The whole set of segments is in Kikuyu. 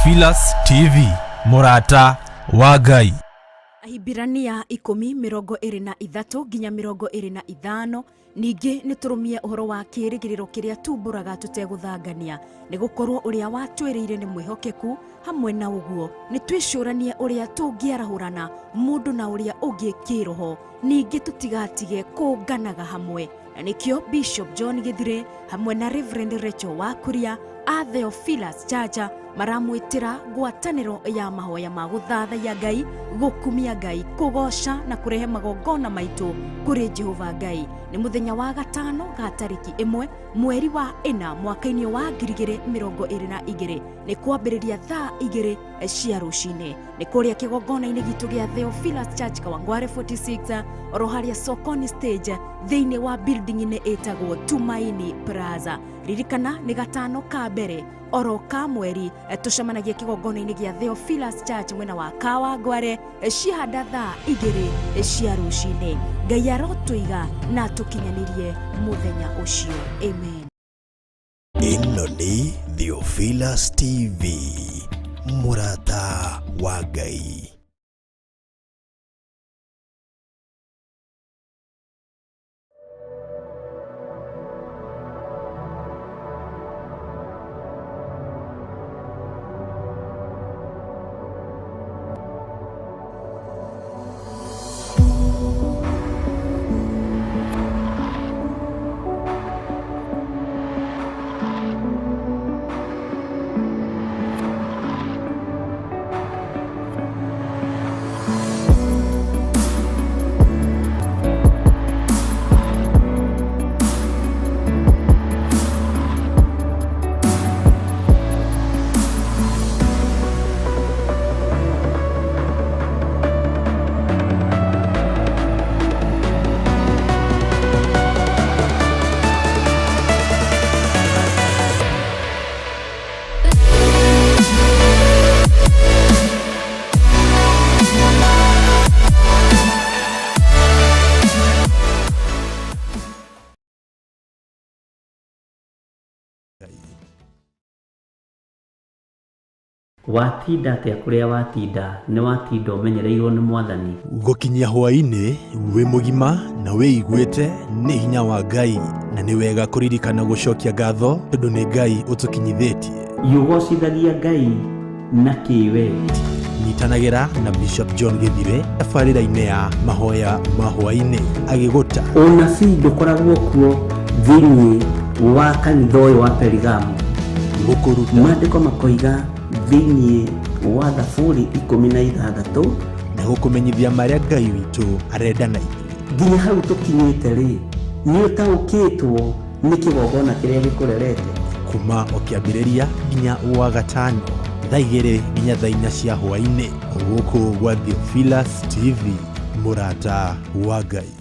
Theophilus TV, mũrata wa Ngai. Ahibirania 10:23 nginya 25. Ningĩ nĩ tũrũmie ũhoro wa kĩĩrĩgĩrĩro kĩrĩa tumbũraga tũtegũthangania, nĩ gũkorwo ũrĩa watwĩrĩire nĩ mwĩhokeku. Hamwe na ũguo nĩ twĩcũranie ũrĩa tũngĩarahũrana mũndũ na ũrĩa ũngĩ kĩĩroho, ningĩ tũtigatige kũnganaga hamwe. Na nĩkĩo Bishop John Gĩthire hamwe na Reverend Rachel Wakuria a Theophilus Chacha maramwĩtĩra ngwatanĩro ya mahoya ma gũthathaiya Ngai, gũkumia Ngai, kũgoca na kũrehe magongona maitũ kũrĩ Jehova Ngai. Nĩ mũthenya wa gatano ga tarĩki 1 mweri wa 4 mwaka-inĩ wa 2022, nĩ kwambĩrĩria thaa 2 cia rũcinĩ, nĩ kũrĩa kĩgongona-inĩ gitũ gĩa Theophilus Church, Kawangware 46, oro harĩa Sokoni stage, thĩinĩ wa building-inĩ ĩtagwo Tumaini Plaza. Ririkana nĩ gatano ka mbere oro ka mweri, tũcemanagia kĩgongona-inĩ gĩa Theophilus Church mwena wa Kawangware, cihanda thaa 2 cia rũcinĩ. Ngai arotũiga na tũkinyanĩrie mũthenya ũcio. Amen. Ĩno nĩ Theophilus TV, mũrata wa Ngai. Watinda atĩa kũrĩa watinda? Nĩ watinda ũmenyereirwo nĩ Mwathani. Gũkinyia hwaĩ-inĩ wĩ mũgima na wĩiguĩte nĩ hinya wa Ngai, na nĩ wega kũririkana gũcokia ngatho tondũ nĩ Ngai ũtũkinyithĩtie. Ũgocithagia Ngai na kĩwe. Nyitanagĩra na Bishop John Gĩthire tabarĩra-inĩ ya mahoya ma hwaĩ-inĩ agĩgũta. Ũnabii ndũkoragwo kuo thĩinĩ wa kanitha ũyũ wa Perigamo. Gũkũruta. Maandĩko makoiga thĩinĩ wa Thaburi 16 na gũkũmenyithia marĩa Ngai witũ arenda na ithuĩ. Nginya hau tũkinyĩte rĩ, nĩ ũtaũkĩtwo nĩ kĩgongona kĩrĩa gĩkũrerete. Kuma o kĩambĩrĩria nginya wa gatano thaa 2 nginya thaa 4 cia hwaĩ-inĩ, gũkũ gwa Theophilus TV, mũrata wa Ngai.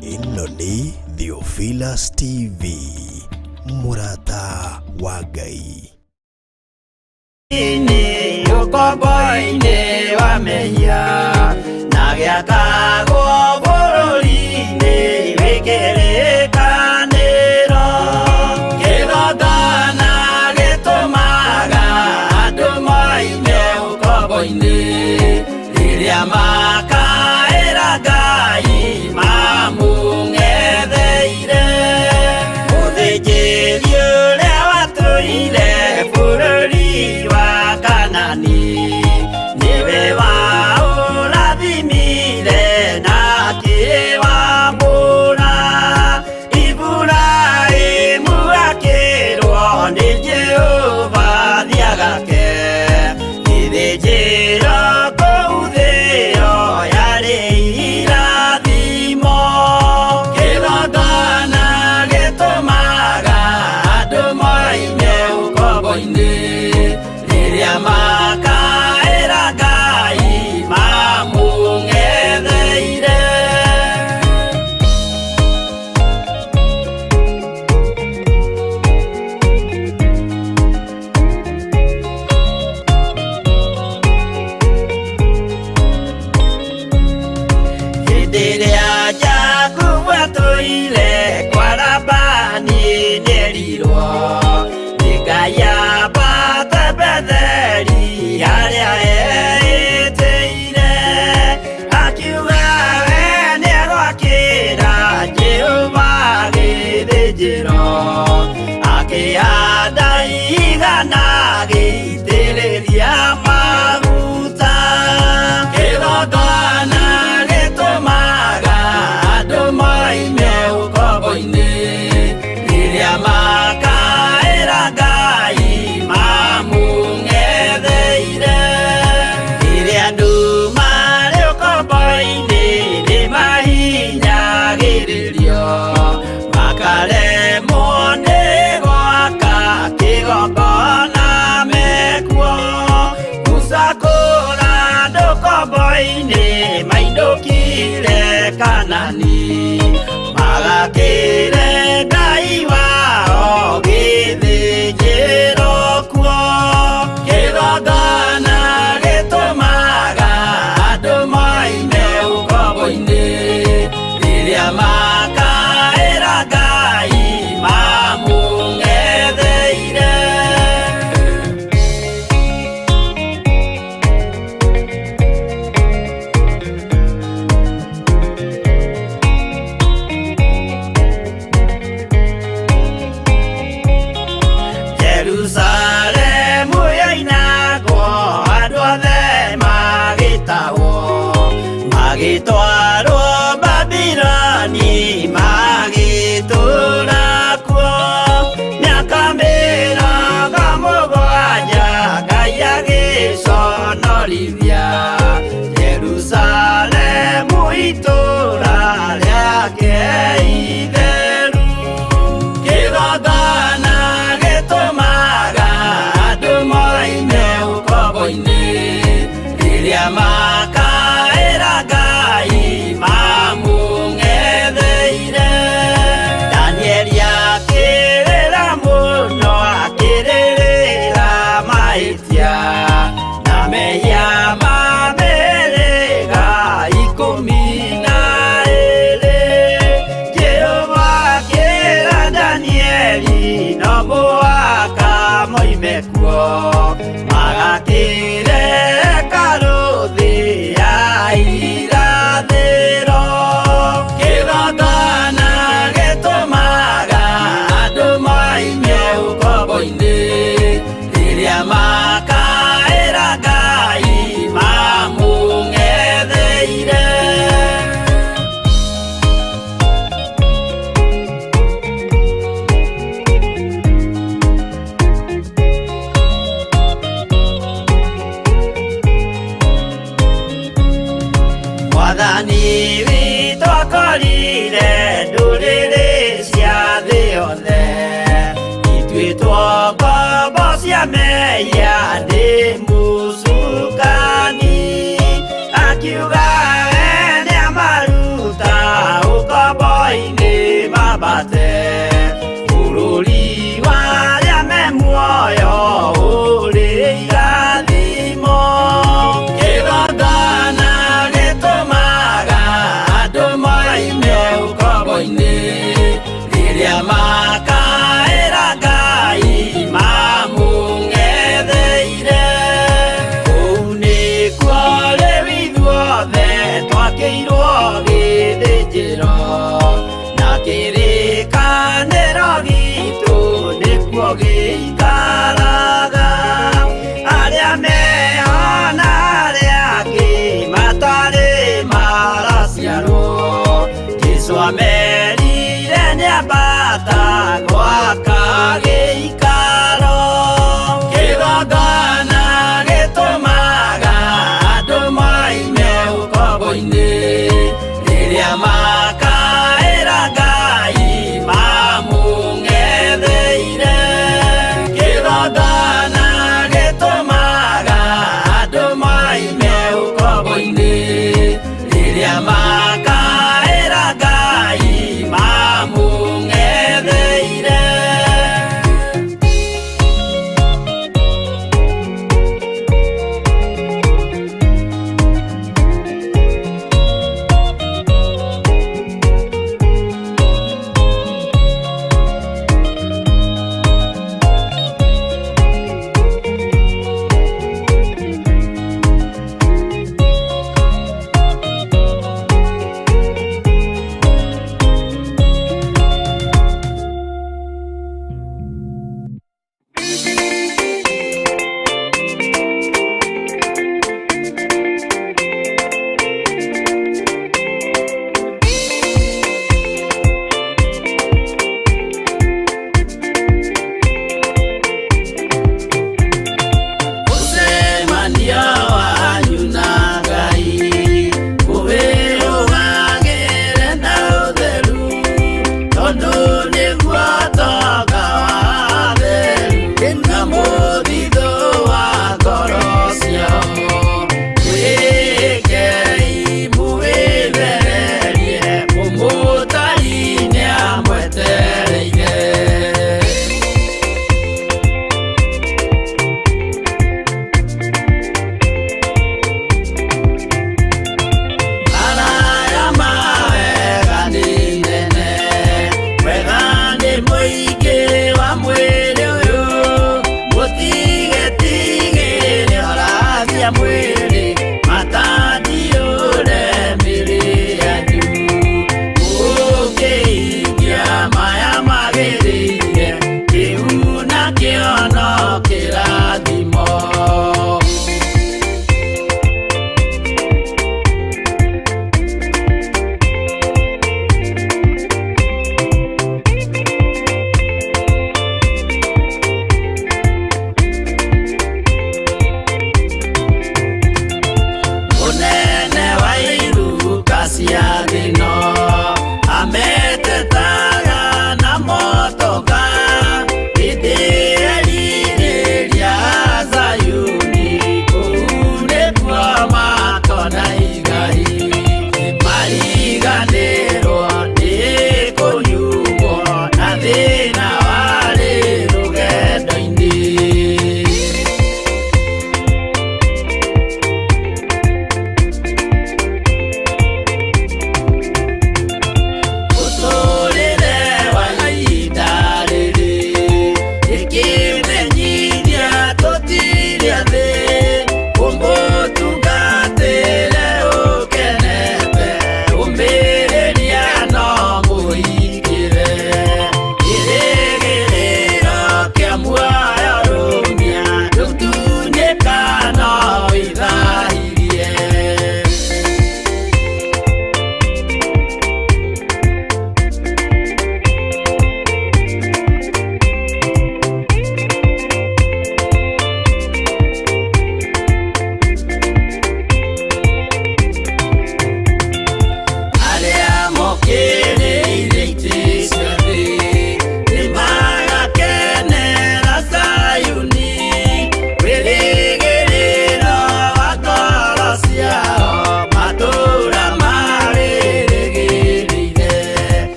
Ĩno nĩ Theophilus TV, mũrata wa Ngai. Ũkombo-inĩ wa mehia na gĩakagwo bũrũri-inĩ wĩ kĩrĩkanĩro, kĩgongona gĩtũmaga andũ moime ũkombo-inĩ rĩrĩa makaĩra Ngai mamũng'etheire. Mũthĩnjĩri ũrĩa watũire bũrũri wa Kanani nĩwe waũrathimire na Isiraeli no mũhaka moime kuo magakĩre hekarũ thĩ ya irathĩro. Kĩgongona gĩtũmaga andũ moime ũkombo-inĩ rĩrĩa makaĩra Ngai mamũng'etheire. Mwathani witũ akorire ndũrĩrĩ cia thĩ yothe ituĩtwo ngombo cia mehia nĩ mũcukani akiuga we nĩamaruta ũkombo-inĩ mambate bũrũri wa arĩa me muoyo ũrĩ irathimo. Kĩgongona gĩtũmaga andũ moime ũkombo-inĩ rĩrĩa makaĩra Ngai mamũng'etheire. Kũu nĩkuo rĩu ithuothe twakĩirwo gĩthĩnjĩro na kĩrĩkanĩro gitũ nĩkuo gĩikaraga. Arĩa meho na arĩa angĩ matarĩ maraciarwo Jesũ amerire nĩambata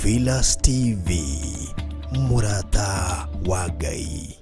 Theophilus TV, mũrata wa Ngai.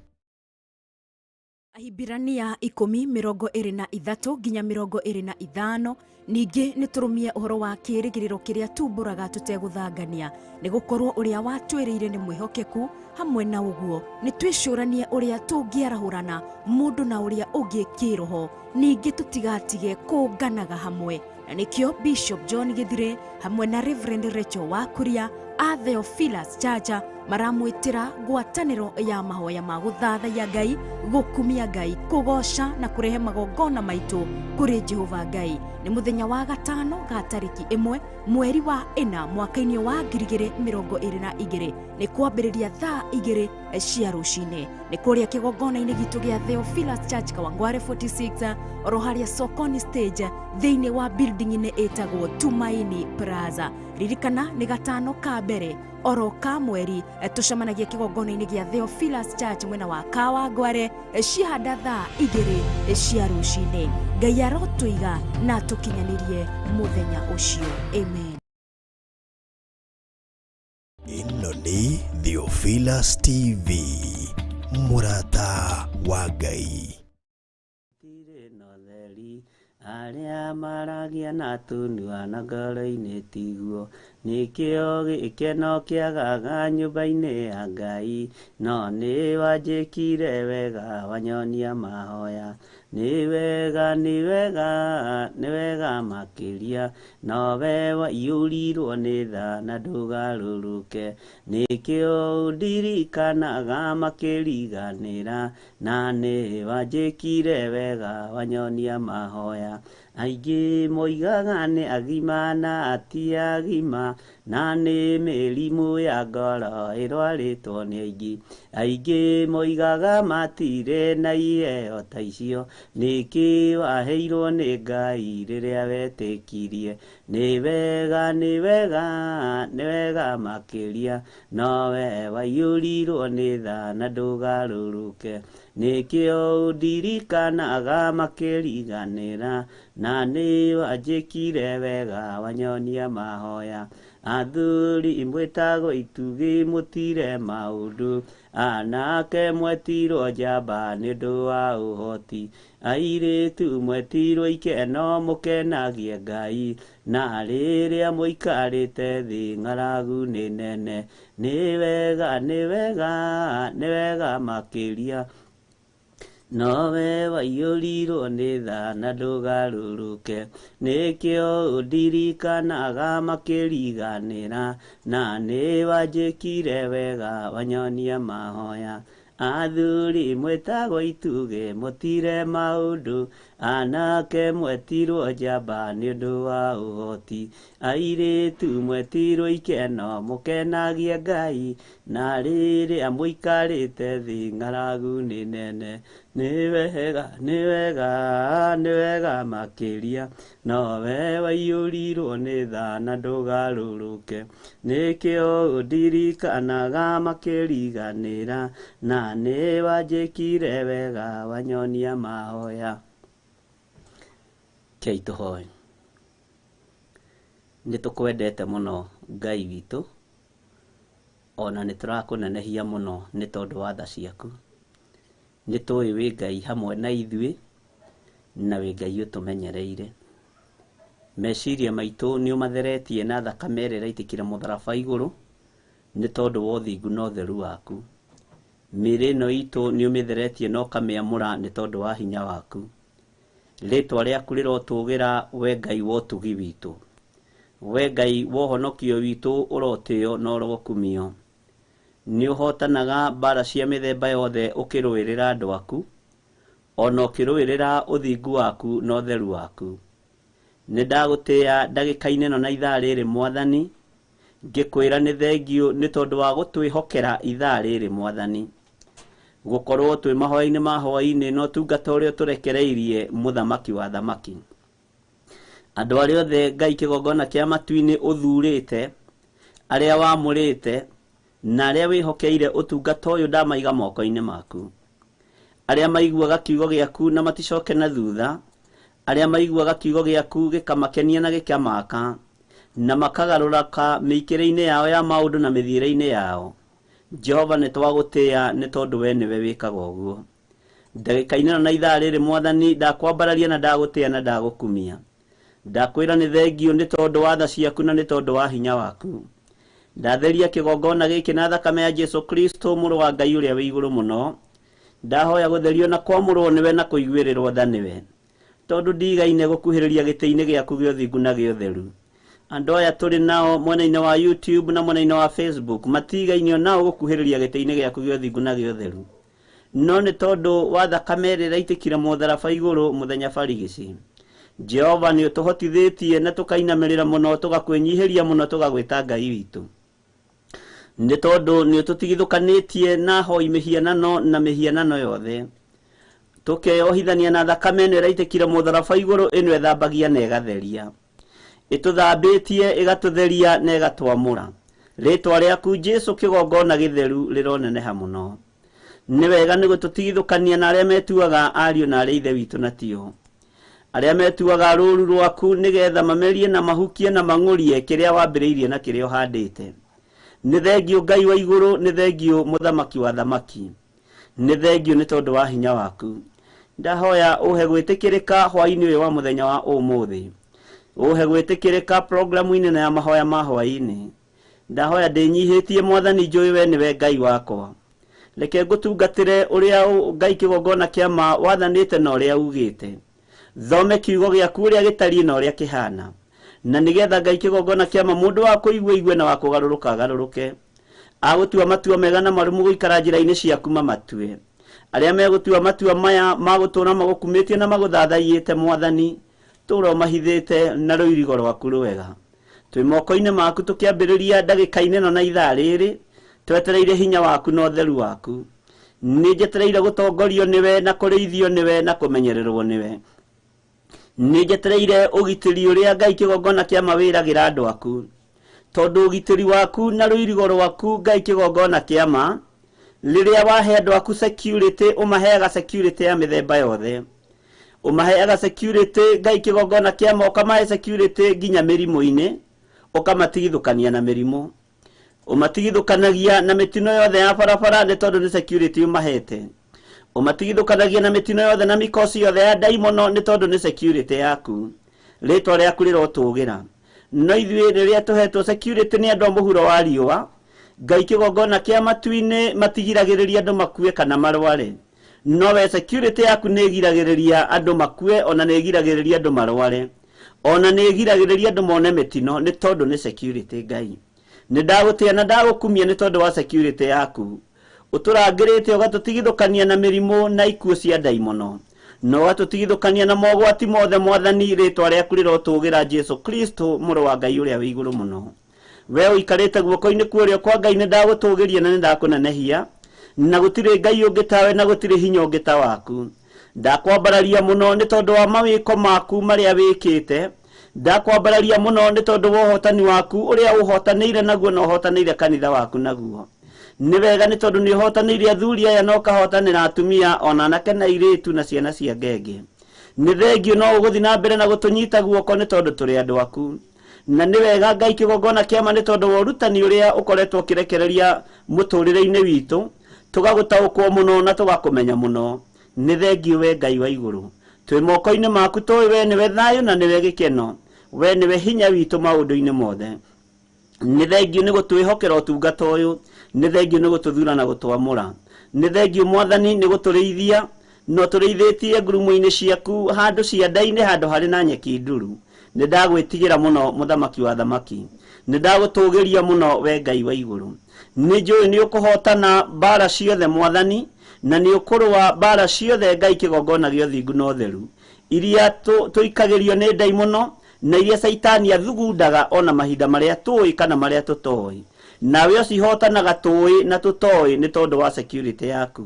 Ahibirania 10:23 nginya 25. Ningĩ nĩ tũrũmie ũhoro wa kĩĩrĩgĩrĩro kĩrĩa tumbũraga tũtegũthangania, nĩ gũkorwo ũrĩa watwĩrĩire nĩ mwĩhokeku. Hamwe na ũguo nĩ twĩcũranie ũrĩa tũngĩarahũrana mũndũ na ũrĩa ũngĩ kĩroho, ningĩ tũtigatige kũnganaga hamwe. Na nĩkĩo Bishop John Githire hamwe na Reverend Rachel Wakuria a Theophilus Church maramwĩtĩra ngwatanĩro ya mahoya ma gũthathaiya Ngai, gũkumia Ngai, kũgoca na kũrehe magongona maitũ kũrĩ Jehova Ngai. Nĩ mũthenya wa gatano ga tarĩki 1 mweri wa 4 mwaka-inĩ wa 2022, nĩ kwambĩrĩria thaa 2 cia rũcinĩ, nĩ kũrĩa kĩgongona-inĩ gitũ gĩa Theophilus Church, Kawangware 46, oro harĩa Sokoni stage, thĩinĩ wa building-inĩ ĩtagwo Tumaini Plaza. Ririkana nĩ gatano ka mbere oro ka mweri, tũcemanagia kĩgongona-inĩ gĩa Theophilus Church mwena wa Kawangware, cihanda thaa 2 cia rũcinĩ. Ngai arotũiga na tũkinyanĩrie mũthenya ũcio. Amen. Ĩno nĩ Theophilus TV, mũrata wa Ngai. Tirĩ na ũtheri arĩa maragia na tũnua na ngoro-inĩ tiguo, nĩkĩo gĩkeno kĩagaga nyũmba-inĩ ya Ngai. No nĩ wanjĩkire wega wanyonia mahoya, nĩ wega, nĩ wega, nĩ wega makĩria. Nowe waiyũrirwo nĩ tha na ndũgarũrũke, nĩkĩo ndirikanaga makĩriganĩra. Na nĩ wanjĩkire wega wanyonia mahoya. Aingĩ moigaga nĩ agima na ti agima, na nĩ mĩrimũ ya ngoro ĩrwarĩtwo nĩ aingĩ. Aingĩ moigaga matirĩ na iheo ta icio, nĩkĩ waheirwo nĩ Ngai rĩrĩa wetĩkirie. Nĩ wega, nĩ wega, nĩ wega makĩria. Nowe waiyũrirwo nĩ tha na ndũgarũrũke, nĩkĩo ndirikanaga makĩriganĩra. Na nĩ wanjĩkire wega wanyonia mahoya. Athuri mwĩtagwo itugĩ mũtire maũndũ, anake mwetirwo njamba nĩ ũndũ wa ũhoti, airĩtu mwetirwo ikeno mũkenagie Ngai. Na rĩrĩa mũikarĩte thĩ ng'aragu nĩ nene, nĩ wega, nĩ wega, nĩ wega makĩria. Nowe waiyũrirwo nĩ tha na ndũgarũrũke, nĩkĩo ndirikanaga makĩriganĩra. Na nĩ wanjĩkire wega wanyonia mahoya. Athuri mwĩtagwo itugĩ mũtire maũndũ, anake mwetirwo njamba nĩ ũndũ wa ũhoti, airĩtu mwetirwo ikeno mũkenagie Ngai. Na rĩrĩa mũikarĩte thĩ ng'aragu nĩ nene, nĩ wega, nĩ wega, nĩ wega makĩria. Nowe waiyũrirwo nĩ tha na ndũgarũrũke, nĩkĩo ndirikanaga makĩriganĩra. Na nĩ wanjĩkire wega wanyonia mahoya. Kei tũhoe. Nĩ tũkwendete mũno Ngai witũ, ona nĩ tũrakũnenehia mũno nĩ tondũ wa tha ciaku. Nĩ tũĩ wĩ Ngai hamwe na ithuĩ, na wĩ Ngai ũtũmenyereire. Meciria maitũ nĩ ũmatheretie na thakame ĩrĩa ĩraitĩkire mũtharaba igũrũ, nĩ tondũ wa ũthingu na ũtheru waku. Mĩĩrĩ ĩno itũ nĩ ũmĩtheretie na ũkamĩamũra nĩ tondũ wa hinya waku. Rĩtwa rĩaku rĩrotũgĩra we Ngai wa ũtugi witũ. We Ngai wa ũhonokio witũ ũrotĩo na ũrokumio. Nĩ ũhotanaga mbara cia mĩthemba yothe ũkĩrũĩrĩra andũ aku, ona ũkĩrũĩrĩra ũthingu waku na ũtheru waku. Nĩ ndagũtĩĩa ndagĩka-inĩ ĩno na ithaa rĩrĩ Mwathani, ngĩkwĩra nĩ thengiũ nĩ tondũ wa gũtwĩhokera ithaa rĩrĩ Mwathani. Gũkorwo twĩ mahoya-inĩ ma hwaĩ-inĩ na ũtungata ũrĩa ũtũrekereirie mũthamaki wa thamaki. Andũ arĩa othe Ngai kĩgongona kĩa matu-inĩ ũthurĩte, arĩa wamũrĩte, na arĩa wĩhokeire ũtungata ũyũ ndamaiga moko-inĩ maku. Arĩa maiguaga kiugo gĩaku na maticoke na thutha, arĩa maiguaga kiugo gĩaku gĩkamakenia na gĩkamaka, Na makagarũrũka mĩikĩre-inĩ yao ya maũndũ na mĩthiĩre-inĩ yao. Jehova nĩ twagũtĩĩa nĩ tondũ we nĩwe wĩkaga ũguo. Ndagĩka-inĩ ĩno na ithaa rĩrĩ mwathani ndakwambararia na ndagũtĩĩa na ndagũkumia. Ndakwĩra nĩ thengiũ nĩ tondũ wa tha ciaku na nĩ tondũ wa hinya waku. Ndatheria kĩgongona gĩkĩ na thakame ya Jesu Kristo mũrũ wa Ngai ũrĩa wĩ igũrũ mũno. Ndahoya gũtherio na kwamũrwo nĩwe na kũiguĩrĩrwo tha nĩwe. Tondũ ndigaine gũkuhĩrĩria gĩtĩ-inĩ gĩaku gĩa ũthingu na gĩa ũtheru. Andũ aya tũrĩ nao mwena-inĩ wa YouTube na mwena-inĩ wa Facebook matigaine nao gũkuhĩrĩria gĩtĩ-inĩ gĩaku gĩa ũthingu na gĩa ũtheru. No nĩ tondũ wa thakame ĩrĩa ĩraitĩkire mũtharaba igũrũ mũthenya barigici. Jehova nĩ ũtũhotithĩtie na tũkainamĩrĩra mũno tũgakwĩnyihĩria mũno tũgagwĩta Ngai witũ. Nĩ tondũ nĩ ũtũtigithũkanĩtie na hoi mĩhianano na mĩhianano yothe. Tũkeyohithania na thakame ĩno ĩraitĩkire mũtharaba igũrũ ĩno ĩthambagia na ĩgatheria. Ĩtũthambĩtie ĩgatũtheria na ĩgatwamũra. Rĩtwa rĩaku Jesu kĩgongona gĩtheru rĩroneneha mũno. Nĩ wega nĩ gũtũtigithũkania na arĩa metuaga ariũ na arĩa ithe witũ na tio. Arĩa metuaga rũũru rwaku nĩgetha mamerie na mahukie na mang'ũrie kĩrĩa wambĩrĩirie na kĩrĩa ũhandĩte. Nĩ thengiũ Ngai wa igũrũ, nĩ thengiũ mũthamaki wa thamaki. Nĩ thengiũ nĩ tondũ wa hinya waku. Ndahoya ũhe gwĩtĩkĩrĩka hwaĩ-inĩ ũyũ wa mũthenya wa ũmũthĩ. Ũhe gwĩtĩkĩrĩka programu-inĩ na ya mahoya ma hwaĩ-inĩ. Ndahoya ndĩnyihĩtie mwathani njũĩ we nĩwe Ngai wakwa. Reke ngũtungatĩre ũrĩa Ngai kĩgongona kĩa ma wathanĩte na ũrĩa ugĩte. Thome kiugo gĩaku ũrĩa gĩtariĩ na ũrĩa kĩhana. Na nĩgetha Ngai kĩgongona kĩa ma mũndũ wa kũigua igue na wa kũgarũrũka agarũrũke. Agũtua matua mega na marũmu gũikara njĩra-inĩ ciaku mamatue. Arĩa megũtua matua maya magũtũũra magũkumĩtie na magũthathaiĩte mwathani tũra ũmahithĩte na rũirigo rwaku rwega. Twĩ moko-inĩ maku tũkĩambĩrĩria ndagĩka-inĩ ĩno na ithaa rĩrĩ twetereire hinya waku na ũtheru waku. Nĩ njetereire gũtongorio nĩwe na kũrĩithio nĩwe na kũmenyererwo nĩwe. Nĩ njetereire ũgitĩri ũrĩa Ngai kĩgongona kĩa ma wĩragĩra andũ aku. Tondũ ũgitĩri waku na rũirigo rwaku Ngai kĩgongona kĩa ma rĩrĩa wahe andũ aku security ũmaheaga security ya mĩthemba yothe. Ũmaheaga security Ngai kĩgongona kĩa ma ũkamahe security nginya mĩrimũ-inĩ ũkamatigithũkania na mĩrimũ. Ũmatigithũkanagia na mĩtino yothe ya barabara nĩ tondũ nĩ security ũmahete. Ũmatigithũkanagia na mĩtino yothe na mĩkosi yothe ya ndaimono nĩ tondũ nĩ security yaku. Rĩtwa rĩaku rĩrotũgĩra. No ithuĩ rĩrĩa tũhetwo security nĩ andũ a mũhuro wa riũa, Ngai kĩgongona kĩa matu-inĩ matigiragĩrĩria andũ makue kana marware. No we security yaku nĩ ĩgiragĩrĩria andũ makue ona nĩ ĩgiragĩrĩria andũ marware. Ona nĩ ĩgiragĩrĩria andũ mone mĩtino nĩ tondũ nĩ security Ngai. Nĩ ndagũtĩa na ndagũkumia nĩ tondũ wa security yaku. Ũtũrangĩrĩte ũgatũtigithũkania na mĩrimũ na ikuũ cia ndaimono. Na ũgatũtigithũkania na mogwati mothe mwathani rĩtwa rĩaku rĩrotũgĩra Jesu Kristo mũrũ wa Ngai ũrĩa wĩ igũrũ mũno. We ũikarĩte guoko-inĩ kwa ũrĩo kwa Ngai nĩ ndagũtũgĩria na nĩ ndakũnenehia. Na gũtirĩ Ngai ũngĩ tawe na gũtirĩ hinya ũngĩ ta waku. Ndakwambararia mũno nĩ tondũ wa mawĩko maku marĩa wĩkĩte. Ndakwambararia mũno nĩ tondũ wa ũhotani waku ũrĩa ũhotanĩire naguo na ũhotanĩire kanitha waku naguo. Nĩ wega nĩ tondũ nĩ ũhotanĩire athuri aya na ũkahotanĩra atumia ona anake na airĩtu na ciana cia ngenge. Nĩ thengiũ no ũgũthiĩ na mbere na gũtũnyita guoko nĩ tondũ tũrĩ andũ aku. Na nĩ wega Ngai kĩgongona kĩa ma nĩ tondũ wa ũrutani ũrĩa ũkoretwo ũkĩrekereria mũtũrĩre-inĩ witũ tũgagũtaũkwo mũno na tũgakũmenya mũno. Nĩ thengiũ we Ngai wa igũrũ. Twĩ moko-inĩ maku tũĩ we nĩwe thayũ na nĩwe gĩkeno. We nĩwe hinya witũ maũndũ-inĩ mothe. Nĩ thengiũ nĩ gũtwĩhokera ũtungata ũyũ. Nĩ thengiũ nĩ gũtũthura na gũtwamũra. Nĩ thengiũ mwathani nĩ gũtũrĩithia no tũrĩithĩtie ngurumo-inĩ ciaku handũ cianda-inĩ handũ harĩ na nyeki nduru. Nĩ ndagwĩtigĩra mũno mũthamaki wa thamaki. Nĩ ndagũtũgĩria mũno we Ngai wa igũrũ. Nĩ njũĩ nĩ ũkũhotana mbara ciothe mwathani na nĩ ũkũrũa mbara ciothe Ngai kĩgongona gĩa ũthingu na ũtheru iria tũikagĩrio nĩ ndaimono na iria caitani athugundaga ona mahinda marĩa tũĩ kana marĩa tũtoĩ. Nawe ũcihotanaga tũĩ na tũtoĩ nĩ tondũ wa security yaku.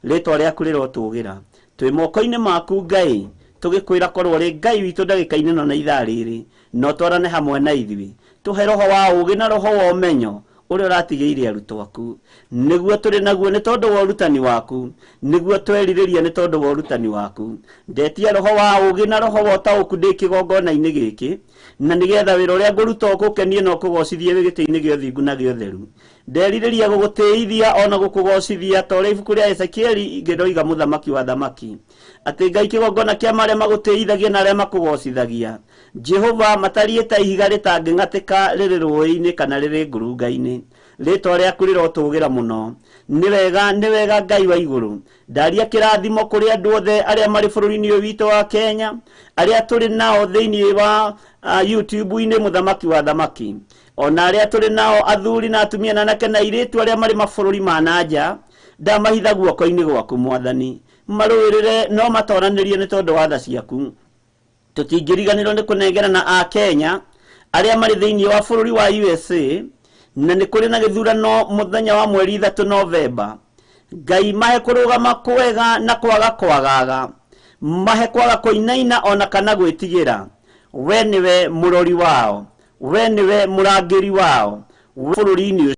Rĩtwa rĩaku rĩrotũgĩra. Twĩ moko-inĩ maku Ngai tũgĩkwĩra korwo rĩ Ngai witũ ndagĩka-inĩ ĩno na ithaa rĩrĩ no twarane hamwe na ithuĩ. Tũhe roho wa ũũgĩ na roho wa ũmenyo Ũrĩa ũratigĩire arutwo aku nĩguo tũrĩ naguo nĩ tondũ wa ũrutani waku, nĩguo twerirĩria nĩ tondũ wa ũrutani waku. Ndetia roho wa ũũgĩ na roho wa ũtaũku ndĩ kĩgongona-inĩ gĩkĩ, na nĩgetha wĩra ũrĩa ngũruta ũkũkenie na ũkũgocithie wĩ gĩtĩ-inĩ gĩa ũthingu na gĩa ũtheru. Nderirĩria gũgũtĩithia ona gũkũgocithia ta ũrĩa ibuku rĩa Ezekieli ngĩroiga mũthamaki wa thamaki, atĩ Ngai kĩgongona kĩa marĩa magũtĩithagia na arĩa makũgocithagia Jehova matariĩ ta ihiga rĩtangĩng'atĩka rĩrĩ rũũĩ-inĩ kana rĩrĩ ngurunga-inĩ. Rĩtwa rĩaku rĩrotũgĩra mũno. Nĩ wega, nĩ wega Ngai wa igũrũ. Ndaria kĩrathimo kũrĩ andũ othe arĩa marĩ bũrũri-inĩ ũyũ witũ wa Kenya, arĩa tũrĩ nao thĩinĩ wa YouTube-inĩ mũthamaki wa thamaki, ona arĩa tũrĩ nao athuri na atumia na anake na airĩtu arĩa marĩ mabũrũri ma na nja. Ndamahitha guoko-inĩ gwaku Mwathani, marũĩrĩre no matoranĩrie nĩ tondũ wa tha ciaku. Tũtingĩriganĩrwo nĩ kũnengerana a Kenya arĩa marĩ thĩinĩ wa bũrũri wa USA, na nĩ kũrĩ na gĩthurano mũthenya wa mweri 3 Novemba. Ngai mahe kũrũgama kwega na kwaga kwagaga, mahe kwaga kũinaina ona kana gwĩtigĩra. We nĩwe mũrori wao, we nĩwe mũrangĩri wao bũrũri-inĩ ũcio,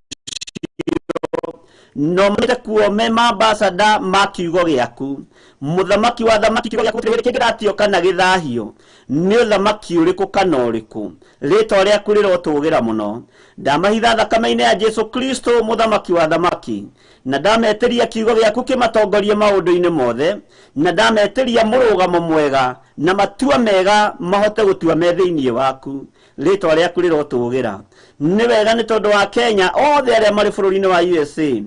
no mete kuo me mambasada ma kiugo gĩaku. Mũthamaki wa thamaki, kiugo gĩaku gũtirĩ kĩngĩratio kana gĩthahio nĩ ũthamaki ũrĩkũ kana ũrĩkũ. Rĩtwa rĩaku rĩrotũgĩra mũno. Ndamahitha thakame-inĩ ya Jesu Kristo mũthamaki wa thamaki, na ndametĩria kiugo gĩaku kĩmatongorie maũndũ-inĩ mothe, na ndametĩria mũrũgamo mwega na matua mega mahote gũtua me thĩinĩ waku. Rĩtwa rĩaku rĩrotũgĩra. Nĩ wega nĩ tondũ wa Kenya othe arĩa marĩ bũrũri-inĩ wa USA.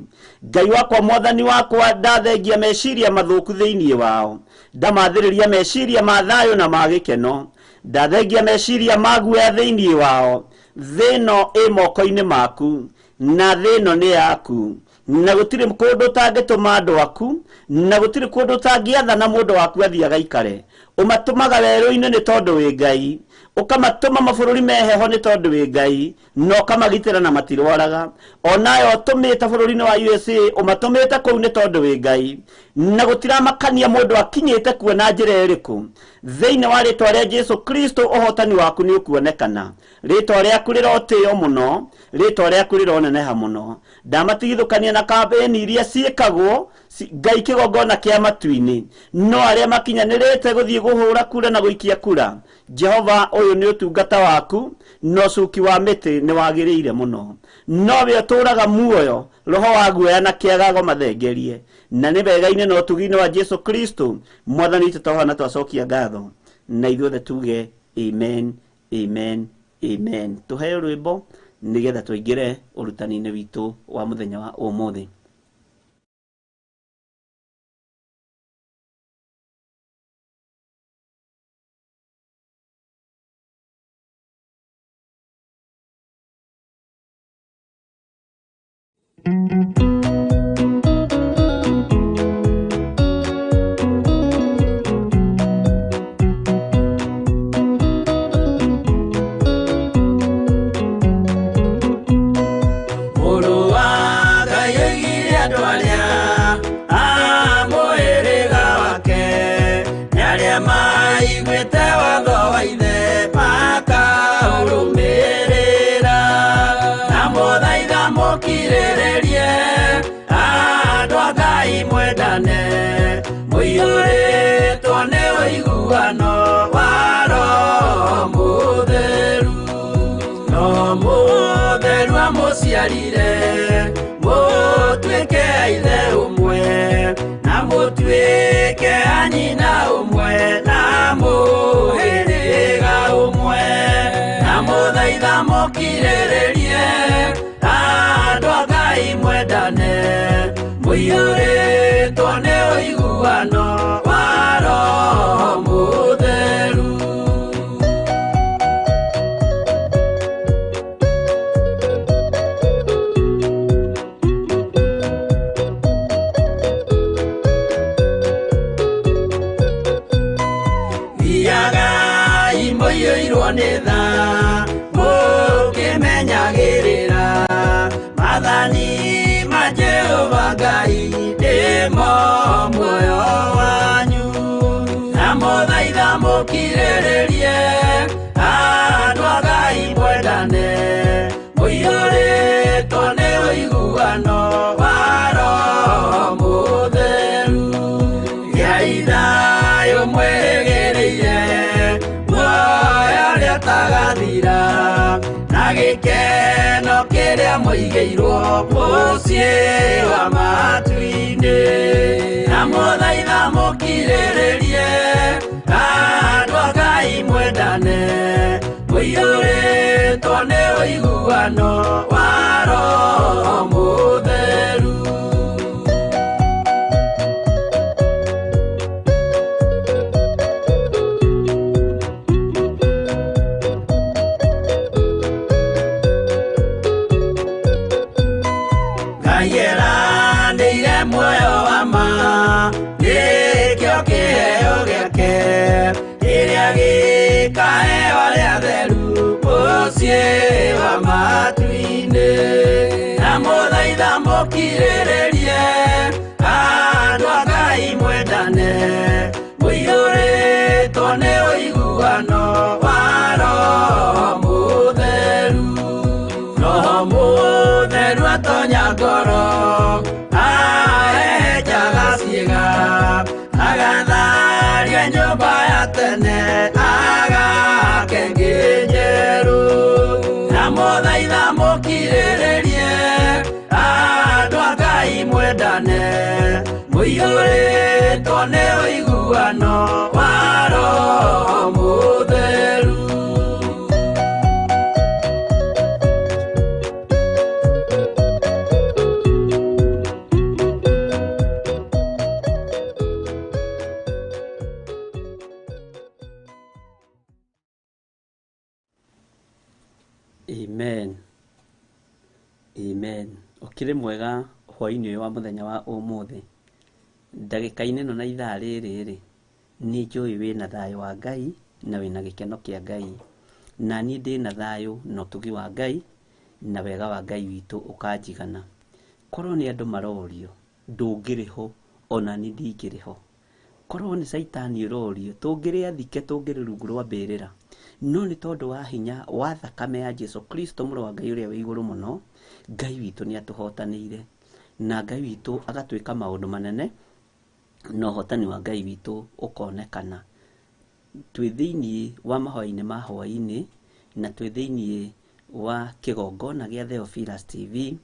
Ngai wakwa Mwathani wakwa, ndathengia meciria mathũku thĩinĩ wao, ndamathĩrĩria meciria ma thayũ na ma gĩkeno, ndathengia meciria ma guoya thĩinĩ wao. Thĩ ĩno ĩ moko-inĩ maku, na thĩ ĩno nĩ yaku, na gũtirĩ kũndũ ũtangĩtũma andũ aku, na gũtirĩ kũndũ ũtangĩathana mũndũ waku athiĩ agaikare. Ũmatũmaga werũ-inĩ nĩ tondũ wĩ Ngai, ũkamatũma mabũrũri me heho nĩ tondũ wĩ Ngai, na ũkamagitĩra na matirwaraga. Onayo ũtũmĩte bũrũri-inĩ wa USA, ũmatũmĩte kũu nĩ tondũ wĩ Ngai, na gũtiramakania mũndũ akinyĩte kuo na njĩra ĩrĩkũ. Thĩinĩ wa rĩtwa rĩa Jesu Kristo ũhotani waku nĩ ũkuonekana. Rĩtwa rĩaku rĩrotĩo mũno, rĩtwa rĩaku rĩroneneha mũno. Ndamatigithũkania na kambĩni iria ciĩkagwo Ngai kĩgongona kĩa matu-inĩ, no arĩa makinyanĩrĩte gũthiĩ gũhũra kura na gũikia kura, Jehova ũyũ nĩ ũtungata waku, na ũcuki wa mĩtĩ nĩ wagĩrĩire mũno. No we ũtũũraga muoyo, roho wa guoya na kĩagago mathengerie. Na nĩ wega-inĩ na ũtugi-inĩ wa Jesu Kristo Mwathani witũ twahoya twacokia ngatho, na ithuothe tuge amen, amen, amen. Tũheo rwĩmbo nĩgetha tũingĩre ũrutani-inĩ witũ wa mũthenya wa ũmũthĩ. Mũtuĩke ithe ũmwe, na mũtuĩke anyina ũmwe, na mũhĩrĩga ũmwe, na mũthaitha mũkirĩrĩrie andũ a Ngai mwendane, mũiyũrĩtwo nĩ ũiguano wa Roho Mũtheru. Mũkĩmenyagĩrĩra maathani ma Jehova Ngai nĩmo muoyo wanyu, na mũthaitha mũkirĩrĩrie andũ a Ngai mwendane, mũiyũrĩtwo nĩ Gatagathira na gĩkeno kĩrĩa mũigĩirwo mũciĩ wa matu-inĩ. Na mũthaitha mũkirĩrĩrie andũ a Ngai mwendane, mũiyũrĩtwo nĩ ũiguano wa Roho Mũtheru. Ngai eranĩire muoyo wa ma, nĩkĩo kĩheo gĩake kĩrĩa gĩkaheo arĩa atheru mũciĩ wa matu-inĩ. Na mũthaitha mũkirĩrĩrie andũ a Ngai mwendane, mũiyũrĩtwo nĩ ũiguano wa Roho Mũtheru. Roho Mũtheru atonya ngoro, ahehenjaga ciĩga, agatharia nyũmba ya tene, agaka ĩngĩ njerũ. Na mũthaitha mũkirĩrĩrie andũ a Ngai mwendane, mũiyũrĩtwo nĩ ũiguano wa Roho Mũtheru. Amen. Amen. Ũkĩrĩ mwega hwaĩ-inĩ ũyũ wa mũthenya wa ũmũthĩ. Ndagĩka-inĩ ĩno na ithaa rĩrĩ rĩ, nĩ njũĩ wĩna thayũ wa Ngai na wĩna gĩkeno kĩa Ngai. Na niĩ ndĩna thayũ na ũtugi wa Ngai na wega wa Ngai witũ ũkanjigana. Korwo nĩ andũ marorio, ndũngĩrĩ ho, ona niĩ ndingĩrĩ ho. Korwo nĩ caitani ũrorio, tũngĩrĩ athike, tũngĩrĩ rungu rwa mbĩrĩra. No nĩ tondũ wa hinya wa thakame ya Jesu Kristo mũrũ wa Ngai ũrĩa wĩ igũrũ mũno, Ngai witũ nĩ atũhotanĩire. Na Ngai witũ agatwĩka maũndũ manene, na ũhotani wa Ngai witũ ũkonekana. Twĩ thĩiniĩ wa mahoya-inĩ ma hwaĩ-inĩ, na twĩ thĩiniĩ wa kĩgongona gĩa Theophilus TV,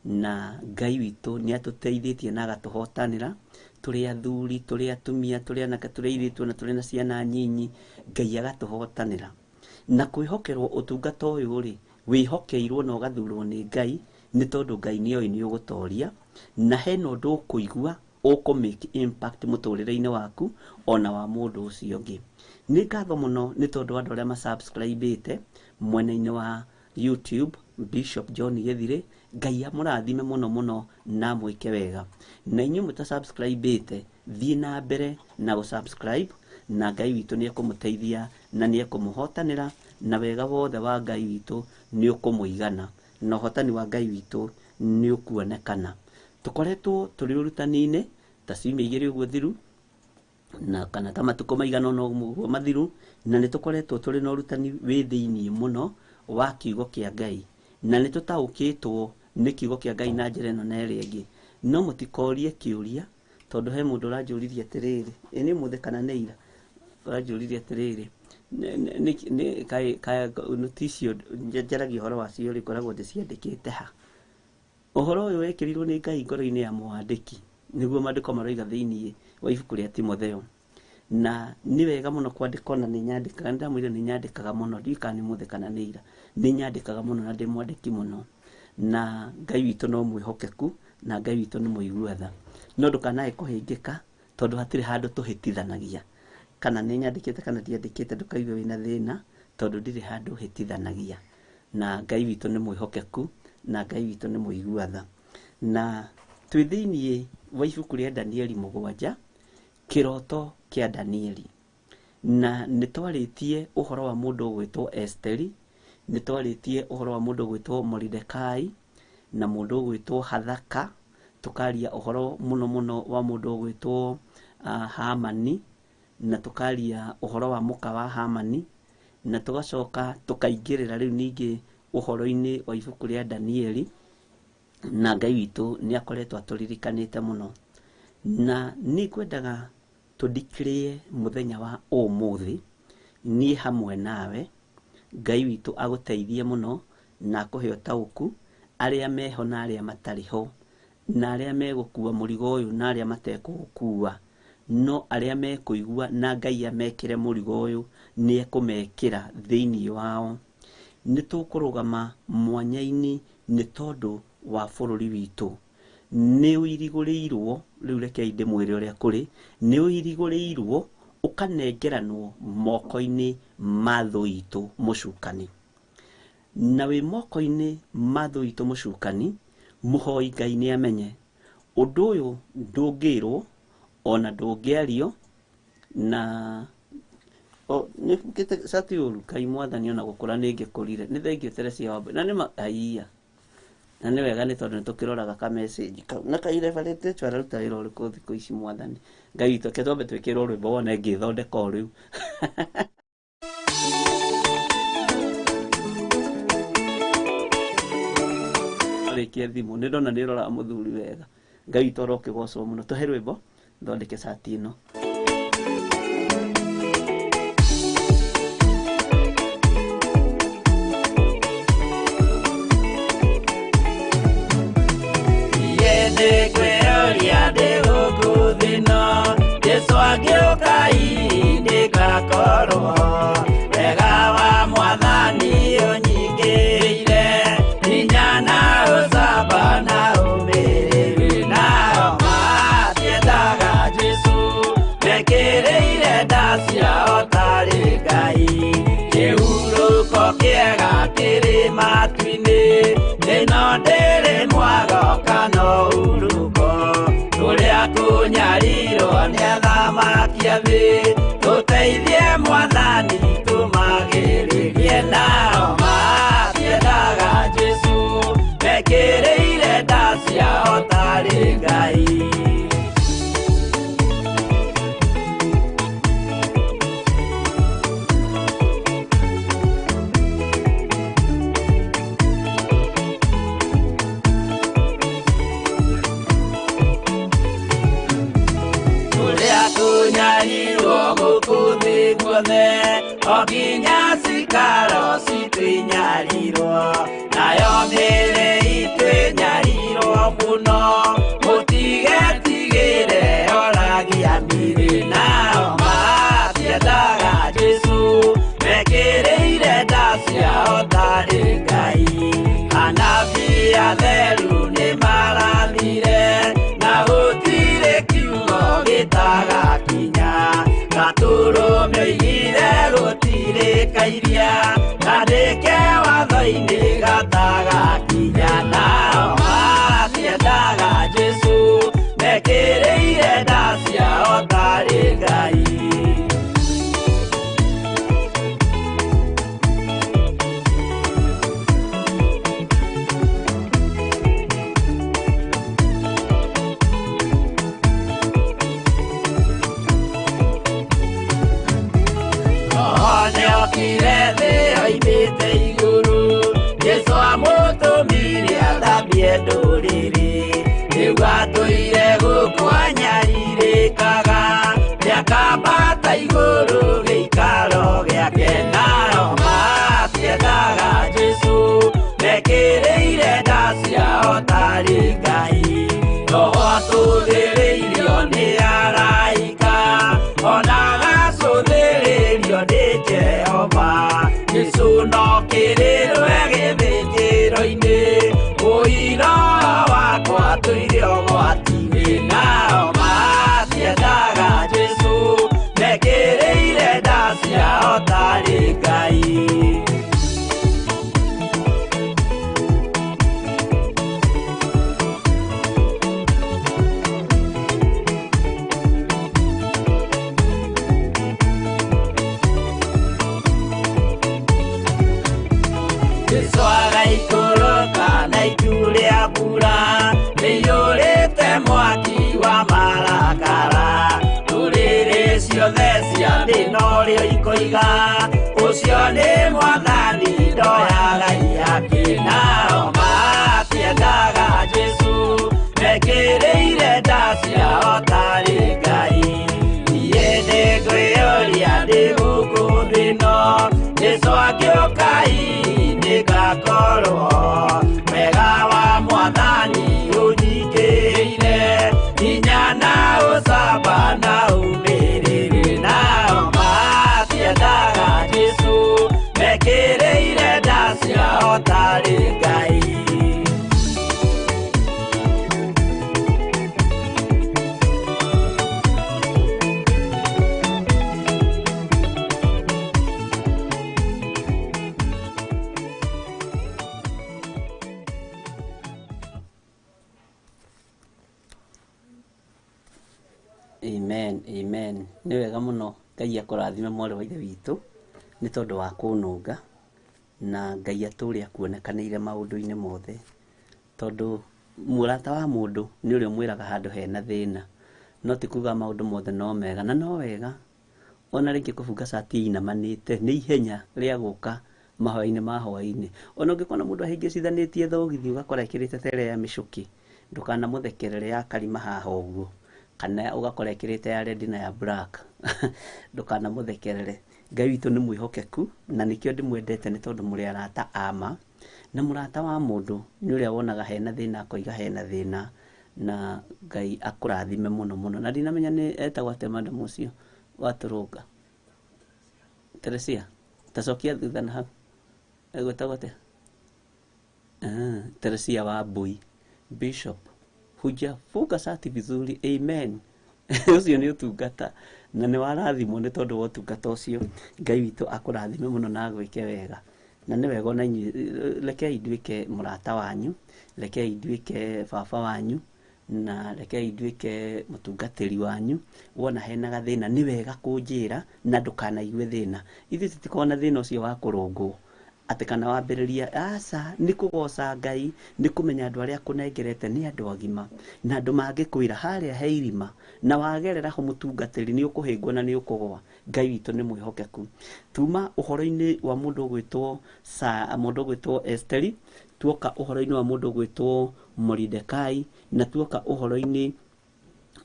na Ngai witũ nĩ atũteithĩtie na agatũhotanĩra. Tũrĩ athuri, tũrĩ atumia, tũrĩ anake, tũrĩ airĩtu, na tũrĩ na ciana nyinyi, Ngai agatũhotanĩra. Na kwĩhokerwo ũtungata ũyũ rĩ, wĩhokeirwo na ũgathurwo nĩ Ngai, nĩ tondũ Ngai nĩoĩ nĩ ũgũtoria, na hena ũndũ ũkũigua ũkũ make impact mũtũrĩre-inĩ waku ona wa mũndũ ũcio ũngĩ. Nĩ ngatho mũno nĩ tondũ andũ arĩa masubscribĩte mwena-inĩ wa YouTube, Bishop John Gĩthirĩ, Ngai amũrathime mũno mũno na amwĩke wega. Na inyuĩ mũtasubscribĩte, thiĩ na mbere na gũsubscribe, na Ngai witũ nĩ ekũmũteithia na nĩ ekũmũhotanĩra, na wega wothe wa Ngai witũ nĩ ũkũmũigana, na ũhotani wa Ngai witũ nĩ ũkuonekana. Tũkoretwo tũrĩ ũrutani-inĩ ta ciumia igĩrĩ ũguo thiru, na kana ta matukũ maigana ũna ũguo mathiru, na nĩ tũkoretwo tũrĩ na ũrutani wĩ thĩiniĩ mũno wa kiugo kĩa Ngai, na nĩ tũtaũkĩtwo nĩ kiugo kĩa Ngai na njĩra ĩno na ĩrĩa ĩngĩ. No mũtikorie kĩũria, tondũ he mũndũ ũranjũririe atĩrĩrĩ, ĩ nĩ ũmũthĩ kana nĩ ira, ũranjũririe atĩrĩrĩ, noti icio njaragia ũhoro wacio rĩ, ngoragwo ndĩciandĩkĩte ha? Ũhoro ũyũ wekĩrirwo nĩ Ngai ngoro-inĩ ya mwandĩki, nĩguo maandĩko maroiga thĩiniĩ wa ibuku rĩa Timotheo. Na nĩ wega mũno kwandĩka, ona nĩ nyandĩkaga, nĩ ndamwĩrire nĩ nyandĩkaga mũno, ndiũĩ kana nĩ ũmũthĩ kana nĩ ira, nĩ nyandĩkaga mũno na ndĩ mwandĩki mũno. Na Ngai witũ no mwĩhokeku, na Ngai witũ nĩ mũigua tha. No ndũkanae kũhĩngĩka, tondũ hatirĩ handũ tũhĩtithanagia. Kana nĩ nyandĩkĩte kana ndiandĩkĩte, ndũkaigue wĩna thĩna, tondũ ndirĩ handũ hĩtithanagia. Na Ngai witũ nĩ mwĩhokeku, na Ngai witũ nĩ mũigua tha. Na twĩ thĩiniĩ wa ibuku rĩa Danieli 7, kĩroto kĩa Danieli. Na nĩ twarĩtie ũhoro wa mũndũ ũgwĩtwo Esteri, nĩ twarĩtie ũhoro wa mũndũ ũgwĩtwo Moridekai, na mũndũ ũgwĩtwo Hathaka, tũkaria ũhoro mũno mũno wa mũndũ ũgwĩtwo Hamani, na tũkaria ũhoro wa mũka wa Hamani, na tũgacoka tũkaingĩrĩra rĩu ningĩ ũhoro-inĩ wa ibuku rĩa Danieli, na Ngai witũ nĩ akoretwo atũririkanĩte mũno. Na nĩ ngwendaga tũndikĩrĩe mũthenya wa ũmũthĩ, niĩ hamwe nawe, Ngai witũ agũteithie mũno na akũhe ũtaũku, arĩa meho na arĩa matarĩ ho, na arĩa megũkua mũrigo ũyũ na arĩa matekũũkua, no arĩa mekũigua na Ngai amekĩre mũrigo ũyũ nĩ ekũmekĩra thĩinĩ wao. Nĩ tũkũrũgama mwanya-inĩ nĩ tondũ wa bũrũri witũ. Nĩ ũirigũrĩirwo, rĩu rekei ndĩmwĩre ũrĩa kũrĩ, nĩ ũirigũrĩirwo ũkanengeranwo moko-inĩ ma thũ itũ mũcukani. Na wĩ moko-inĩ ma thũ itũ mũcukani, mũhoi Ngai nĩ amenye ũndũ ũyũ ndũngĩrwo ona ndũngĩario na nĩ ngĩte cati ũru Ngai mwathani ona gũkũra nĩ ngĩkũrire. Nĩ thengiũ Teresia wa na nĩ ma aiya. Na nĩ wega nĩ tondũ nĩ tũkĩroraga ka message kau na kairebarĩte araruta wĩra ũrĩkũ thikũ ici mwathani. Ngai witũ reke twambe twĩkĩrwo rwĩmbo wone ngĩthondeka o rĩu. Arĩkia thimũ nĩ ndona nĩ ũroraga mũthuri wega. Ngai witũ arokĩgocwo mũno. Tũhe rwĩmbo thondeke cati ĩno. Jesu agĩũka ndĩgakorwo wega wa mwathani ũnyingĩrĩire hinya na ũcamba na ũmĩrĩru nao matiendaga Jesu mekĩrĩire nda ciao tarĩ Ngai kĩhurũko kĩega kĩrĩ matu-inĩ ĩno ndĩrĩ mwago kana ũhurũko kũrĩa kũnyarirwo nĩ athamaki a thĩ tũteithie mwathani tũmagĩrĩrie nao matiendaga Jesu mekĩrĩire nda ciao tarĩ Ngai. Kũnyarirwo gũkũ thĩ guothe o nginya cikaro citũ inyarirwo nayo mĩĩrĩ itũ ĩnyarirwo mũno mũtigetigĩre oragia mĩĩrĩ nao matiendaga Jesu mekĩrĩire nda ciao tarĩ Ngai anabii atheru nĩmarathire na gũtirĩ kiugo gĩtagakinya gatũrũme oigire gũtirĩ kairia kandĩke watho-inĩ gatagakinya nao matiendaga Jesu mekĩrĩire nda ciao tarĩ Ngai. Nĩokire thĩ oimĩte igũrũ Jesu amũtũmire athambie ndũrĩrĩ rĩu atũire gũkũ anyarirĩkaga nĩakambata igũrũ gĩikaro gĩake nao matiendaga Jesu mekĩrĩire nda ciao tarĩ Ngai roho atũthĩrĩirio nĩ araika ona agacũthĩrĩrio nĩ Jehova Jesu no kĩrĩrwe gĩthĩnjĩro-inĩ ũira wakwa tũire ũgwati-inĩ nao matiendaga Jesu mekĩrĩire nda ciao tarĩ Ngai. Jesu agaikũrũka na itu rĩa mbura rĩiyũrĩte mwaki wa marakara ndũrĩrĩ ciothe cia thĩ norĩo ikoiga ũcio nĩ mwathani ndoyaga ihaki nao matiendaga Jesu mekĩrĩire nda ciao tarĩ Ngai niĩ nĩngwĩyũria ndĩ gũkũ thĩ ĩno Jesu agĩũka Amen, amen. Nĩ wega mũno Ngai akũrathime mwarĩ wa ithe witũ nĩ tondũ wa kũnũnga na Ngai atũre akuonekanĩire maũndũ-inĩ mothe, tondũ mũrata wa mũndũ nĩ ũrĩa ũmwĩraga handũ hena thĩna, no ti kuga maũndũ mothe no mega, na no wega ona rĩngĩ kũbunga cati ĩinamanĩte nĩ ihenya rĩa gũka mahoya-inĩ ma hwaĩ-inĩ. Ona ũngĩkona mũndũ ahĩngĩcithanĩtie thogithi ũgakora ekĩrĩte tere ya mĩcũkĩ, ndũkanamũthekerere ya karima haha ũguo, kana ũgakora ekĩrĩte ya red na ya black ndũkanamũthekerere. Ngai witũ nĩ mwĩhokeku na nĩkĩo ndĩmwendete nĩ tondũ mũrĩ arata a ma, na mũrata wa mũndũ nĩ ũrĩa wonaga hena thĩna akoiga hena thĩna, na Ngai akũrathime mũno mũno. Na ndinamenya nĩ etagwo atĩa madam ũcio watũrũnga, Teresia, tacokia thutha na hau, egwĩtagwo atĩa? Teresia wa Mbui, Bishop, hujafunga shati vizuri, amen. Ũcio nĩ ũtungata na nĩ warathimwo nĩ tondũ wa ũtungata ũcio. Ngai witũ akũrathime mũno na agwĩke wega. Na nĩ wega ona inyuĩ, rekei nduĩke mũrata wanyu, rekei nduĩke baba wanyu, na rekei nduĩke mũtungatĩri wanyu. Wona hena gathĩna nĩ wega kũnjĩra na ndũkanaigue thĩna. Ithuĩ tũtikoragwo na thĩna ũcio wa kũrũngwo atĩ kana wambĩrĩria, aca, nĩ kũgoca Ngai, nĩ kũmenya andũ arĩa akũnengerete nĩ andũ agima, na andũ mangĩkwĩra harĩa he irima, na wagerera ho mũtungatĩri nĩ ũkũhĩngwo na nĩ ũkũgwa. Ngai witũ nĩ mwĩhokeku. Tuma ũhoro-inĩ wa mũndũ ũgwĩtwo Sa, mũndũ ũgwĩtwo Esteri, tuoka ũhoro-inĩ wa mũndũ ũgwĩtwo Moridekai, na tuoka ũhoro-inĩ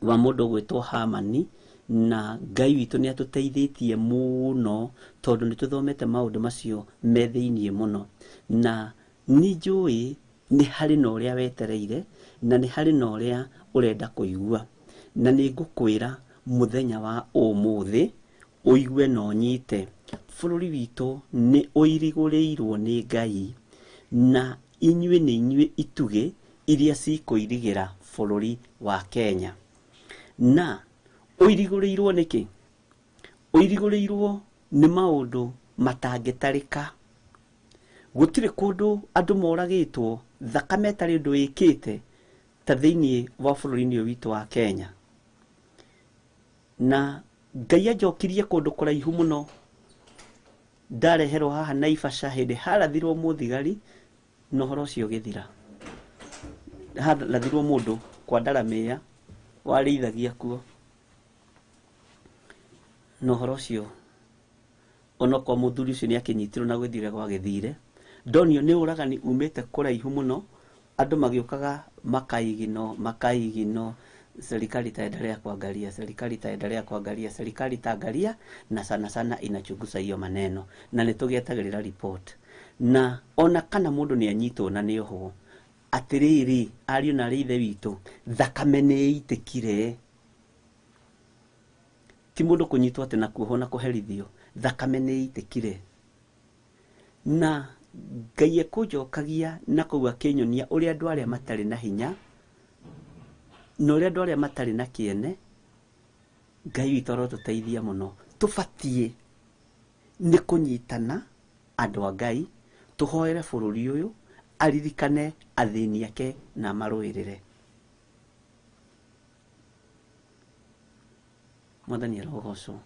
wa mũndũ ũgwĩtwo Hamani, na Ngai witũ nĩ atũteithĩtie mũno tondũ nĩ tũthomete maũndũ macio me thĩiniĩ mũno. Na nĩ njũĩ nĩ harĩ na ũrĩa wetereire, na nĩ harĩ na ũrĩa ũrenda kũigua. Na nĩ ngũkwĩra mũthenya wa ũmũthĩ, ũigue na ũnyite, bũrũri witũ nĩ ũirigũrĩirwo nĩ Ngai, na inyuĩ nĩ inyuĩ itugĩ iria cikũirigĩra bũrũri wa Kenya. Na ũirigũrĩirwo nĩkĩ? Ũirigũrĩirwo nĩ maũndũ matangĩtarĩka. Gũtirĩ kũndũ andũ moragĩtwo thakame ĩtarĩ ũndũ ĩkĩte ta thĩiniĩ wa bũrũri-inĩ ũyũ witũ wa Kenya. Na Ngai anjokirie kũndũ kũraihu mũno, ndareherwo haha Naivasha hĩndĩ harathirwo mũthigari na ũhoro ũcio ũgĩthira. Harathirwo mũndũ kwa Ndaramĩya warĩithagia kuo, na ũhoro ũcio onokorwo mũthuri ũcio nĩ akĩnyitirwo na gwĩthire gwagĩthire, ndonio nĩ ũragani umĩte kũraihu mũno, andũ magĩũkaga makaigino makaigino, serikali itaendelea kuangalia, serikali itaendelea kuangalia, serikali itaangalia na sana sana inachunguza hiyo maneno, na nĩ tũgĩetagĩrĩra report. Na ona kana mũndũ nĩ anyitwo na nĩ ohwo, atĩrĩrĩ ariũ na arĩ ithe witũ, thakame nĩ ĩitĩkire. Ti mũndũ kũnyitwo atĩ na kuohwo na kũherithio, thakame nĩ ĩitĩkire. Na Ngai ekũnjokagia na kũu akĩnyonia ũrĩa andũ arĩa matarĩ na hinya na ũrĩa andũ arĩa matarĩ na kĩene, Ngai witũ arotũteithia mũno. Tũbatiĩ nĩ kũnyitana andũ a Ngai, tũhoere bũrũri ũyũ, aririkane athĩni ake na amarũĩrĩre. Mwathani arogocwo.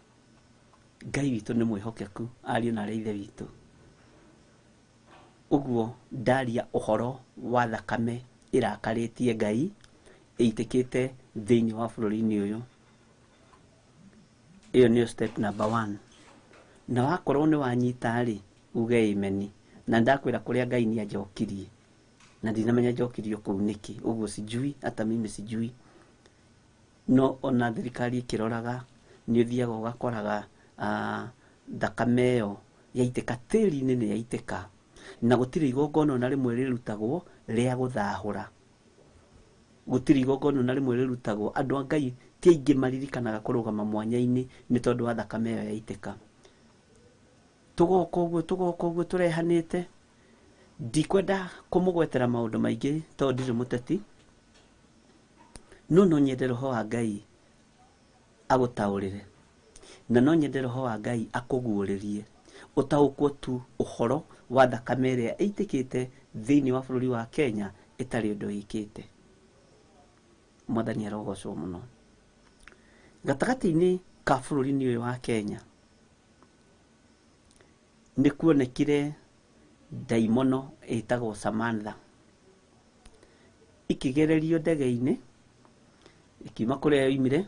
Ngai witũ nĩ mwĩhokeku, ariũ na arĩ ithe witũ. Ũguo ndaria ũhoro wa thakame ĩrakarĩtie Ngai, ĩitĩkĩte thĩinĩ wa bũrũri-inĩ ũyũ. Ĩyo nĩyo step number 1. Na wakorwo nĩ wanyita rĩ, uge amen. Na ndakwĩra kũrĩa Ngai nĩ anjokirie. Na ndinamenya njokirio kũu nĩkĩ. Ũguo sijui, hata mimi sijui. No ona thirikari ĩkĩroraga, nĩ ũthiaga ũgakoraga, thakame ĩyo yaitĩka tĩri-inĩ nĩ yaitĩka. Na gũtirĩ igongona ona rĩmwe rĩrutagwo rĩa gũthahũra. Gũtirĩ igongona ona rĩmwe rĩrutagwo. Andũ a Ngai ti aingĩ maririkanaga kũrũgama mwanya-inĩ nĩ tondũ wa thakame ĩyo yaitĩka. Tũgoka ũguo, tũgoka ũguo tũrehanĩte. Ndikwenda kũmũgwetera maũndũ maingĩ tondũ ndirĩ mũteti. No no nyende roho wa Ngai agũtaũrĩre. Na no nyende roho wa Ngai akũguũrĩrie. Ũtaũkwo tu ũhoro wa thakame ĩrĩa ĩitĩkĩte thĩinĩ wa bũrũri wa Kenya ĩtarĩ ũndũ ĩkĩte. Mwathani arogocwo mũno. Gatagatĩ-inĩ ka bũrũri-inĩ ũyũ wa Kenya nĩ kuonekire ndaimono ĩtagwo Samantha ikĩgererio ndege-inĩ ĩkiuma kũrĩa yoimire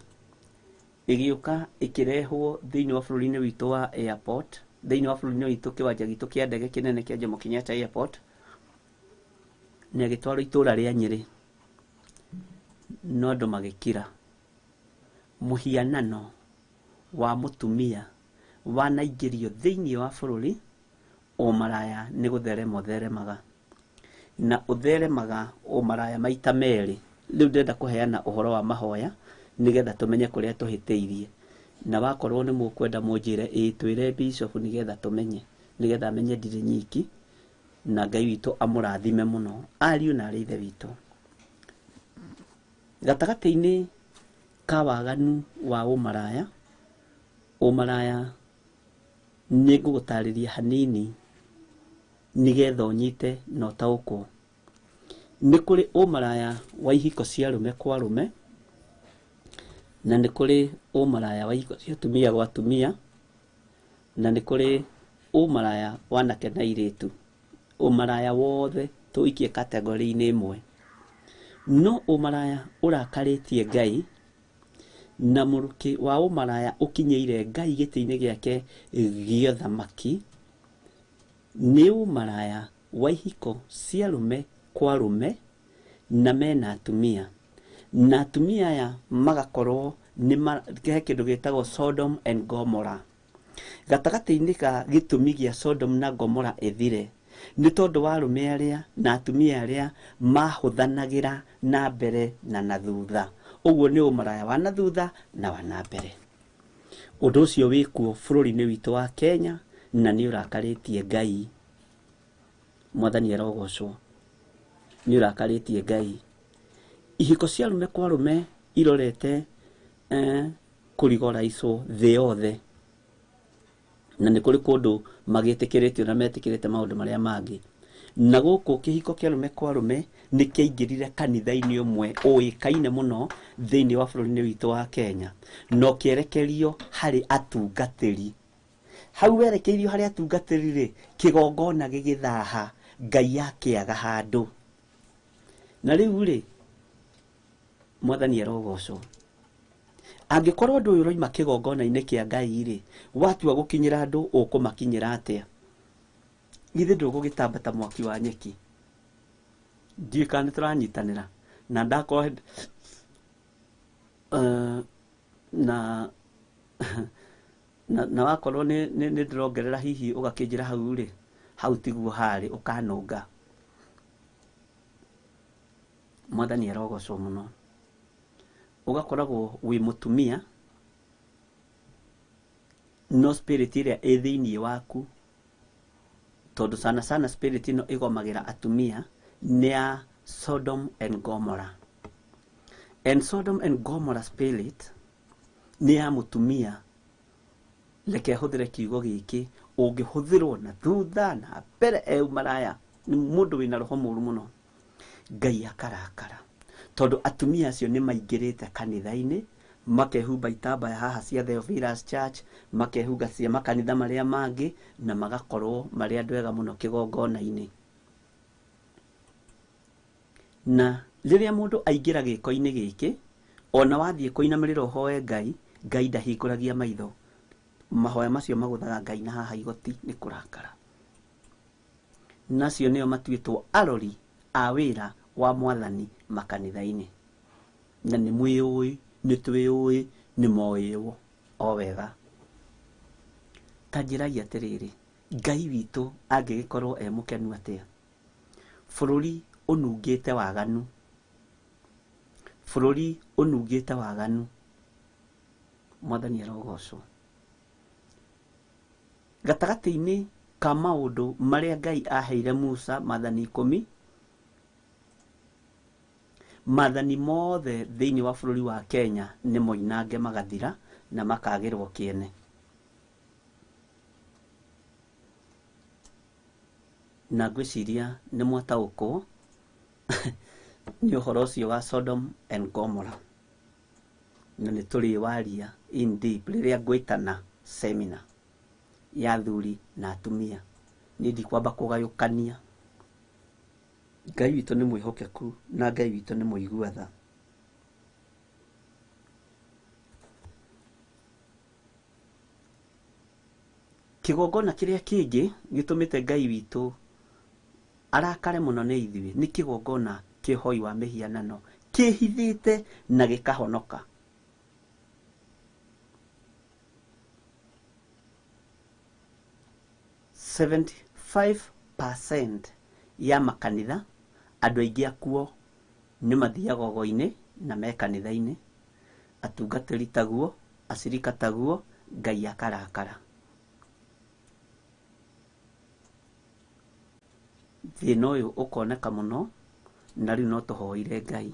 ĩgĩũka ĩkĩrehwo thĩinĩ wa bũrũri-inĩ witũ wa airport, thĩinĩ wa bũrũri-inĩ witũ kĩwanja gitũ kĩa ndege kĩnene kĩa Jomo Kenyatta Airport, na ĩgĩtwarwo itũra rĩa Nyĩrĩ, no andũ magĩkira. Mũhianano wa mũtumia wanaingĩrio thĩinĩ wa bũrũri, ũmaraya nĩ gũtherema ũtheremaga, na ũtheremaga ũmaraya maita merĩ. Rĩu ndĩrenda kũheana ũhoro wa mahoya nĩgetha tũmenye kũrĩa tũhĩtĩirie, na wakorwo nĩ mũkwenda mũnjĩre ĩĩ twĩre bishop nĩgetha tũmenye, nĩgetha amenye ndirĩ nyiki, na Ngai witũ amũrathime mũno ariũ na arĩ ithe witũ. Gatagatĩ-inĩ ka waganu wa ũmaraya, ũmaraya nĩ ngũgũtarĩria hanini nĩgetha ũnyite na ũtaũkwo. Nĩ kũrĩ ũmaraya wa ihiko cia arũme kwa arũme, na nĩ kũrĩ ũmaraya wa ihiko cia atumia gwa atumia, na nĩ kũrĩ ũmaraya wa anake na airĩtu. Ũmaraya wothe tũikie kategori-inĩ ĩmwe. No ũmaraya ũrakarĩtie Ngai, na mũrukĩ wa ũmaraya ũkinyĩire Ngai gĩtĩ-inĩ gĩake gĩa ũthamaki, nĩ ũmaraya wa ihiko cia arũme kwa arũme na mena atumia, na atumia aya magakorwo nĩ he kĩndũ gĩtagwo Sodom and Gomorrah. Gatagatĩ-inĩ ka gĩtũmi gĩa Sodom na Gomorrah ĩthire nĩ tondũ wa arũme arĩa na atumia arĩa mahũthanagĩra na mbere na na thutha. Ũguo nĩ ũmaraya wa na thutha na wa na mbere. Ũndũ ũcio wĩkuo bũrũri-inĩ witũ wa Kenya na nĩ ũrakarĩtie Ngai. Mwathani arogocwo. Nĩ ũrakarĩtie Ngai. Ihiko cia arũme kwa arũme irorete kũrigoraicwo thĩ yothe, na nĩ kũrĩ kũndũ magĩtĩkĩrĩtio na metĩkĩrĩte maũndũ marĩa mangĩ. Na gũkũ kĩhiko kĩa arũme kwa arũme nĩ kĩaingĩrire kanitha-inĩ ũmwe ũĩkaine mũno thĩinĩ wa bũrũri-inĩ witũ wa Kenya, na ũkĩerekerio harĩ atungatĩri. Hau werekeirio harĩ atungatĩri rĩ, kĩgongona gĩgĩthaha, Ngai akĩaga handũ. Na rĩu rĩ, Mwathani arogocwo. Angĩkorwo ũndũ ũyũ ũroima kĩgongona-inĩ kĩa Ngai rĩ, watua gũkinyĩra andũ ũkũmakinyĩra atĩa? Githĩ ndũgũgĩtamba ta mwaki wa nyeki? Ndiũĩ kana nĩ tũranyitanĩra, na ndakorwo na na wakorwo nĩ ndĩrongerera hihi ũgakĩnjĩra hau rĩ, hau tiguo harĩ, ũkanũnga. Mwathani arogocwo mũno. Ũgakoragwo wĩ mũtumia, no spirit ĩrĩa ĩ thĩinĩ waku, tondũ sana sana spirit ĩno ĩgomagĩra atumia, nĩ ya Sodom and Gomorrah. And Sodom and Gomorrah spirit nĩ ya mũtumia, reke hũthĩre kiugo gĩkĩ, ũngĩhũthĩrwo na thutha na mbere maraya, nĩ mũndũ wĩna roho mũru mũno. Ngai akarakara tondũ atumia acio nĩ maingĩrĩte kanitha-inĩ, makehumba itambaya haha cia Theophilus Church, makehumba cia makanitha marĩa mangĩ, na magakorwo marĩ andũ ega mũno kĩgongona-inĩ. Na rĩrĩa mũndũ aingĩra gĩko-inĩ gĩkĩ, ona wathiĩ kũinamĩrĩra ũhoe Ngai, Ngai ndahingũragia maitho. Mahoya macio magũthaga Ngai na haha igoti nĩ kũrakara. Nacio nĩo matuĩtwo arori a wĩra wa Mwathani makanitha-inĩ. Na nĩ mwĩũĩ, nĩ twĩũĩ, nĩ moĩwo o wega. Ta njĩrai atĩrĩrĩ, Ngai witũ angĩgĩkorwo e mũkenu atĩa? Bũrũri ũnungĩte waganu. Bũrũri ũnungĩte waganu. Mwathani arogocwo. Gatagatĩ-inĩ ka maũndũ marĩa Ngai aheire Musa maathani 10, maathani mothe thĩinĩ wa bũrũri wa Kenya nĩ moinange magathira na makagĩrwo kĩene. Na ngwĩciria nĩ mwataũkwo nĩ ũhoro ũcio wa Sodom and Gomorrah. Na nĩ tũrĩwaria in deep rĩrĩa ngwĩtana seminar ya athuri na atumia. Niĩ ndikwamba kũgayũkania. Ngai witũ nĩ mwĩhokeku na Ngai witũ nĩ mũigua tha. Kĩgongona kĩrĩa kĩngĩ gĩtũmĩte Ngai witũ arakare mũno nĩ ithuĩ nĩ kĩgongona kĩa ũhoi wa mĩhianano kĩhithĩte na gĩkahonoka. 75% ya makanitha andũ aingĩ akuo nĩ mathiaga ogo-inĩ na me kanitha-inĩ, atungatĩri taguo, acirika taguo, Ngai akarakara. Thĩna ũyũ ũkoneka mũno na rĩu no tũhoire Ngai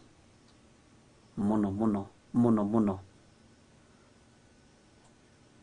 mũno mũno mũno mũno.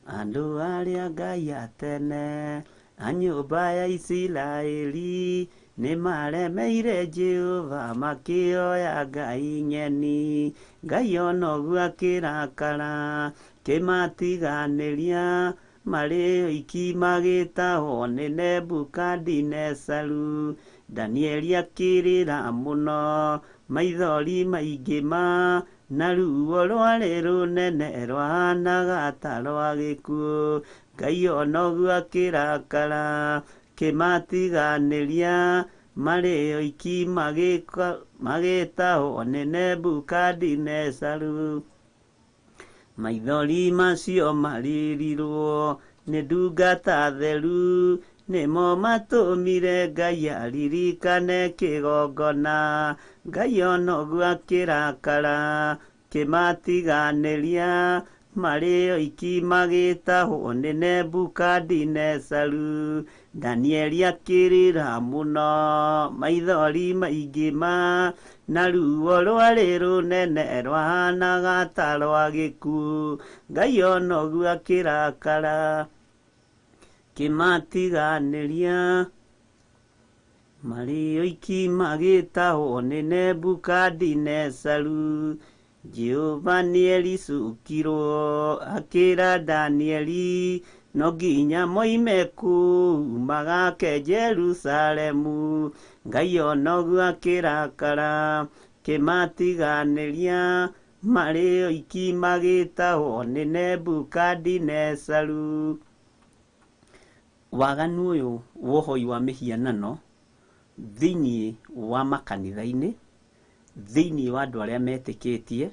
Andũ arĩa Ngai atene a nyũmba ya Isiraeli nĩmaremeire Jehova makĩoya ngai ng'eni. Ngai ona ũguo akĩrakara kĩmatiganĩria marĩ oiki magĩtahwo nĩ Nebukadinesaru. Danieli akĩrĩra mũno maithori maingĩ ma na ruo rwarĩ rũnene rwahanaga ta rwa gĩkuũ. Ngai ona ũguo akĩrakara kĩmatiganĩria marĩ oiki magĩtahwo nĩ Nebukadinesaru. Maithori macio marĩrirwo nĩ ndungata theru nĩmo matũmire Ngai aririkane kĩgongona. Ngai ona ũguo akĩrakara kĩmatiganĩria marĩ oiki magĩtahwo nĩ Nebukadinesaru. Danieli akĩrĩra mũno maithori maingĩ ma na ruo rwarĩ rũnene rwahanaga ta rwa gĩkuũ. Ngai ona ũguo akĩrakara kĩmatiganĩria marĩ oiki magĩtahwo nĩ Nebukadinesaru. Jehova nĩericũkirwo akĩra Danieli no nginya moime kũu magake Jerusalemu. Ngai ona ũguo akĩrakara kĩmatiganĩria marĩ oiki magĩtahwo nĩ Nebukadinesaru. Waganu ũyũ wa ũhoi wa mĩhianano thĩinĩ wa makanitha-inĩ, thĩinĩ wa andũ arĩa metĩkĩtie,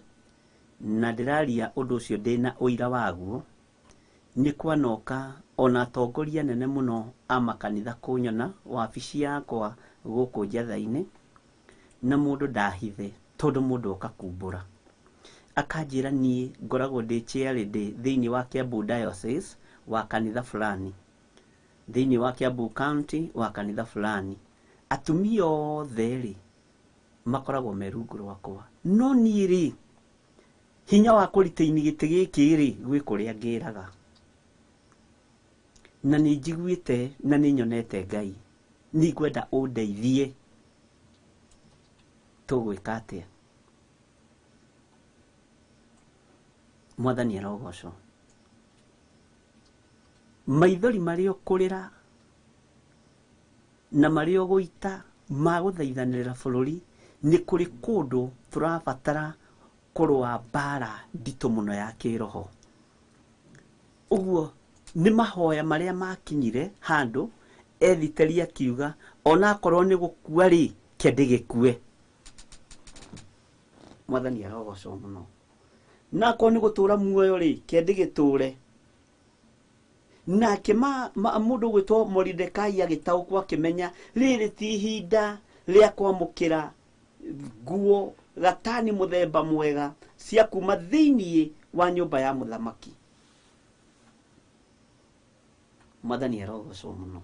na ndĩraria ũndũ ũcio ndĩna ũira waguo, nĩ kwanoka ona atongoria anene mũno a makanitha kũnyona wabici yakwa gũkũ Njatha-inĩ, na mũndũ ndahithe tondũ mũndũ oka kumbũra. Akanjĩra niĩ ngoragwo ndĩ chairlady thĩinĩ wa Kiambu Diocese wa kanitha fulani, thĩinĩ wa Kiambu County wa kanitha fulani. Atumia othe rĩ makoragwo me rungu rwakwa, no niĩ rĩ hinya wa kũritaini gĩtĩ gĩkĩ rĩ gwĩ kũrĩa ngĩraga. Na nĩ njiguĩte na nĩ nyonete Ngai, nĩ ngwenda ũndeithie. Tũgwĩka atĩa? Mwathani arogocwo. Maithori marĩa ũkũrĩra na marĩa ũgũita ma gũthaithanĩrĩra bũrũri, nĩ kũrĩ kũndũ tũrabatara kũrũa mbara nditũ mũno ya kĩroho. Ũguo nĩ mahoya marĩa makinyire handũ Ethiteri akiuga onakorwo nĩ gũkua rĩ kende gĩkue. Mwathani arogocwo mũno. Na akorwo nĩ gũtũra muoyo rĩ kende gĩtũre. Nake mũndũ ũgwĩtwo Moridekai agĩtaũkwo akĩmenya rĩrĩ ti ihinda rĩa kwamũkĩra nguo gatani mũthemba mwega cia kuma thĩinĩ wa nyũmba ya mũthamaki. Mwathani arogocwo mũno.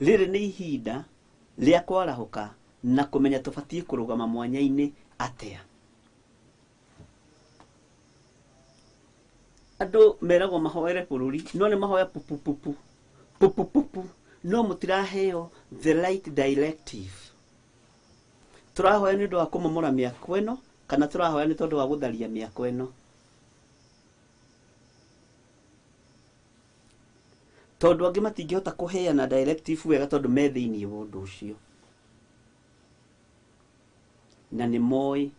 Rĩrĩ nĩ ihinda rĩa kwarahũka na kũmenya tũbatiĩ kũrũgama mwanya-inĩ atĩa. Andũ meragwo mahoere bũrũri, no nĩ mahoya pupu pupu pupu pupu, no mũtiraheo the right directive. Tũrahoya nĩ ũndũ wa kũmomora mĩako ĩno kana tũrahoya nĩ tondũ wa gũtharia mĩako ĩno? Tondũ angĩ matingĩhota kũheana directive wega tondũ me thĩinĩ wa ũndũ ũcio. Na nĩ moĩ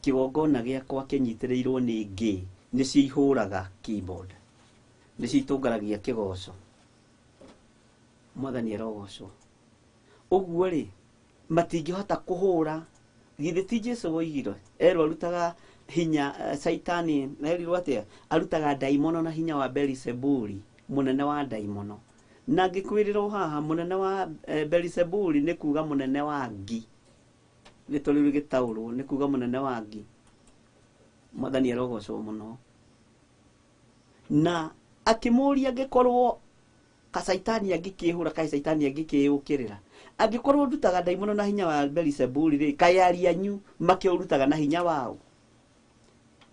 kĩgongona gĩakwa kĩnyitĩrĩirwo nĩ ngĩ nĩcio ihũraga keyboard, nĩcio itũngaragia kĩgoco. Mwathani arogocwo. Ũguo rĩ matingĩhota kũhũra. Githĩ ti Jesu woigire erwo arutaga hinya Saitani, erirwo atĩa? Arutaga ndaimono na hinya wa Beelzebuli, mũnene wa ndaimono. Na ngĩkwĩrĩra haha mũnene wa Beelzebuli nĩ kuga mũnene wa ngi. Nĩ tũrĩ gĩtaũrwo nĩ kuga mũnene wa ngi. Mwathani arogocwo mũno. Na akĩmũria angĩkorwo ka Saitani angĩkĩhũra, kaĩ Saitani angĩkĩũkĩrĩra, angĩkorwo ndutaga ndaimono na hinya wa Beelzebuli rĩ, kaĩ arianyu makĩũrutaga na hinya wao?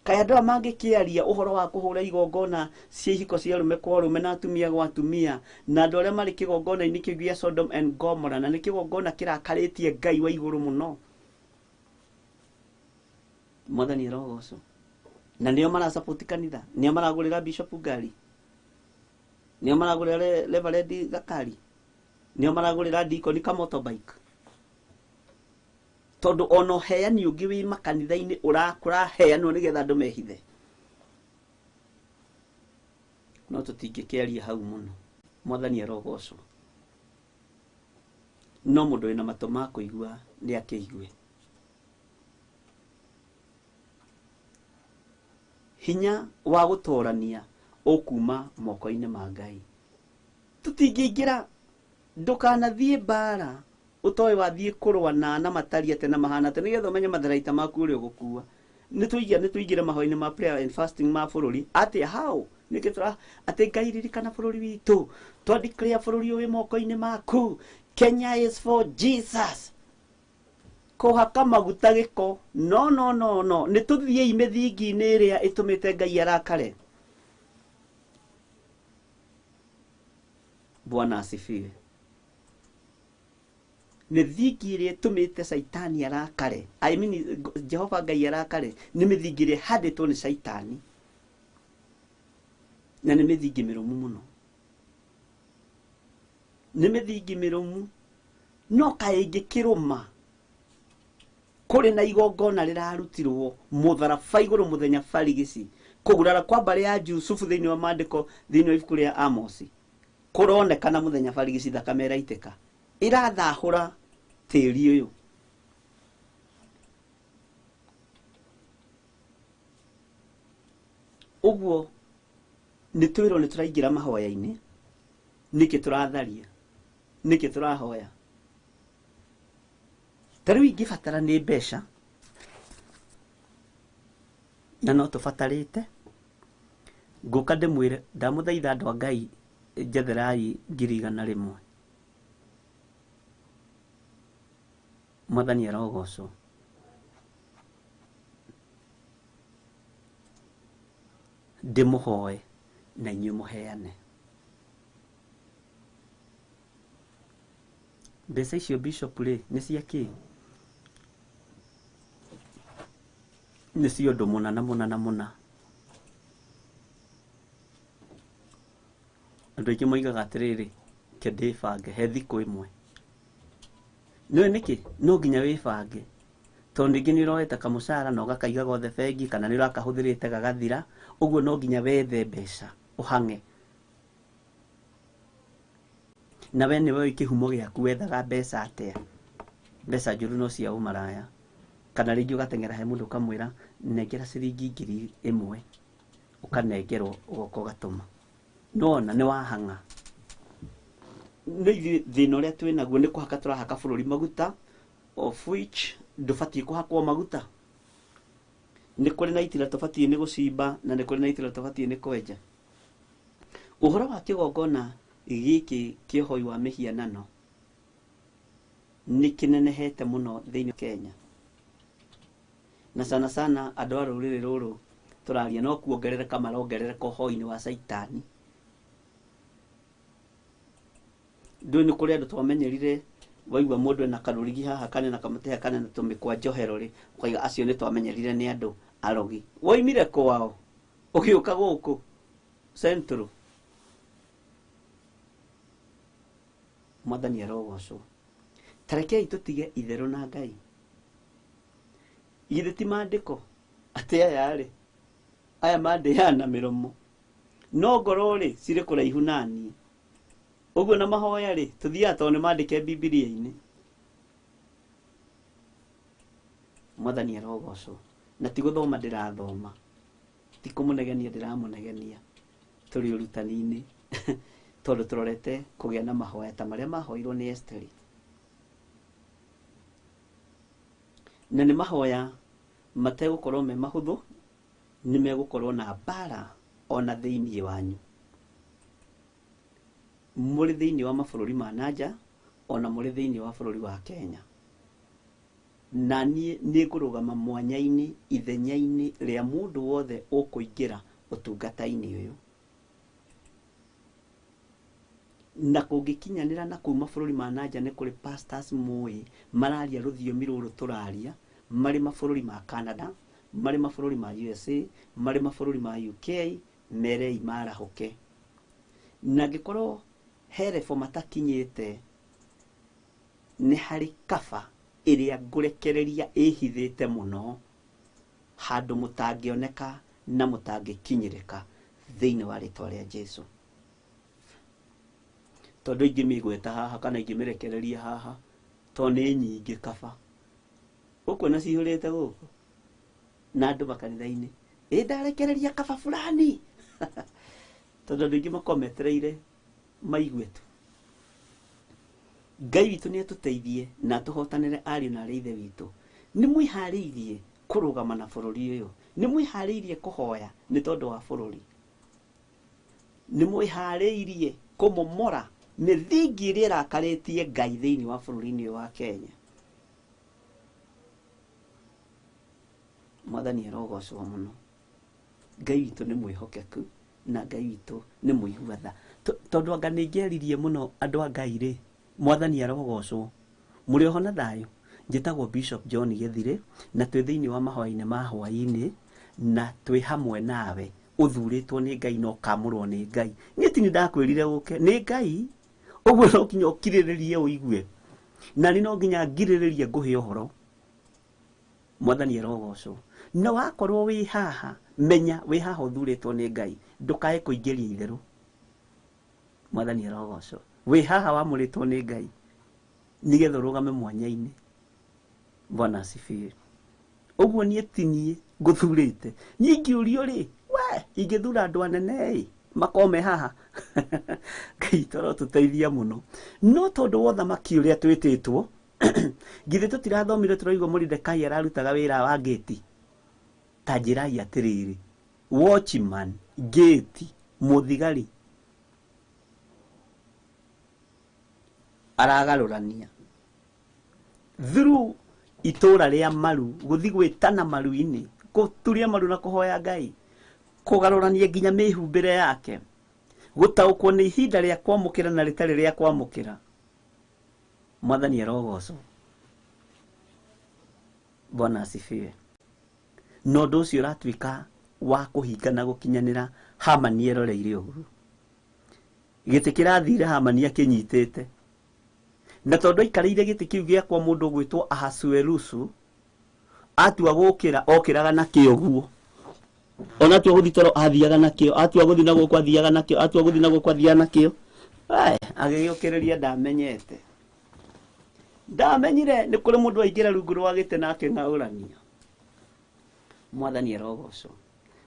Kaĩ andũ aya mangĩkĩaria ũhoro wa kũhũra igongona cia ihiko cia arũme kwa arũme na atumia gwa atumia, na andũ arĩa marĩ kĩgongona-inĩ kĩu gĩa Sodom and Gomorrah, na nĩ kĩgongona kĩrakarĩtie Ngai wa igũrũ mũno. Mwathani arogocwo. Na nĩo marasupport kanitha, nĩo maragũrĩra bishop ngari, nĩo maragũrĩra reverend gakari, nĩo maragũrĩra deacon ka motorbike. Tondũ ona ũheani ũngĩ wĩ makanitha-inĩ ũrakũraheanwo nĩgetha andũ mehithe. No tũtingĩkĩaria hau mũno. Mwathani arogocwo. No mũndũ wĩna matũ ma kũigua nĩ akĩigue. Hinya wa gũtorania ũkuma moko-inĩ ma Ngai. Tũtingĩingĩra, ndũkanathiĩ mbara ũtoĩ wathiĩ kũrũa na matari atĩa na mahana atĩa, nĩgetha ũmenye matharaita maku ũrĩa ũgũkua. Nĩ tũingĩre mahoya-inĩ ma prayer and fasting ma bũrũri. Atĩa how? Nĩkĩ tũra atĩ Ngai ririkana bũrũri witũ, twa declare bũrũri ũyũ wĩ moko-inĩ maku. Kenya is for Jesus. Kũhaka maguta gĩko. No, no, no, no. Nĩ tũthiĩi mĩthingi-inĩ ĩrĩa ĩtũmĩte Ngai arakare. Bwana asifiwe. Mĩthingi ĩrĩa ĩtũmĩte Saitani arakare, I mean Jehova Ngai arakare, nĩ mĩthingi ĩrĩa ĩhandĩtwo nĩ Saitani. Na nĩ mĩthingi mĩrũmu mũno. Nĩ mĩthingi mĩrũmu. No kaĩ ĩngĩkĩrũma, kũrĩ na igongona rĩrarutirwo mũtharaba igũrũ mũthenya barigici, kũgurara kwa mbarĩ ya Jusufu thĩinĩ wa maandĩko thĩinĩ wa ibuku rĩa Amosi, kũronekana mũthenya barigici thakame ĩraitĩka, ĩrathahũra tĩri ũyũ. Ũguo nĩ twĩrwo nĩ tũraingĩra mahoya-inĩ, nĩkĩ tũratharia, nĩkĩ tũrahoya. Ta rĩu ingĩbatara nĩ mbeca, na no tũbatarĩte, ngũka ndĩmwĩre ndamũthaitha andũ a Ngai njetherai 100,000. Mwathani arogocwo. Ndĩmũhoe na inyuĩ mũheane. Mbeca icio bishop rĩ nĩ cia kĩ? Nĩ cia ũndũ mũna na mũna na mũna. Andũ aingĩ moigaga atĩrĩrĩ, ke ndĩbange he thikũ ĩmwe. Nĩũĩ nĩkĩ? No nginya wĩbange. Tondũ ningĩ nĩ ũroete kamũcara na ũgakaiga gothe bengi, kana nĩ ũrakahũthĩrĩte gagathira, ũguo no nginya wethe mbeca ũhang'e. Na we nĩwe ũĩ kĩhumo gĩaku wethaga mbeca atĩa. Mbeca njũru no cia ũmaraya. Kana rĩngĩ ũgateng'era he mũndũ ũkamwĩra nengera ciringi 1,000, ũkanengerwo ũgoka ũgatũma. Nĩwona nĩ wahang'a. Nĩ ithuĩ thĩna ũrĩa twĩnaguo nĩ kũhaka tũrahaka bũrũri maguta, of which ndũbatiĩ kũhakwo maguta. Nĩ kũrĩ na itira tũbatiĩ nĩ gũcimba, na nĩ kũrĩ na itira tũbatiĩ nĩ kwenja. Ũhoro wa kĩgongona gĩkĩ kĩa ũhoi wa mĩhianano nĩ kĩnenehete mũno thĩinĩ wa Kenya. Na sana sana andũ a rũrĩrĩ rũrũ tũraria no kuongerereka marongerereka ũhoi-inĩ wa Saitani. Ndũĩ nĩ kũrĩ andũ twamenyerire, waigua mũndũ ena karũrigi haha kana na kamũtĩ haha kana na tũmĩkwa njohero rĩ, ũkauga acio nĩ twamenyerire nĩ andũ arogi. Woimire kwao ũgĩũka gũkũ Central. Mwathani arogocwo. Tarekei tũtige itherũ na Ngai. Githĩ ti maandĩko atĩ aya rĩ, aya mandĩaga na mĩromo, no ngoro rĩ cirĩ kũraihu na niĩ. Ũguo na mahoya rĩ, tũthiaga tondũ nĩ mandĩke Bibilia-inĩ. Mwathani arogocwo. Na ti gũthoma ndĩrathoma, ti kũmũnegenia ndĩramũnegenia, tũrĩ ũrutani-inĩ tondũ tũrorete kũgĩa na mahoya ta marĩa mahoirwo nĩ Esteri. Na nĩ mahoya mategũkorwo me mahũthũ, nĩ megũkorwo na mbara ona thĩinĩ wanyu. Mũrĩ thĩinĩ wa mabũrũri ma nanja, ona mũrĩ thĩinĩ wa bũrũri wa Kenya. Na niĩ nĩ ngũrũgama mwanya-inĩ, ithenya-inĩ rĩa mũndũ wothe ũkũingĩra ũtungata-inĩ ũyũ. Na kũngĩkinyanĩra na kũu mabũrũri ma nanja nĩ kũrĩ pastors mũĩ mararia rũthiomi rũrũ tũraria, marĩ mabũrũri ma Canada, marĩ mabũrũri ma USA, marĩ mabũrũri ma UK, merei marahũke. Na angĩkorwo he level matakinyĩte, nĩ harĩ kaba ĩrĩa ngũrekereria ĩhithĩte mũno, handũ mũtangĩoneka na mũtangĩkinyĩrĩka thĩinĩ wa rĩtwa rĩa Jesũ. Tondũ ingĩmĩgweta haha kana ingĩmĩrekereria haha, tondũ nĩ nyingĩ kaba. Ũkuona cihũrĩte gũkũ na andũ makanitha-inĩ, ĩ ndarekereria kaba fulani. Tondũ andũ aingĩ makoragwo metereire maigue tu. Ngai witũ nĩ atũteithie na atũhotanĩre ariũ na arĩ ithe witũ. Nĩ mwĩharĩirie kũrũgama na bũrũri ũyũ, nĩ mwĩharĩirie kũhoya nĩ tondũ wa bũrũri, nĩ mwĩharĩirie kũmomora mĩthingi ĩrĩa ĩrakarĩtie Ngai thĩinĩ wa bũrũri-inĩ ũyũ wa Kenya. Mwathani arogocwo mũno. Ngai witũ nĩ mwĩhokeku na Ngai witũ nĩ mũigua tha. Tondũ anga nĩ ngeririe mũno andũ a Ngai rĩ, Mwathani arogocwo. Mũrĩ oho na thayũ. Njĩtagwo Bishop John Gĩthirĩ na twĩ thĩinĩ wa mahoya-inĩ ma hwaĩ-inĩ na twĩ hamwe nawe. Ũthurĩtwo nĩ Ngai na ũkamũrwo nĩ Ngai. Niĩ ti nĩ ndakwĩrire ũke, nĩ Ngai. Ũguo no nginya ũkirĩrĩrie ũigue. Na nĩ no nginya ngirĩrĩrie ngũhe ũhoro. Mwathani arogocwo. Na wakorwo wĩ haha, menya wĩ haha ũthurĩtwo nĩ Ngai, ndũkae kũingĩria itherũ. Mwathani arogocwo. Wĩ haha wamũrĩtwo nĩ Ngai nĩgetha ũrũgame mwanya-inĩ. Bwana asifiwe. Ũguo niĩ ti niĩ ngũthurĩte. Niĩ ingĩũrio rĩ, we ingĩthura andũ anene ĩ, makorwo me haha. Ngai tũrotũteithia mũno. No tondũ wa ũthamaki ũrĩa twĩtĩtwo, githĩ tũtirathomire tũraigua Moridekai ararutaga wĩra wa ngĩti. Ta njĩrai atĩrĩrĩ, watchman, ngĩti, mũthigari aragarũrania through itũra rĩa maru, gũthiĩ gwĩtana maru-inĩ, gũturia maru na kũhoya Ngai, kũgarũrania nginya mĩhumbĩre yake, gũtaũkwo nĩ ihinda rĩa kwamũkĩra na rĩtarĩ rĩa kwamũkĩra. Mwathani arogocwo. Bwana asifiwe. Na ũndũ ũcio ũratuĩka wa kũhinga na gũkinyanĩra. Hamani eroreire ũguo, gĩtĩ kĩrathire Hamani akĩnyitĩte, na tondũ aikarĩire gĩtĩ kĩu gĩakwa mũndũ ũgwĩtwo Ahasuerusu atua gũkĩra okĩraga nakĩo guo, ona atua gũthiĩ toro athiaga nakĩo, atua gũthiĩ na gũkũ athiaga nakĩo, atua gũthiĩ na gũkũ athiaga nakĩo. Agĩgĩũkĩrĩria ndamenyete, ndamenyire nĩ kũrĩ mũndũ aingĩra rungu rwa gĩtĩ na akĩng'aũrania. Mwathani arogocwo.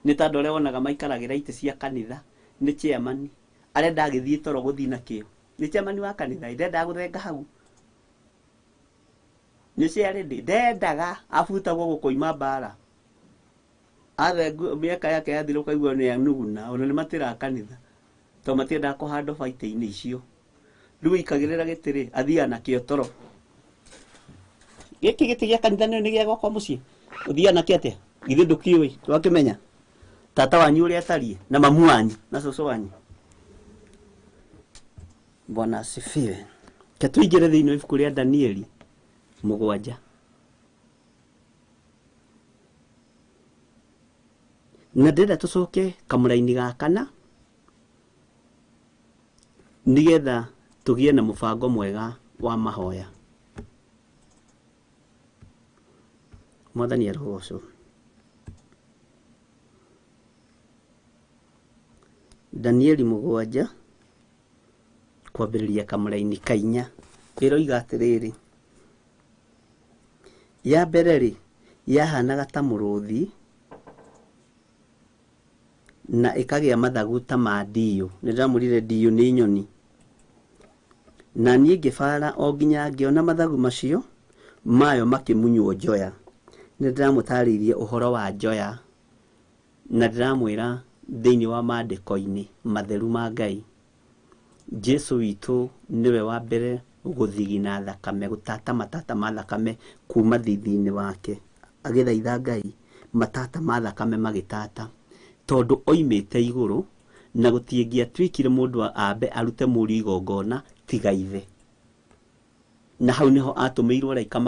Nĩ ta andũ arĩa wonaga maikaragĩra itĩ cia kanitha, nĩ chairman arenda agĩthiĩ toro gũthiĩ nakĩo, nĩ chairman wa kanitha ndendaga gũthenga hau, nĩ chairlady ndendaga abutagwo gũkũima mbara, athengu mĩaka yake yathira ũkaigua nĩ anuguna, ona nĩ matĩraga kanitha tondũ matiendaga kũhandwo baita-inĩ icio. Rĩu aikagĩrĩra gĩtĩ rĩ, athiaga nakĩo toro. Gĩkĩ gĩtĩ gĩa kanitha nĩ gĩa gwakwa mũciĩ, ũthiaga nakĩo atĩa? Githĩ ndũkĩũĩ? Ndwakĩmenya tata wanyu ũrĩa atariĩ na mamu wanyu na cũcũ wanyu. Bwana asifiwe. Ke tũingĩre thĩinĩ wa ibuku rĩa Danieli 7. Na ndĩrenda tũcoke kamũraini ga kana nĩgetha Tũgĩe na mũbango mwega wa mahoya. Mwathani arogocwo. Danieli 7 kwambĩrĩria kamũraini ka 4 ĩroiga atĩrĩrĩ, ya mbere rĩ yahanaga ta mũrũthi na ĩkagĩa mathagu ta ma ndiyũ. Nĩndĩramwĩrire ndiyũ nĩ nyoni. Na niĩ ngĩbara o nginya ngĩona mathagu macio mayo makĩmunywo njoya. Nĩndĩramũtarĩirie ũhoro wa njoya na ndĩramwĩra thĩinĩ wa maandĩko-inĩ matheru ma Ngai, Jesu witũ nĩwe wa mbere gũthigina thakame, gũtata matata ma thakame kuma thithi-inĩ wake, agĩthaitha Ngai matata ma thakame magĩtata, tondũ oimĩte igũrũ na gũtingĩatuĩkire mũndũ ambe arute mũriũ igongona tiga ithe. Na hau nĩho atũmĩirwo araika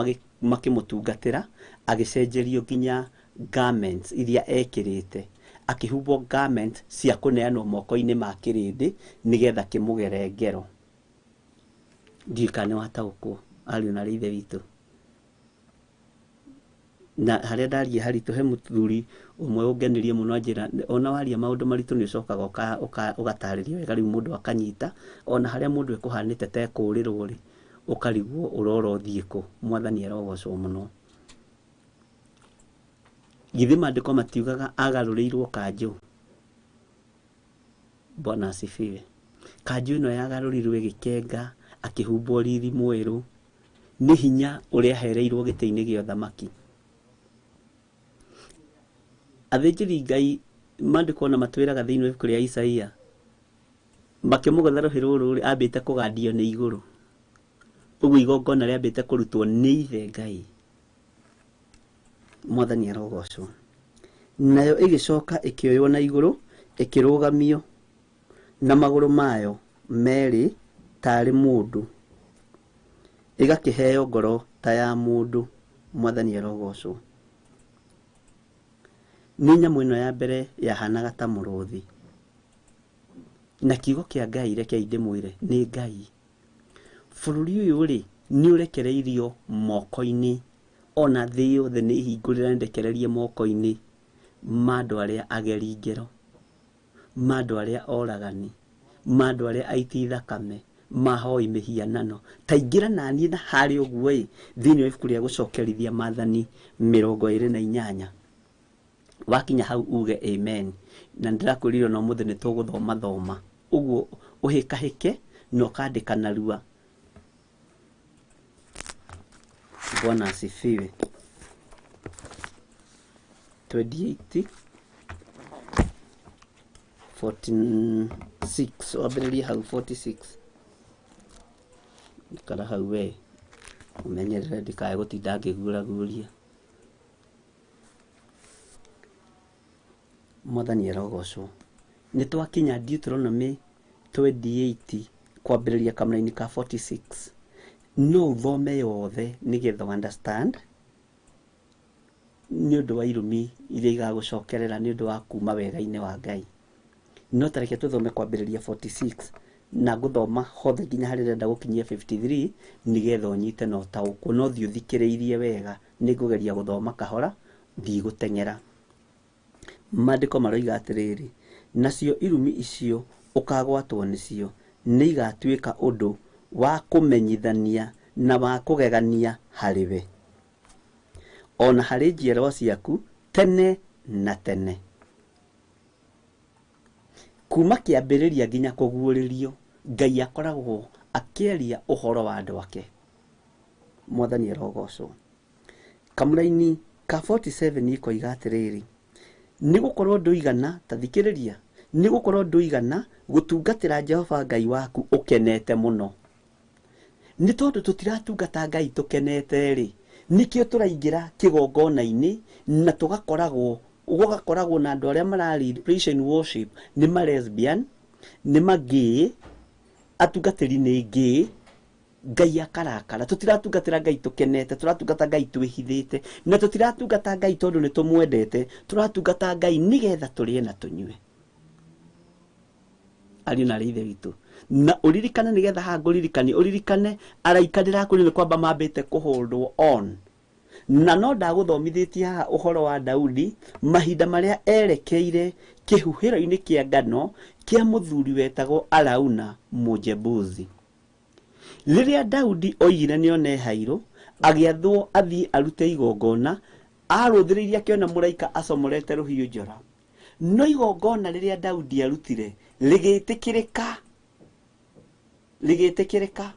makĩmũtungatĩra, agĩcenjerio nginya garments iria ekĩrĩte, akĩhumbwo garment cia kũneanwo moko-inĩ ma kĩrĩndĩ nĩgetha kĩmũgere ngero. Ndiũĩ kana nĩwataũkwo ariũ na ithe witũ. Na harĩa ndaria haritũ he mũthuri ũmwe ũngenirie mũno anjĩra, ona waria maũndũ maritũ nĩ ũcokaga ũgatarĩria wega rĩu mũndũ akanyita, ona harĩa mũndũ ekũhanĩte ta ekũrĩrwo rĩ, ũkarigwo ũrora ũthiĩ kũ. Mwathani arogocwo mũno. Githĩ maandĩko matiugaga agarũrĩirwo kanjũ? Bwana asifiwe. Kanjũ ĩno yagarũrirwo ĩgĩkenga, akĩhumbwo riri mwerũ nĩ hinya ũrĩa ahereirwo gĩtĩ-inĩ gĩa ũthamaki. Athĩnjĩri Ngai maandĩko ona matwĩraga thĩinĩ wa ibuku rĩa Isaia, makĩmũgũtha rũhĩ rũrũ rĩ, ambĩte kũgandio nĩ igũrũ. Ũguo igongona rĩambĩte kũrutwo nĩ ithe Ngai. Mwathani arogocwo. Nayo ĩgĩcoka ĩkĩoywo na igũrũ, ĩkĩrũgamio na magũrũ mayo merĩ tarĩ mũndũ, ĩgakĩheo ngoro ta ya mũndũ. Mwathani arogocwo. Nĩ nyamũ ĩno ya mbere yahanaga ta mũrũthi. Na kiugo kĩa Ngai rekei ndĩmwĩre nĩ Ngai. Bũrũri ũyũ rĩ nĩ ũrekereirio moko-inĩ, ona thĩ yothe nĩ ĩhingũrĩre ndekererie moko-inĩ ma andũ arĩa ageri ngero, ma andũ arĩa oragani, ma andũ arĩa aiti thakame, mahoi mĩhianano. Ta ingĩra naniĩ na harĩa ũguo ĩ, thĩinĩ wa ibuku rĩa gũcokerithia maathani 28. Wakinya hau uge amen. Na ndĩrakwĩrire ona ũmũthĩ nĩ tũgũthoma thoma, ũguo ũhĩkahĩke na ũkandĩka narua. Bwana asifiwe. 28 46 wambĩrĩrie hau 46. Ikara hau we ũmenyerere ndikae gũtinda ngĩguũraguũria. Mwathani arogocwo. Nĩ twakinya Deuteronomy 28 kwambĩrĩria kamũraini ka 46. No ũthome yothe nĩgetha understand nĩ ũndũ wa irumi iria igagũcokerera nĩ ũndũ wa kuma wega-inĩ wa Ngai. No ta reke tũthome kwambĩrĩria 46 na ngũthoma hothe nginya harĩa ndĩrenda gũkinyia 53 nĩgetha ũnyite na ũtaũkwo. No thiĩ ũthikĩrĩirie wega, nĩngũgeria gũthoma kahora, ndigũteng'era. Maandĩko maroiga atĩrĩrĩ, nacio irumi icio ũkagwatwo nĩcio nĩigatuĩka ũndũ wa kũmenyithania na wa kũgegania harĩwe, ona harĩ njiarwa ciaku tene na tene. Kuma kĩambĩrĩria nginya kũguũrĩrio, Ngai akoragwo akĩaria ũhoro wa andũ ake. Mwathani arogocwo. Kamũraini ka 47 ikoiga atĩrĩrĩ, nĩgũkorwo ndũigana, ta thikĩrĩria, nĩgũkorwo ndũigana gũtungatĩra Jehova Ngai waku ũkenete mũno. Nĩ tondũ tũtiratungata Ngai tũkenete rĩ, nĩkĩo tũraingĩra kĩgongona-inĩ na tũgakoragwo gũgakoragwo na andũ arĩa mara lead praise and worship nĩ ma lesbian, nĩ ma gay, atungatĩri nĩ gay. Ngai akarakara. Tũtiratungatĩra Ngai tũkenete, tũratungata Ngai twĩhithĩte, na tũtiratungata Ngai tondũ nĩ tũmwendete, tũratungata Ngai nĩgetha tũrĩe na tũnyue. Ariũ na ithe witũ, Na ũririkane nĩgetha haha ngũririkanie ũririkane araika ndĩrakũria nĩ kwamba mambĩte kũholdwo on. Na no ndagũthomithĩtie haha ũhoro wa Daudi mahinda marĩa erekeire kĩhuhĩro-inĩ kĩa ngano kĩa mũthuri wetagwo Arauna Mũjebusi. Rĩrĩa Daudi oigire nĩone hairũ, agĩathwo athiĩ arute igongona, arũthĩrĩirie akĩona mũraika acomorete rũhiũ njora. No igongona rĩrĩa Daudi arutire rĩgĩtĩkĩrĩka, rĩgĩtĩkĩrĩka.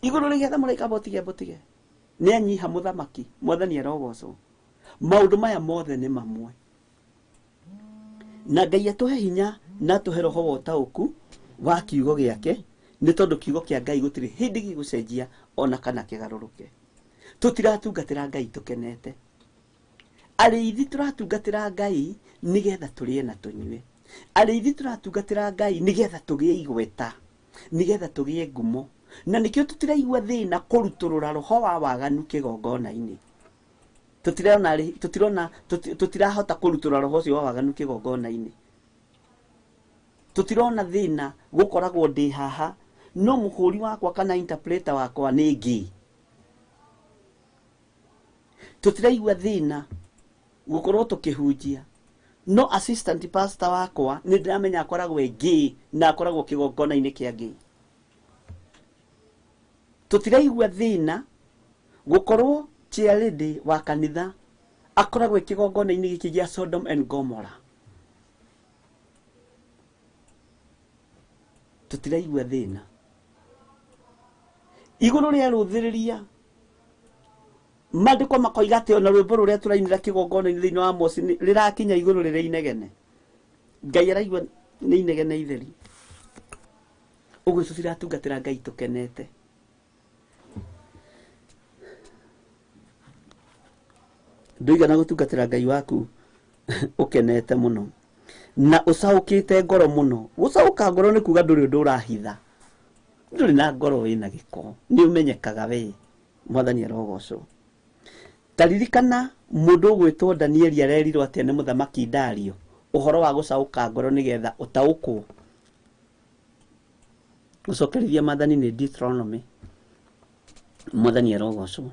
Igũrũ rĩgĩatha mũraika botige botige. Nĩ anyiha mũthamaki, mwathani arogocwo. Maũndũ maya mothe nĩ mamwe. Na Ngai atũhe hinya na atũhe roho wa ũtaũku wa kiugo gĩake, nĩ tondũ kiugo kĩa Ngai gũtirĩ hĩndĩ gĩgũcenjia ona kana kĩgarũrũke. Tũtiratungatĩra Ngai tũkenete. Arĩithi tũratungatĩra Ngai nĩgetha tũrĩe na tũnyue. Arĩithi tũratungatĩra Ngai nĩgetha tũgĩe igweta, nĩgetha tũgĩe ngumo. Na nĩkĩo tũtiraigua thĩna kũrutũrũra roho wa waganu kĩgongona-inĩ. Tũtirona tũtirona tũtirahota kũrutũrũra roho ũcio wa waganu kĩgongona-inĩ. Tũtirona thĩna gũkoragwo ndĩ haha no mũhũri wakwa kana interpreter wakwa nĩ ngĩ. Tũtiraigua thĩna gũkorwo tũkĩhunjia no assistant pastor wakwa nĩ ndĩramenya akoragwo e ngĩ na akoragwo kĩgongona-inĩ kĩa ngĩ. Tũtiraigua thĩna gũkorwo chairlady wa kanitha akoragwo kĩgongona-inĩ gĩkĩ gĩa Sodom and Gomorrah. Tũtiraigua thĩna. Igũrũ rĩa rũthĩrĩria maandĩko makoiga atĩ ona rwĩmbo rũrĩa tũrainĩra kĩgongona-inĩ thĩinĩ wa Amosi rĩrakinya igũrũ rĩrĩ inegene. Ngai araigua nĩ inegene itheri. Ũguo tũtiratungatĩra Ngai tũkenete. Ndũigana gũtungatĩra Ngai waku ũkenete mũno na ũcaũkĩte ngoro mũno. Gũcaũka ngoro nĩ kuga ndũrĩ ũndũ ũrahitha, ndũrĩ na ngoro wĩna gĩko, nĩ ũmenyekaga we. Mwathani arogocwo. Ta ririkana mũndũ ũgwĩtwo Danieli arerirwo atĩa nĩ mũthamaki Dario ũhoro wa gũcaũka ngoro nĩgetha ũtaũkwo. Gũcokerithia maathani nĩ Deuteronomy. Mwathani arogocwo.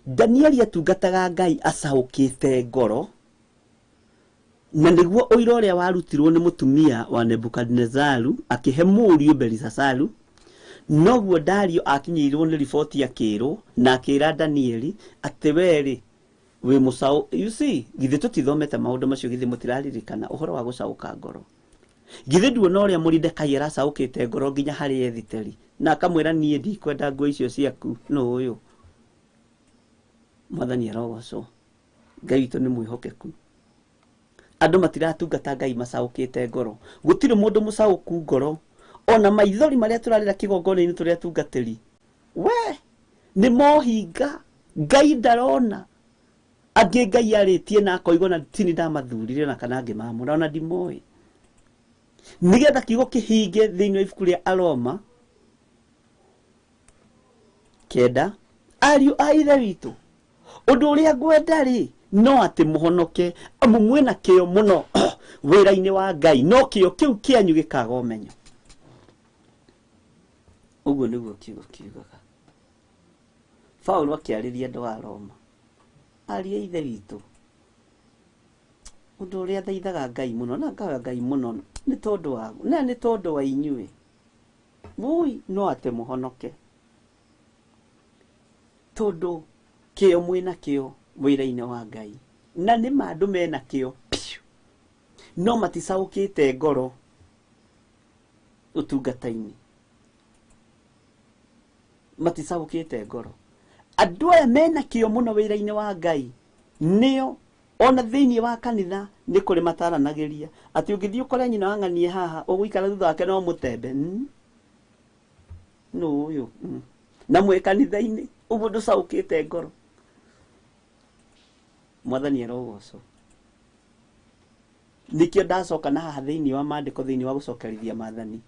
Danieli atungataga Ngai acaũkĩte ngoro, na nĩguo ũira ũrĩa warutirwo nĩ mũtumia wa Nebukadinezaru akĩhe mũriũ Belisasaru, noguo Dario akinyĩirwo nĩ riboti akĩrwo na akĩra Danieli atĩ we-rĩ wĩ mũcaũ. You see, githĩ tũtithomete maũndũ macio, githĩ mũtiraririkana ũhoro wa gũcaũka ngoro? Githĩ nduona ũrĩa Moridekai aracaũkĩte ngoro nginya harĩ Ethiteri na akamwĩra niĩ ndikwenda nguo icio ciaku, nũ ũyũ? Mwathani arogocwo. Ngai witũ nĩ mwĩhokeku. Andũ matiratungata Ngai macaũkĩte ngoro. Gũtirĩ mũndũ mũcaũku ngoro. Ona maithori marĩa tũrarĩra kĩgongona-inĩ tũrĩ atungatĩri, we nĩ mohinga. Ngai ndarona. Angĩ Ngai arĩtie na akoiga ona tini ndamathurire na kana ngĩmamũra ona ndimoĩ. Nĩgetha kiugo kĩhinge thĩinĩ wa ibuku rĩa Aroma 9, ariũ a Ithe witũ, ũndũ ũrĩa ngwenda rĩ no atĩ mũhonoke, amu mwĩna kĩyo mũno wĩra-inĩ wa Ngai, no kĩyo kĩu kĩanyu gĩkaga ũmenyo. Ũguo nĩguo kiugo kiugaga. Paulo akĩarĩria andũ a Roma, ariũ a Ithe witũ, ũndũ ũrĩa thaithaga Ngai mũno na ngahoya Ngai mũno nĩ tondũ wa na nĩ tondũ wa inyuĩ, wũi no atĩ mũhonoke, tondũ kĩyo mwĩna kĩo wĩra-inĩ wa Ngai, na nĩ ma andũ mena kĩo piũ, no maticaũkĩte ngoro ũtungata-inĩ, maticaũkĩte ngoro. Andũ aya mena kĩyo mũno wĩra-inĩ wa Ngai nĩo ona thĩinĩ wa kanitha nĩ kũrĩ mataranagĩria atĩ ũngĩthiĩ ũkore nyina wa ng'anie haha ũgũikara thutha wake no mũtembe. Nũ ũyũ? Na mwĩ kanitha-inĩ ũguo ndũcaũkĩte ngoro. Mwathani arogocwo. Nĩkĩo ndacoka na haha thĩinĩ wa maandĩko thĩinĩ wa gũcokerithia maathani,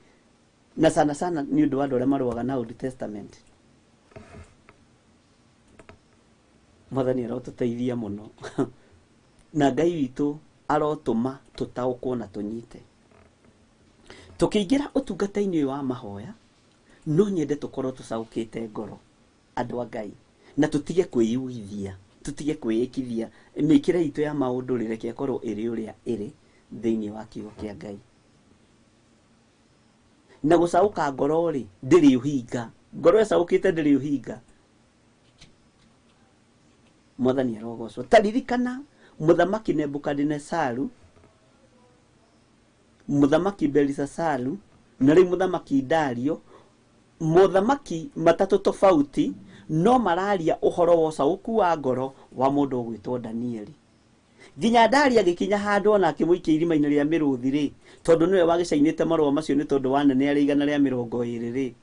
na sana sana nĩ ũndũ wa andũ arĩa marũaga na Old Testament. Mwathani arotũteithia mũno na Ngai witũ arotũma tũtaũkwo na tũnyite. Tũkĩingĩra ũtungata-inĩ ũyũ wa mahoya, no nyende tũkorwo tũcaũkĩte ngoro andũ a Ngai, na tũtige kwĩyugithia, tũtige kwĩĩkithia mĩkĩre itũ ya maũndũ rĩ, reke ĩkorwo ĩrĩ ũrĩa ĩrĩ thĩinĩ wa kiugo kĩa Ngai. Na gũcaũka ngoro rĩ, ndĩrĩ ũhinga. Ngoro ĩcaũkĩte ndĩrĩ ũhinga. Mwathani arogocwo. Ta ririkana mũthamaki Nebukadinesaru, mũthamaki Belisasaru, na rĩu mũthamaki Dario, mothamaki matatũ tofauti, no mararia ũhoro wa ũcaũku wa ngoro wa mũndũ ũgwĩtwo Danieli. Nginya Dario agĩkinya handũ ona akĩmũikia irima-inĩ rĩa mĩrũthi rĩ, tondũ nĩwe wagĩcainĩte marũa macio nĩ tondũ wa anene arĩa 120 rĩ,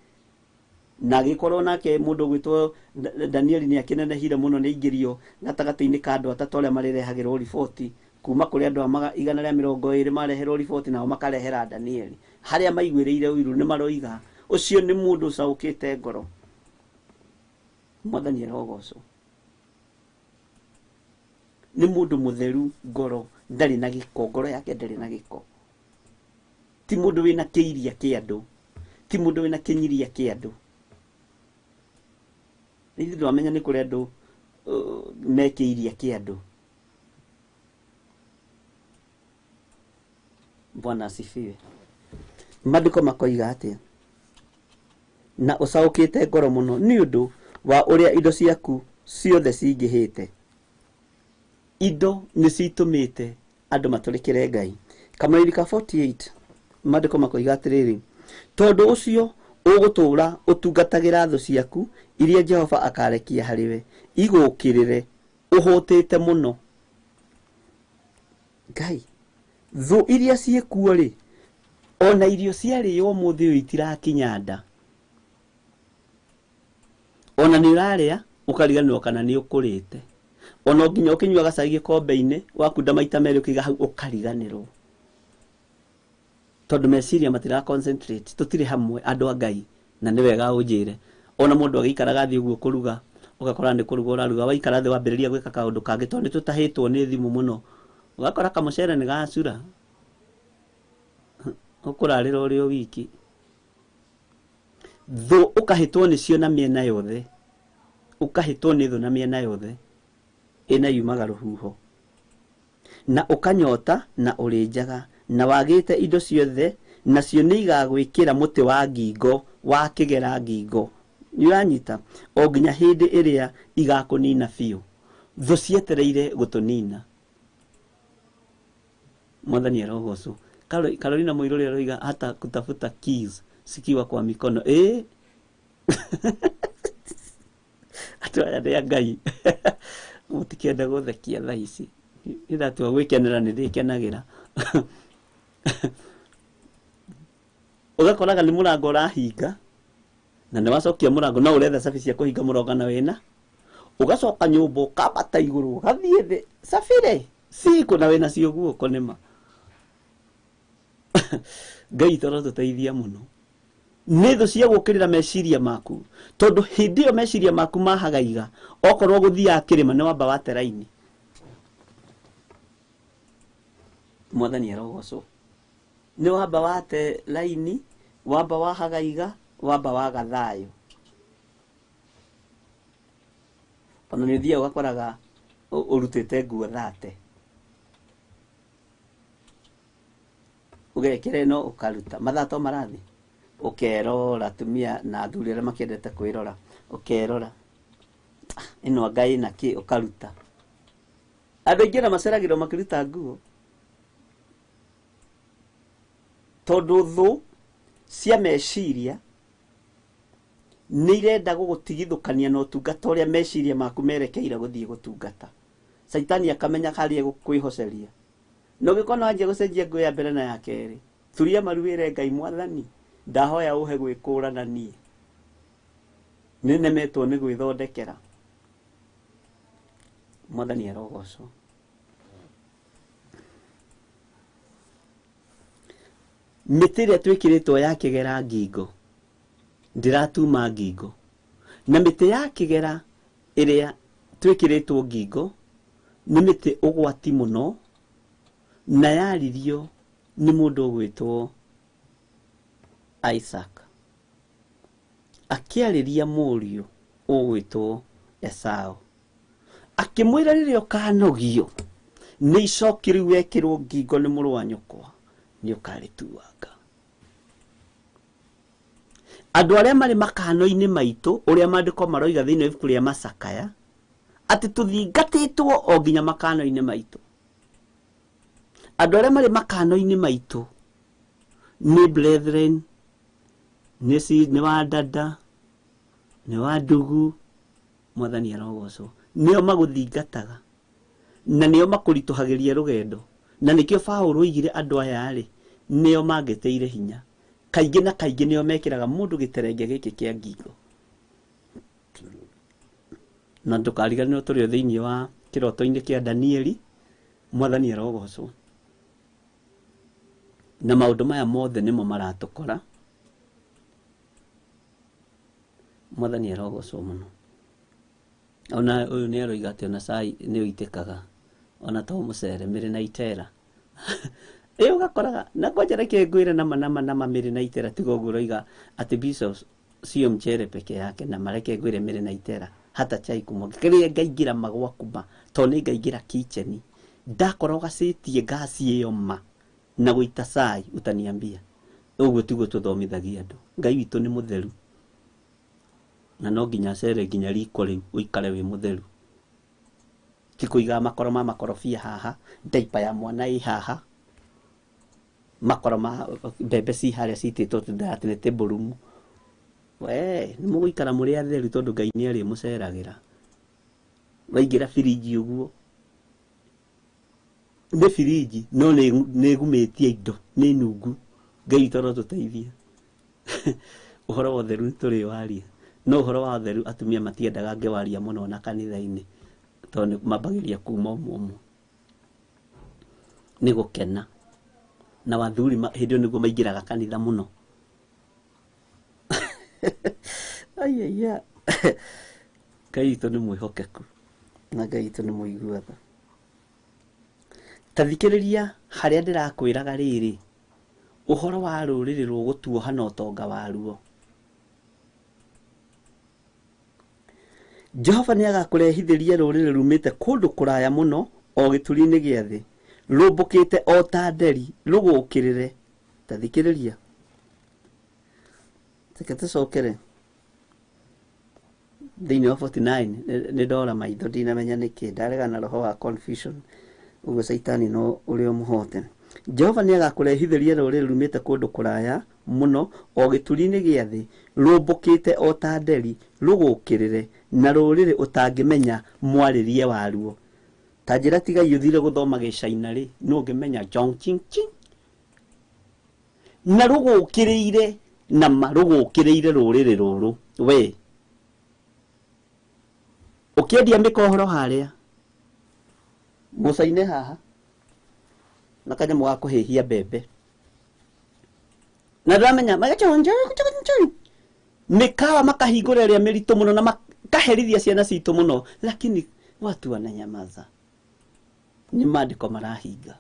na agĩkorwo nake mũndũ ũgwĩtwo Danieli nĩ akĩnenehire mũno, nĩ aingĩrio gatagatĩ-inĩ ka andũ atatũ arĩa marĩrehagĩrwo riboti kuma kũrĩ andũ a 120 mareherwo riboti, nao makarehera Danieli. Harĩa maiguĩrĩire ũiru nĩ maroiga ũcio nĩ mũndũ ũcaũkĩte ngoro. Mwathani arogocwo. Nĩ mũndũ mũtheru ngoro, ndarĩ na gĩko, ngoro yake ndarĩ na gĩko. Ti mũndũ wĩna kĩiria kĩa andũ, ti mũndũ wĩna kĩnyiria kĩa andũ. Ithuĩ ndwamenya nĩ kũrĩ andũ me kĩiria kĩa andũ. Bwana asifiwe. Maandĩko makoiga atĩa? Na ũcaũkĩte ngoro mũno nĩ ũndũ wa ũrĩa indo ciaku ciothe cingĩhĩte. Indo nĩ citũmĩte andũ matũrĩkĩre Ngai. Kamũraini ka 48, maandĩko makoiga atĩrĩrĩ, tondũ ũcio ũgũtũũra ũtungatagĩra thũ ciaku iria Jehova akarekia harĩwe igũũkĩrĩre ũhũtĩte mũno. Ngai, thũ iria ciĩkuo rĩ, ona irio ciarĩo ũmũthĩ ũyũ itirakinya nda. Ona nĩ ũrarĩa ũkariganĩrwo kana nĩ ũkũrĩte. Ona nginya ũkĩnyua gacai gĩkombe-inĩ wakunda maita merĩ ũkĩiga hau ũkariganĩrwo. Tondũ meciria matira concentrate, tũtirĩ hamwe andũ a Ngai, na nĩ wega ũnjĩre. Ona mũndũ agĩikaraga thĩ ũguo kũruga, ũgakora nĩ kũruga ũraruga, waikara thĩ wambĩrĩria gwĩka kaũndũ kangĩ, tondũ nĩ tũtahĩtwo nĩ thimũ mũno. Ũgakora kamũcere nĩ gacura, ũkũrarĩra ũrĩ o wiki. Thũ ũkahĩtwo nĩcio na mĩena yothe, ũkahĩtwo nĩ thũ na mĩena yothe, ĩna yumaga rũhuho. Na ũkanyota na ũrĩ njaga, na wagĩte indo ciothe, nacio nĩ igagwĩkĩra mũtĩ wa ngingo, wa kĩgera ngingo. Nĩ ũranyita? O nginya hĩndĩ ĩrĩa igakũnina biũ. Thũ cietereire gũtũnina. Mwathani arogocwo. Carolina Mũirũrĩ aroiga hata kutafuta keys zikiwa kwa mikono. Andũ aya nĩ a Ngai. Mũtikĩende gũthekia thaa ici. Nĩ ndatua gwĩkenera nĩ ndĩkenagĩra. Ũgakoraga nĩ mũrango ũrahinga, na nĩ wacokia mũrango, no ũretha cabi cia kũhinga mũrango na wĩna. Ũgacoka nyũmba ũkambata igũrũ, ũgathiĩ thĩ, cabi rĩ, cikũ na wĩna cio guoko nĩma. Ngai tũrotũteithia mũno. Nĩ thũ cia gũũkĩrĩra meciria maku, tondũ hĩndĩ ĩyo meciria maku mahagaiga, okorwo gũthiaga kĩrĩma nĩ wamba wate raini. Mwathani arogocwo. Nĩ wamba wate raini, wamba wahagaiga, wamba waga thayũ. Ona nĩ ũthiaga ũgakoraga ũrutĩte nguo thate, ũgekĩra ĩno ũkaruta, mathaa to marathiĩ, ũkerora atumia na athuri arĩa makĩendete kwĩrora, ũkerora ĩno anga ĩna kĩ, ũkaruta. Andũ aingĩ ona maceragĩrwo makĩruta nguo, tondũ thũ cia meciria nĩ irenda gũgũtigithũkania na ũtungata ũrĩa meciria maku merekeire gũthiĩ gũtungata. Caitani akamenya harĩa egũkwĩhoceria. Na ũngĩkorwo nĩ wanjia gũcenjia nguo ya mbere na ya kerĩ, turia maru wĩre Ngai, Mwathani, ndahoya ũhe gwĩkũrana niĩ. Nĩ nemetwo nĩ gwĩthondekera. Mwathani arogocwo. Mĩtĩ ĩrĩa twĩkĩrĩtwo ya kĩgera ngingo ndĩratuma ngingo, na mĩtĩ ya kĩgera ĩrĩa twĩkĩrĩtwo ngingo nĩ mĩtĩ ũgwati mũno, na yaririo nĩ mũndũ ũgwĩtwo Isaac akĩarĩria mũriũ ũgwĩtwo Esau akĩmwĩra rĩrĩa ũkanogio nĩ icoki rĩu wekĩrwo ngingo nĩ mũrũ wa nyũkwa nĩ ũkarĩtuanga. Andũ arĩa marĩ makano-inĩ maitũ ũrĩa maandĩko maroiga thĩinĩ wa ibuku rĩa Macakaya atĩ tũthingatĩtwo o nginya makano-inĩ maitũ. Andũ arĩa marĩ makano-inĩ maitũ nĩ brethren, nĩ wa dada, nĩ wa ndugu, Mwathani arogocwo. Nĩo magũthingataga na nĩo makũritũhagĩria rũgendo, na nĩkĩo Paũlũ oigire andũ aya rĩ nĩo mangĩteire hinya. Kaingĩ na kaingĩ nĩo mekĩraga mũndũ gĩterenge gĩkĩ kĩa ngingo. Na ndũkariganĩrwo tũrĩ o thĩinĩ wa kĩroto-inĩ kĩa Danieli, Mwathani arogocwo. Na maũndũ maya mothe nĩmo maratũkora. Mwathani arogocwo mũno. Ona ũyũ nĩ aroiga atĩ ona cai nĩ ũitĩkaga, ona to mũcere, mĩrĩ na itera. Ĩ ũgakoraga na kwanja reke ngwĩre nama nama nama mĩrĩ na itera, tiga ũguo ũroiga atĩ Bishop sio mchere peke yake, na mareke ngwĩre mĩrĩ na itera hata chai kumwagĩka. Rĩrĩa ngaingĩra magwaku ma, tondũ nĩ ngaingĩra kitchen ndakora ũgacĩtie ngasi ĩyo ma na gũita cai utaniambia. Ũguo tiguo tũthomithagia andũ. Ngai witũ nĩ mũtheru na no nginya acere nginya riko rĩu ũikare wĩ mũtheru. Ti kũiga makoro ma makorobia haha, ndaipa ya mwana ĩ haha, makoro ma mbembe ci harĩa citĩtwo atĩ nĩ table room. We nĩ mũgũikara mũrĩ atheru tondũ Ngai nĩ arĩmũceragĩra. Waingĩra birinji ũguo nĩ birinji no nĩ ĩgumĩtie indo, nĩ nungu. Ngai witũ arotũteithia. Ũhoro wa ũtheru nĩ tũrĩwaria, no ũhoro wa ũtheru atumia matiendaga ngĩwaria mũno na kanitha-inĩ tondũ mambagĩrĩria kuma ũmwe ũmwe. Nĩ gũkena na wathuri hĩndĩ ĩyo nĩguo maingĩraga kanitha mũno. Aiaiya, Ngai witũ nĩ mwĩhokeku na Ngai witũ nĩ mũigua tha. Ta thikĩrĩria harĩa ndĩrakwĩraga rĩrĩ, ũhoro wa rũrĩrĩ rũgũtuoha na ũtonga waruo. Jehova nĩ agakũrehithĩria rũrĩrĩ rumĩte kũndũ kũraya mũno o gĩturi-inĩ gĩa thĩ, rũmbũkĩte o ta nderi rũgũũkĩrĩre. Ta thikĩrĩria, reke tũcokere thĩinĩ wa 49. Nĩ ndora maitho ndinamenya nĩkĩ ndaregana na roho wa confusion, ũguo caitani no ũrĩa ũmũhote. Jehova nĩ agakũrehithĩria rũrĩrĩ rumĩte kũndũ kũraya mũno o gĩturi-inĩ gĩa thĩ, rũmbũkĩte o ta nderi rũgũũkĩrĩre, na rũrĩrĩ ũtangĩmenya mwarĩrie waruo. Ta njĩra tigai ũthire gũthoma gĩcaina rĩ, nũ ũngĩmenya jong ching ching? Na rũgũũkĩrĩire na ma rũgũũkĩrĩire rũrĩrĩ rũrũ. We ũkĩendia mĩkohoro harĩa mũcaine haha na kanyamũ ga kũhĩhia mbembe, na ndĩramenya mĩkawa makahingũra ĩrĩa mĩritũ mũno na makaherithia ciana citũ mũno, lakini watu wananyamaza. Nĩ maandĩko marahinga.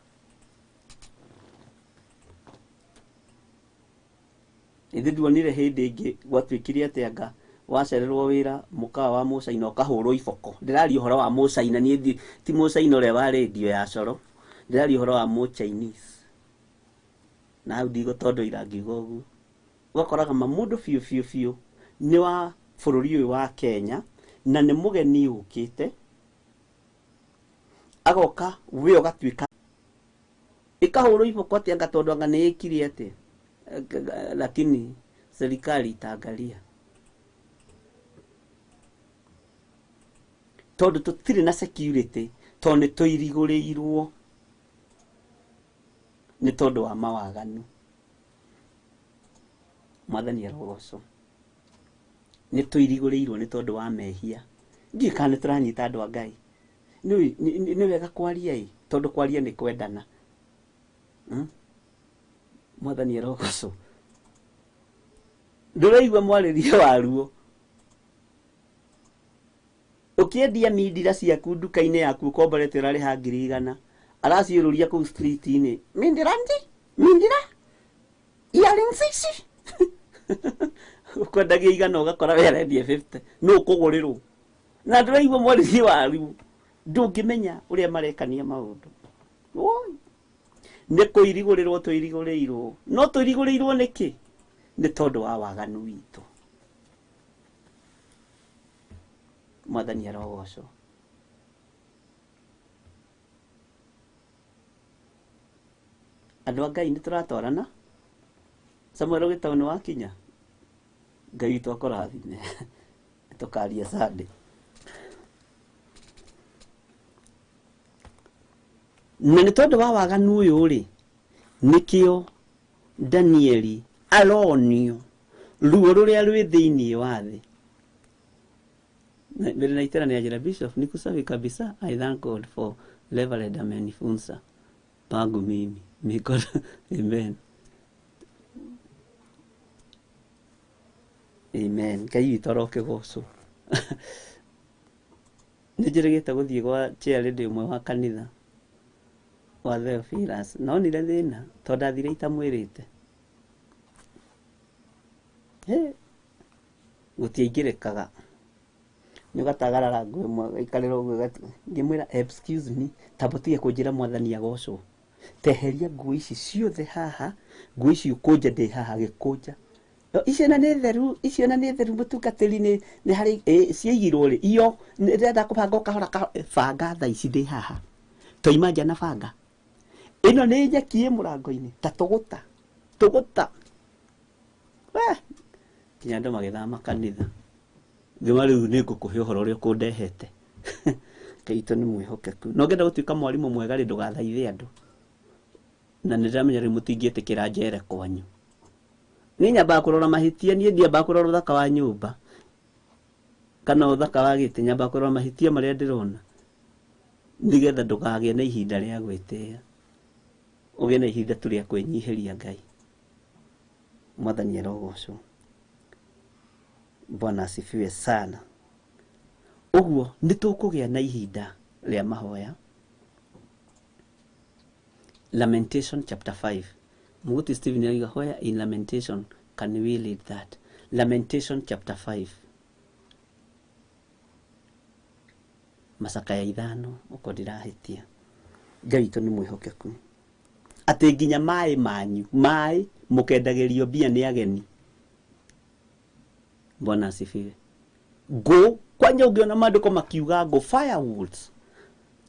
Ithuĩ nduonire hĩndĩ ĩngĩ gwatuĩkire atĩ anga wacererwo wĩra mũkawa wa mũcaina ũkahũrwo iboko. Ndĩraria ũhoro wa mũcaina, niĩ ti mũcaina ũrĩa wa rĩndiũ ya coro, ndĩraria ũhoro wa mũ Chinese. Na hau ndigũtondũ irangiuga ũguo. Ũgakoraga ma mũndũ biũ biũ biũ nĩ wa bũrũri ũyũ wa Kenya na nĩ mũgeni ũkĩte agoka we ũgatuĩka ĩkahũrwo iboko atĩ anga tondũ anga nĩ ĩkire atĩ, lakini serikali itaangalia tondũ tũtirĩ na security, tondũ nĩ tũirigũrĩirwo nĩ tondũ wa mawaganu. Mwathani arogocwo. Nĩ tũirigũrĩirwo nĩ tondũ wa mehia. Ndiũĩ kana nĩ tũranyita andũ a Ngai. Nĩ wega kwaria ĩ, tondũ kwaria nĩ kwendana. Mwathani arogocwo. Ndũraigua mwarĩrie waruo. Ũkĩendia mindira ciaku nduka-inĩ yaku ũkomborete ũrarĩha 100,000, araciũrũria kũu street-inĩ, mindira ndi mindira earrings ici. Ũkwendagia 100 ũgakora we arendia 50. Nũ ũkũgũrĩrwo? Na ndũraigua mwarĩrie waru. Ndũngĩmenya ũrĩa marekania maũndũ. Woi. Nĩ kũirigũrĩrwo tũirigũrĩirwo. No tũirigũrĩirwo nĩkĩ? Nĩ tondũ wa waganu witũ. Mwathani arogocwo. Andũ a Ngai nĩ tũratwarana. Samuel Gĩtaũ nĩ wakinya. Ngai witũ akũrathime. Tũkaria Sunday. Na nĩ tondũ wa waganu ũyũ rĩ, nĩkĩo Danieli aronio ruo rũrĩa rwĩ thĩinĩ wa thĩ. Mbere na itera nĩ anjĩra Bishop, ni kusafi kabisa. I thank God for Reverend amenifunza pangu mimi. Mikono. Amen. Amen. Ngai witũ arokĩgocwo. Nĩ njĩrĩgĩte gũthiĩ gwa chair lady ũmwe wa kanitha wa Theophilus. Nonire thĩna tondũ ndathire itamwĩrĩte. Gũtiaingĩrĩkaga. Nĩ ũgatagarara nguo ĩmwe ũgaikarĩra ũguo ngĩmwĩra excuse me, ta mũtige kũnjĩra mwathani agocwo. Teheria nguo ici ciothe haha, nguo ici ũkũnje ndĩ haha gĩkũnja. Icio na nĩ theru, icio na nĩ theru mũtungatĩri nĩ harĩ ciaigirwo rĩ, iyo ndĩrenda kũbanga o kahora kahora, banga thaa ici ndĩ haha. Twaima nja na banga. Ĩno nĩ nyeki ĩ mũrango-inĩ ta tũgũta, tũgũta. Nginya andũ magĩthama kanitha. Ngĩma rĩu nĩ ngũkũhe ũhoro ũrĩa ũkũndehete. Ngai witũ nĩ mwĩhokeku. Na ũngĩenda gũtuĩka mwarimũ mwega rĩ, ndũgathaithe andũ. Na nĩ ndĩramenya rĩu mũtingĩtĩkĩra njere kwanyu. Niĩ nyambaga kũrora mahĩtia, niĩ ndiambaga kũrora ũthaka wa nyũmba kana ũthaka wa gĩtĩ, nyambaga kũrora mahĩtia marĩa ndĩrona nĩgetha ndũkagĩe na ihinda rĩa gwĩtĩĩa, ũgĩe na ihinda tu rĩa kwĩnyihĩria Ngai. Mwathani arogocwo. Bwana asifiwe sana. Ũguo nĩ tũkũgĩa na ihinda rĩa mahoya. Lamentation chapter 5. Muguti Stephen Yaiga, where in Lamentation can we read that? Lamentation chapter 5. Macakaya 5 uko ndĩrahĩtia. Ngai witũ nĩ mwĩhokeku. Atĩ nginya maĩ manyu, maĩ mũkendagĩrio mbia nĩ ageni. Bwana asifiwe. Ngũ, kwanja ũngĩona maandĩko makiuga ngũ, firewoods.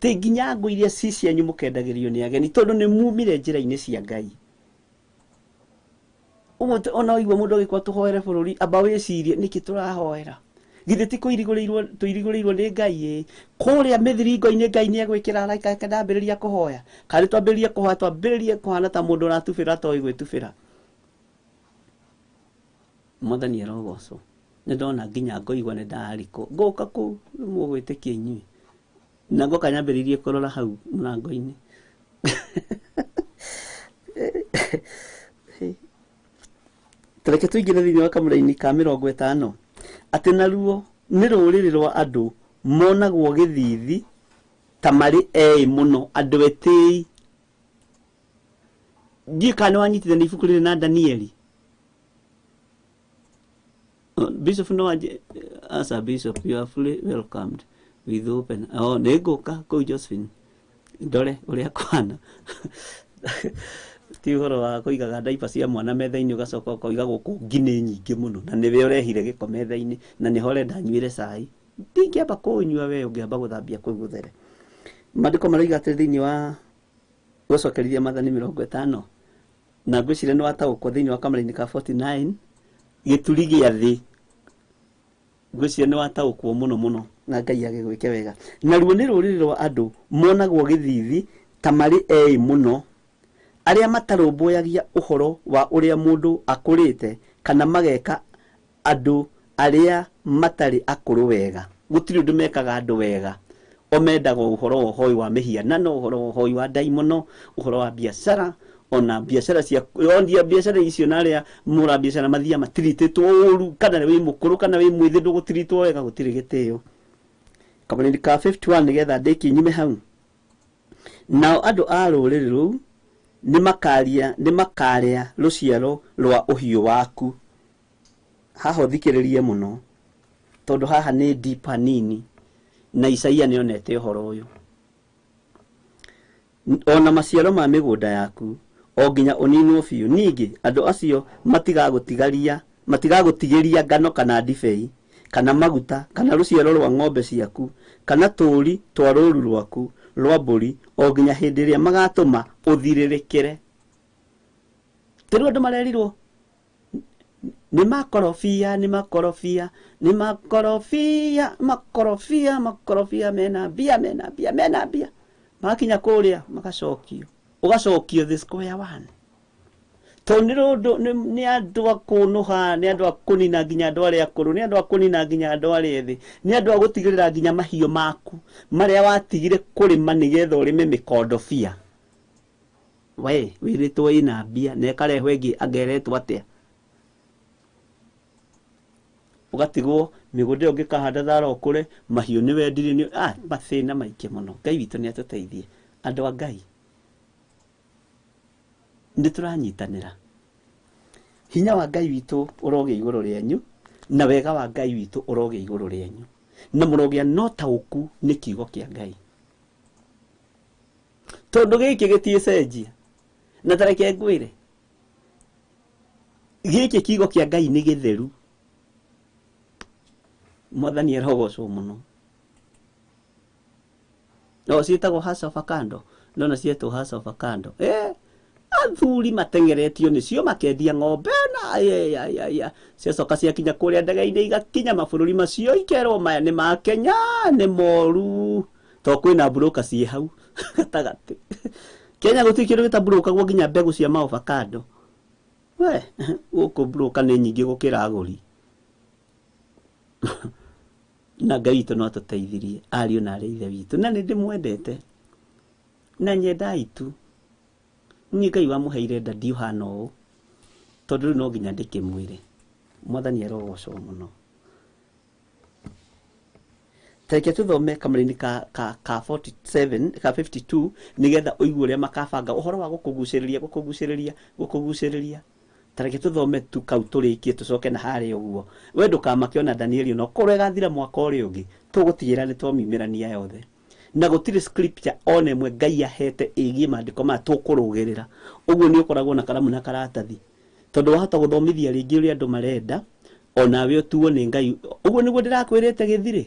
Tĩ nginya ngũ iria ci cianyu mũkendagĩrio nĩ ageni tondũ nĩ mumire njĩra-inĩ cia Ngai. Ũguo ona waigua mũndũ agĩkwa tũhoere bũrũri, amba wĩcirie nĩkĩ tũrahoera. Githĩ ti kũirigũrĩirwo, tũirigũrĩirwo nĩ Ngai ĩ. Kũrĩa mĩthiringo-inĩ Ngai nĩ egwĩkĩra araika ake ndambĩrĩria kũhoya. Kana twambĩrĩrie kũhoya, twambĩrĩrie kũhana ta mũndũ ũratubĩra atoĩ gwĩtubĩra. Mwathani arogocwo. Nĩ ndona nginya ngoigua nĩ ndarikwo. Ngũka kũu mũgwĩtĩkia inyuĩ. Na ngoka nyambĩrĩirie kũrora hau mũrango-inĩ. Tareke tũingĩre thĩinĩ wa kamũraini ka 50. Atĩ naruo nĩ rũrĩrĩ rwa andũ monagwo gĩthithi ta marĩ eĩ mũno, andũ etĩi. Ndiũĩ kana nĩ wanyitithania ibuku rĩrĩ na Danieli. Bishop no anje, as a bishop you are fully welcomed with open. Oh, nĩ ngũka kũu Josephine ndore ũrĩa kũhana. Ti ũhoro wa kũigaga diaper cia mwana metha-inĩ ũgacoka ũkoiga gũkũ ngi nĩ nyingĩ mũno na nĩwe ũrehire gĩko metha-inĩ na nĩho ũrenda nyuĩre cai. Ndingĩamba kũũnyua we ũngĩamba gũthambia kũu gũthere. Maandĩko maroiga atĩrĩ thĩinĩ wa gũcokerithia maathani 50 na ngwĩciria nĩ wataũkwo thĩinĩ wa kamũraini ka 49 gĩturi gĩa thĩ. Ngwĩciria nĩ wataũkwo mũno mũno na Ngai agĩgwĩke wega. Naruo nĩ rũrĩrĩ rwa andũ monagwo gĩthithi ta marĩ eĩ mũno, arĩa matarũmbũyagia ũhoro wa ũrĩa mũndũ akũrĩte kana mageka andũ arĩa matarĩ akũrũ wega. Gũtirĩ ũndũ mekaga andũ wega. O mendaga ũhoro wa ũhoi wa mĩhianano, ũhoro wa ũhoi wa ndaimono, ũhoro wa biacara, ona biacara cia ondia biacara icio na arĩa mũra biacara mathiaga matiritĩtwo ũru, kana wĩ mũkũrũ kana wĩ mwĩthĩ ndũgũtiritwo wega, gũtirĩ gĩtĩo. Kamũraini ka 51 nĩgetha ndĩkie nyume hau. Nao andũ a rũrĩrĩ rũu nĩ makarĩa rũciaro rwa ũhiũ waku. Haha ũthikĩrĩrie mũno tondũ haha nĩ deep hanini na Isaia nĩonete ũhoro ũyũ. Ona maciaro ma mĩgũnda yaku o nginya ũninwo biũ. Ningĩ andũ acio matigagũtigaria matigagũtigĩria ngano kana ndibei kana maguta kana rũciaro rwa ng'ombe ciaku kana tũũri twa rũũru rwaku rwa mbũri o nginya hĩndĩ ĩrĩa magatũma ũthirĩrĩkĩre. Tĩrĩu andũ marerirwo nĩ makorobia nĩ makorobia nĩ makorobia makorobia makorobia mena mbia mena mbia mena mbia makinya kũrĩa magacokio ũgacokio the square one. Tondũ nĩ rũndũ nĩ andũ a kũnũha nĩ andũ a kũnina nginya andũ arĩa akũrũ nĩ andũ a kũnina nginya andũ arĩa ethĩ nĩ andũ a gũtigĩrĩra nginya mahiũ maku marĩa watigire kũrĩma nĩgetha ũrĩme mĩkondobia. We wĩrĩtwo ĩna mbia na ĩkarehwo ĩngĩ angeretwo atĩa? Ũgatigwo mĩgũnda ĩyo ũngĩkahanda thara ũkũre mahiũ nĩ wendirie nĩ mathĩna maingĩ mũno. Ngai witũ nĩ atũteithie. Andũ a Ngai nĩ tũranyitanĩra. Hinya wa Ngai witũ ũrogĩa igũrũ rĩanyu na wega wa Ngai witũ ũrogĩa igũrũ rĩanyu na mũrogĩa no taũku nĩ kiugo kĩa Ngai tondũ gĩkĩ gĩtiĩcenjia. Na tareke ngwĩre gĩkĩ kiugo kĩa Ngai nĩ gĩtheru. Mwathani arogocwo mũno. No ciĩtagwo House of Akando ndona cietwo House of Akando. Athuri mateng'eretio nĩcio makendia ng'ombe na ya ciacoka ciakinya kũrĩa ndege-inĩ igakinya mabũrũri macio ikerwo maya nĩ ma Kenya nĩ moru to kwĩna broker ciĩ hau gatagatĩ. Kenya gũtirĩ kĩndũ gĩtamburũkagwo nginya mbegũ cia maovacado. We gũkũ broker nĩ nyingĩ gũkĩra agũri. Na Ngai witũ no atũteithirie ariũ na arĩ ithe witũ na nĩ ndĩmwendete na nyendai tu. Niĩ Ngai wamũheire nda ndiũhana ũũ tondũ rĩu no nginya ndĩkĩmwĩre. Mwathani arogocwo mũno. Tareke tũthome kamũra-inĩ ka 47 ka 52 nĩgetha ũigue ũrĩa makabanga ũhoro wa gũkũgucĩrĩria gũkũgucĩrĩria gũkũgucĩrĩria. Tareke tũthome tu kau tũrĩkie tũcoke na harĩa ũguo. We ndũkamake ona Danieli ona korwo ĩgathira mwaka ũrĩa ũngĩ tũgũtigĩra nĩ twamiumĩrania yothe. Na gũtirĩ scripture ona ĩmwe Ngai ahete ĩgiĩ maandĩko maya tũkũrũgĩrĩra. Ũguo nĩ ũkoragwo na karamu na karatathi tondũ wahota gũthomithia rĩngĩ ũrĩa andũ marenda onawe ũtuo nĩ Ngai. Ũguo nĩguo ndĩrakwĩrĩte gĩthirĩ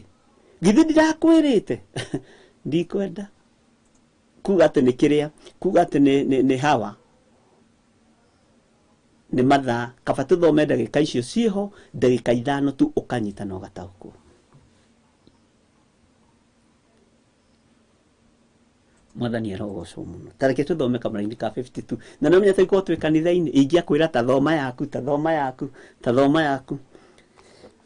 githĩ ndirakwĩrĩte ndikwenda kuga atĩ nĩ kĩrĩa kuga atĩ nĩ hawa nĩ mathaa kaba tũthome ndagĩka icio ciĩho ndagĩka 5 tu ũkanyita na ũgataũkwo. Mwathani arogocwo mũno. Tareke tũthome kamũra-inĩ ka 52 na no menyete ikorwo twĩ kanitha-inĩ ingĩakwĩra ta thoma yaku ta thoma yaku ta thoma yaku.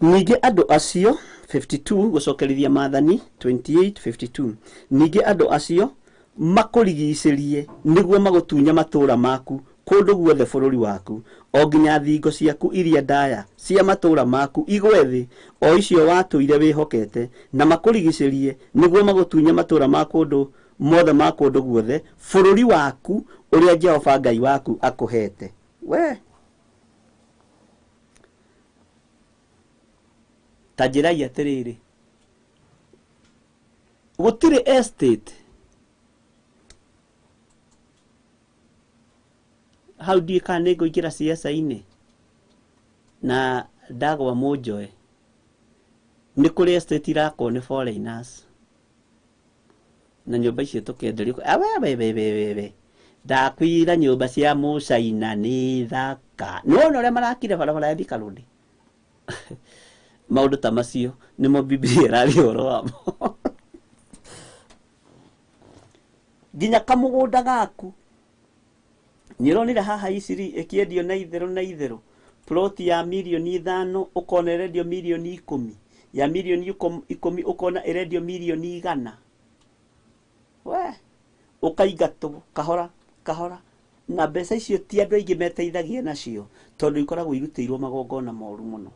Ningĩ andũ acio 52 gũcokerithia maathani 28:52 ningĩ andũ acio makũrigicĩrie nĩguo magũtunya matũũra maku kũndũ guothe bũrũri waku o nginya thingo ciaku iria ndaya cia matũũra maku igwe thĩ o icio watũire wĩhokete na makũrigicĩrie nĩguo magũtunye matũũra ma kũndũ mothe ma kũndũ guothe bũrũri waku ũrĩa Jehova Ngai waku akũhete. We ta njĩrai atĩrĩrĩ gũtirĩ estate hau ndiĩ kana nĩ ngũingĩra ciaca-inĩ na ndagwa mũnjoe nĩ kũrĩ estate irakwo nĩ foreigners na nyũmba icio tũkenderio. We ndakwĩra nyũmba cia mũcaina nĩ thaka. Nĩwona ũrĩa marakire barabara ya Thika Road? Maũndũ ta macio nĩmo Biblia ĩraria ũhoro wamo. Nginya kamũgũnda gaku nĩũronire haha Iciri ĩkĩendio na itherũ na itherũ plot ya mirioni 5 ũkona ĩrendio mirioni 10 ya mirioni 10 ũkona ĩrendio mirioni 100. We ũkaingatwo kahora kahora na mbeca icio ti andũ aingĩ meteithagia nacio tondũ ikoragwo irutĩirwo magongona moru mũno.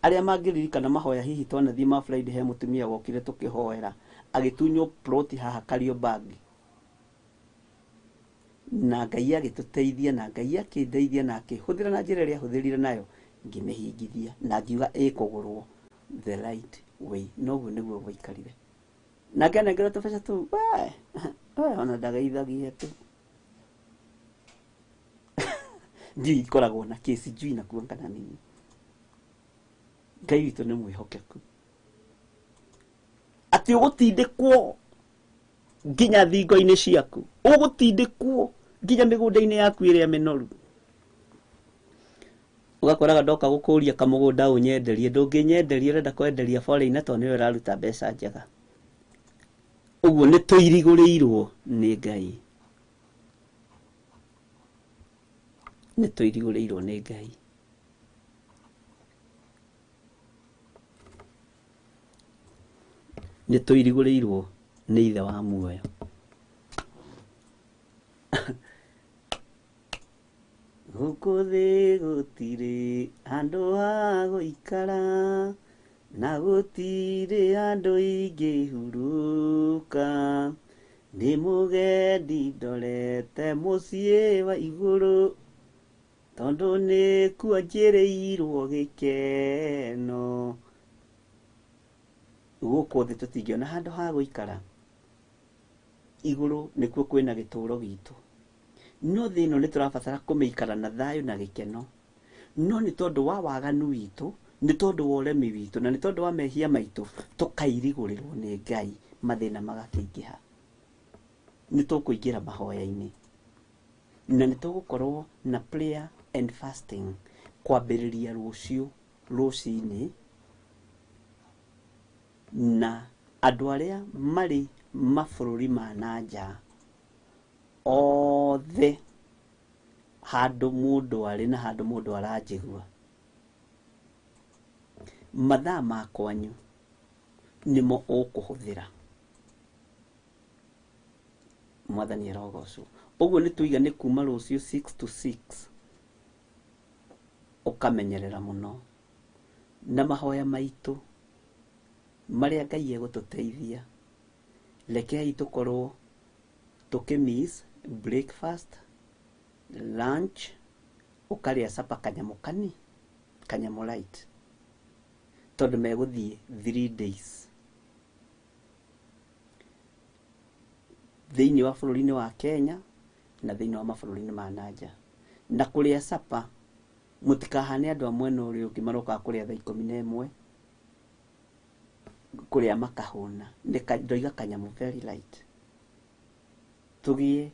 Arĩa mangĩririkana mahoya hihi twanathiĩ ma Friday he mũtumia wokire tũkĩhoera agĩtunywo plot haha Kariobangi Na Ngai agĩtũteithia, na Ngai akĩndeithia, na akĩhũthĩra na njĩra ĩrĩa ahũthĩrire nayo, ngĩmĩhingithia na ngiuga ĩkũgũrwo the right way. Noguo nĩguo gwaikarire. Na ngĩanengerwo tũbeca tũu, we, we, ona ndageithagia tu. Ndiũĩ ikoragwo na kĩ, sijui nakuanga na nini. Ngai witũ nĩ mwĩhokeku. Atĩ ũgũtindĩkwo nginya thingo-inĩ ciaku, ũgũtindĩkwo nginya mĩgũnda-inĩ yaku ĩrĩa mĩnoru. Ũgakoraga ndoka gũkũria kamũgũnda ũnyenderie, ndũngĩnyenderia, ũrenda kwenderia foreigner tondũ nĩwe ũraruta mbeca njega. Ũguo nĩ tũirigũrĩirwo nĩ Ngai. Nĩ tũirigũrĩirwo nĩ Ngai. Nĩ tũirigũrĩirwo nĩ Ithe wa muoyo. Gũkũ thĩ gũtirĩ handũ ha gũikara, na gũtirĩ handũ ingĩhurũka. Ndĩ mũgendi ndorete mũciĩ wa igũrũ, tondũ nĩkuo njĩrĩirwo gĩkeno. Gũkũ thĩ tũtingĩona handũ ha gũikara, igũrũ nĩkuo kwĩna gĩtũũro gitũ. No thĩ ĩno nĩ tũrabatara kũmĩikara na thayũ na gĩkeno. No nĩ tondũ wa waganu witũ, nĩ tondũ wa ũremi witũ, na nĩ tondũ wa mehia maitũ, tũkairigũrĩrwo nĩ Ngai, mathĩna magakĩingĩha. Nĩ tũkũingĩra mahoya-inĩ, na nĩ tũgũkorwo na prayer and fasting kwambĩrĩria rũciũ rũcinĩ, na andũ arĩa marĩ mabũrũri ma na nja othe, handũ mũndũ arĩ na handũ mũndũ aranjigua, mathaa ma kwanyu nĩmo ũkũhũthĩra. Mwathani arogocwo. Ũguo nĩ tuiga nĩ kuma rũciũ 6 to 6, ũkamenyerera mũno. Na mahoya maitũ marĩa Ngai egũtũteithia, rekei tũkorwo tũkĩ miss breakfast, lunch, ũkarĩa supper kanyamũ kani, kanyamũ light, tondũ megũthiĩ 3 days thĩinĩ wa bũrũri-inĩ wa Kenya na thĩinĩ wa mabũrũri-inĩ ma na nja. Na kũrĩa supper, mũtikahane andũ a mwena ũrĩa ũngĩ marokaga kũrĩa thaa ikũmi na ĩmwe, kũrĩa makahũna. Ndoiga kanyamũ very light. Tũgĩe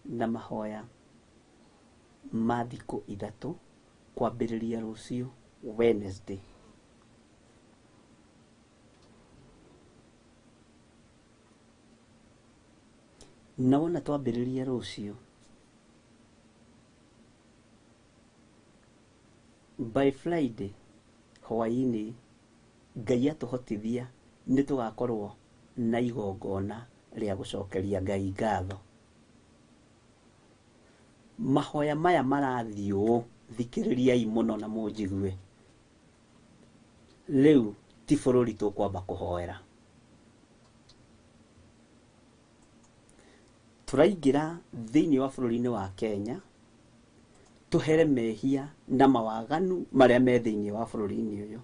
na mahoya ma thikũ ithatũ kwambĩrĩria rũciũ Wednesday. Na wona twambĩrĩria rũciũ, by Friday hwaĩ-inĩ, Ngai atũhotithia nĩ tũgakorwo na igongona rĩa gũcokeria Ngai ngatho. Mahoya maya marathiĩ ũũ, thikĩrĩriai mũno na mũnjigue. Rĩu ti bũrũri tũkwamba kũhoera. Tũraingĩra thĩinĩ wa bũrũri-inĩ wa Kenya, tũhere mehia na mawaganu marĩa me thĩinĩ wa bũrũri-inĩ ũyũ.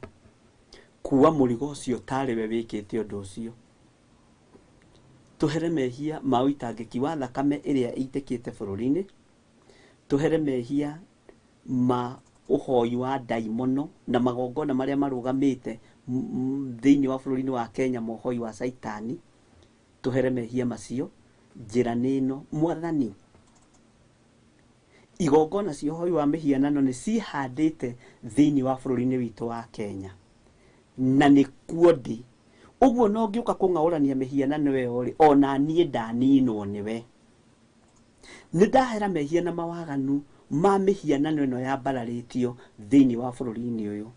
Kuua mũrigo ũcio tarĩ we wĩkĩte ũndũ ũcio. Tũhere mehia ma ũitangĩki wa thakame ĩrĩa ĩitĩkĩte bũrũri-inĩ. Tũhere mehia ma ũhoi wa ndaimono na magongona marĩa marũgamĩte thĩinĩ wa bũrũri-inĩ wa Kenya, ma ũhoi wa caitani. Tũhere mehia macio. Njĩra nĩ ĩno, Mwathani, igongona cia ũhoi wa mĩhianano nĩ ciĩhandĩte thĩinĩ wa bũrũri-inĩ witũ wa Kenya, na nĩkuo ndĩ. Ũguo no ngĩũka kũng'aũrania mĩhianano ĩyo rĩ, ona niĩ ndaninwo nĩwe. Nĩ ndahera mehia na mawaganu ma mĩhianano ĩno yambararĩtio thĩinĩ wa bũrũri-inĩ ũyũ.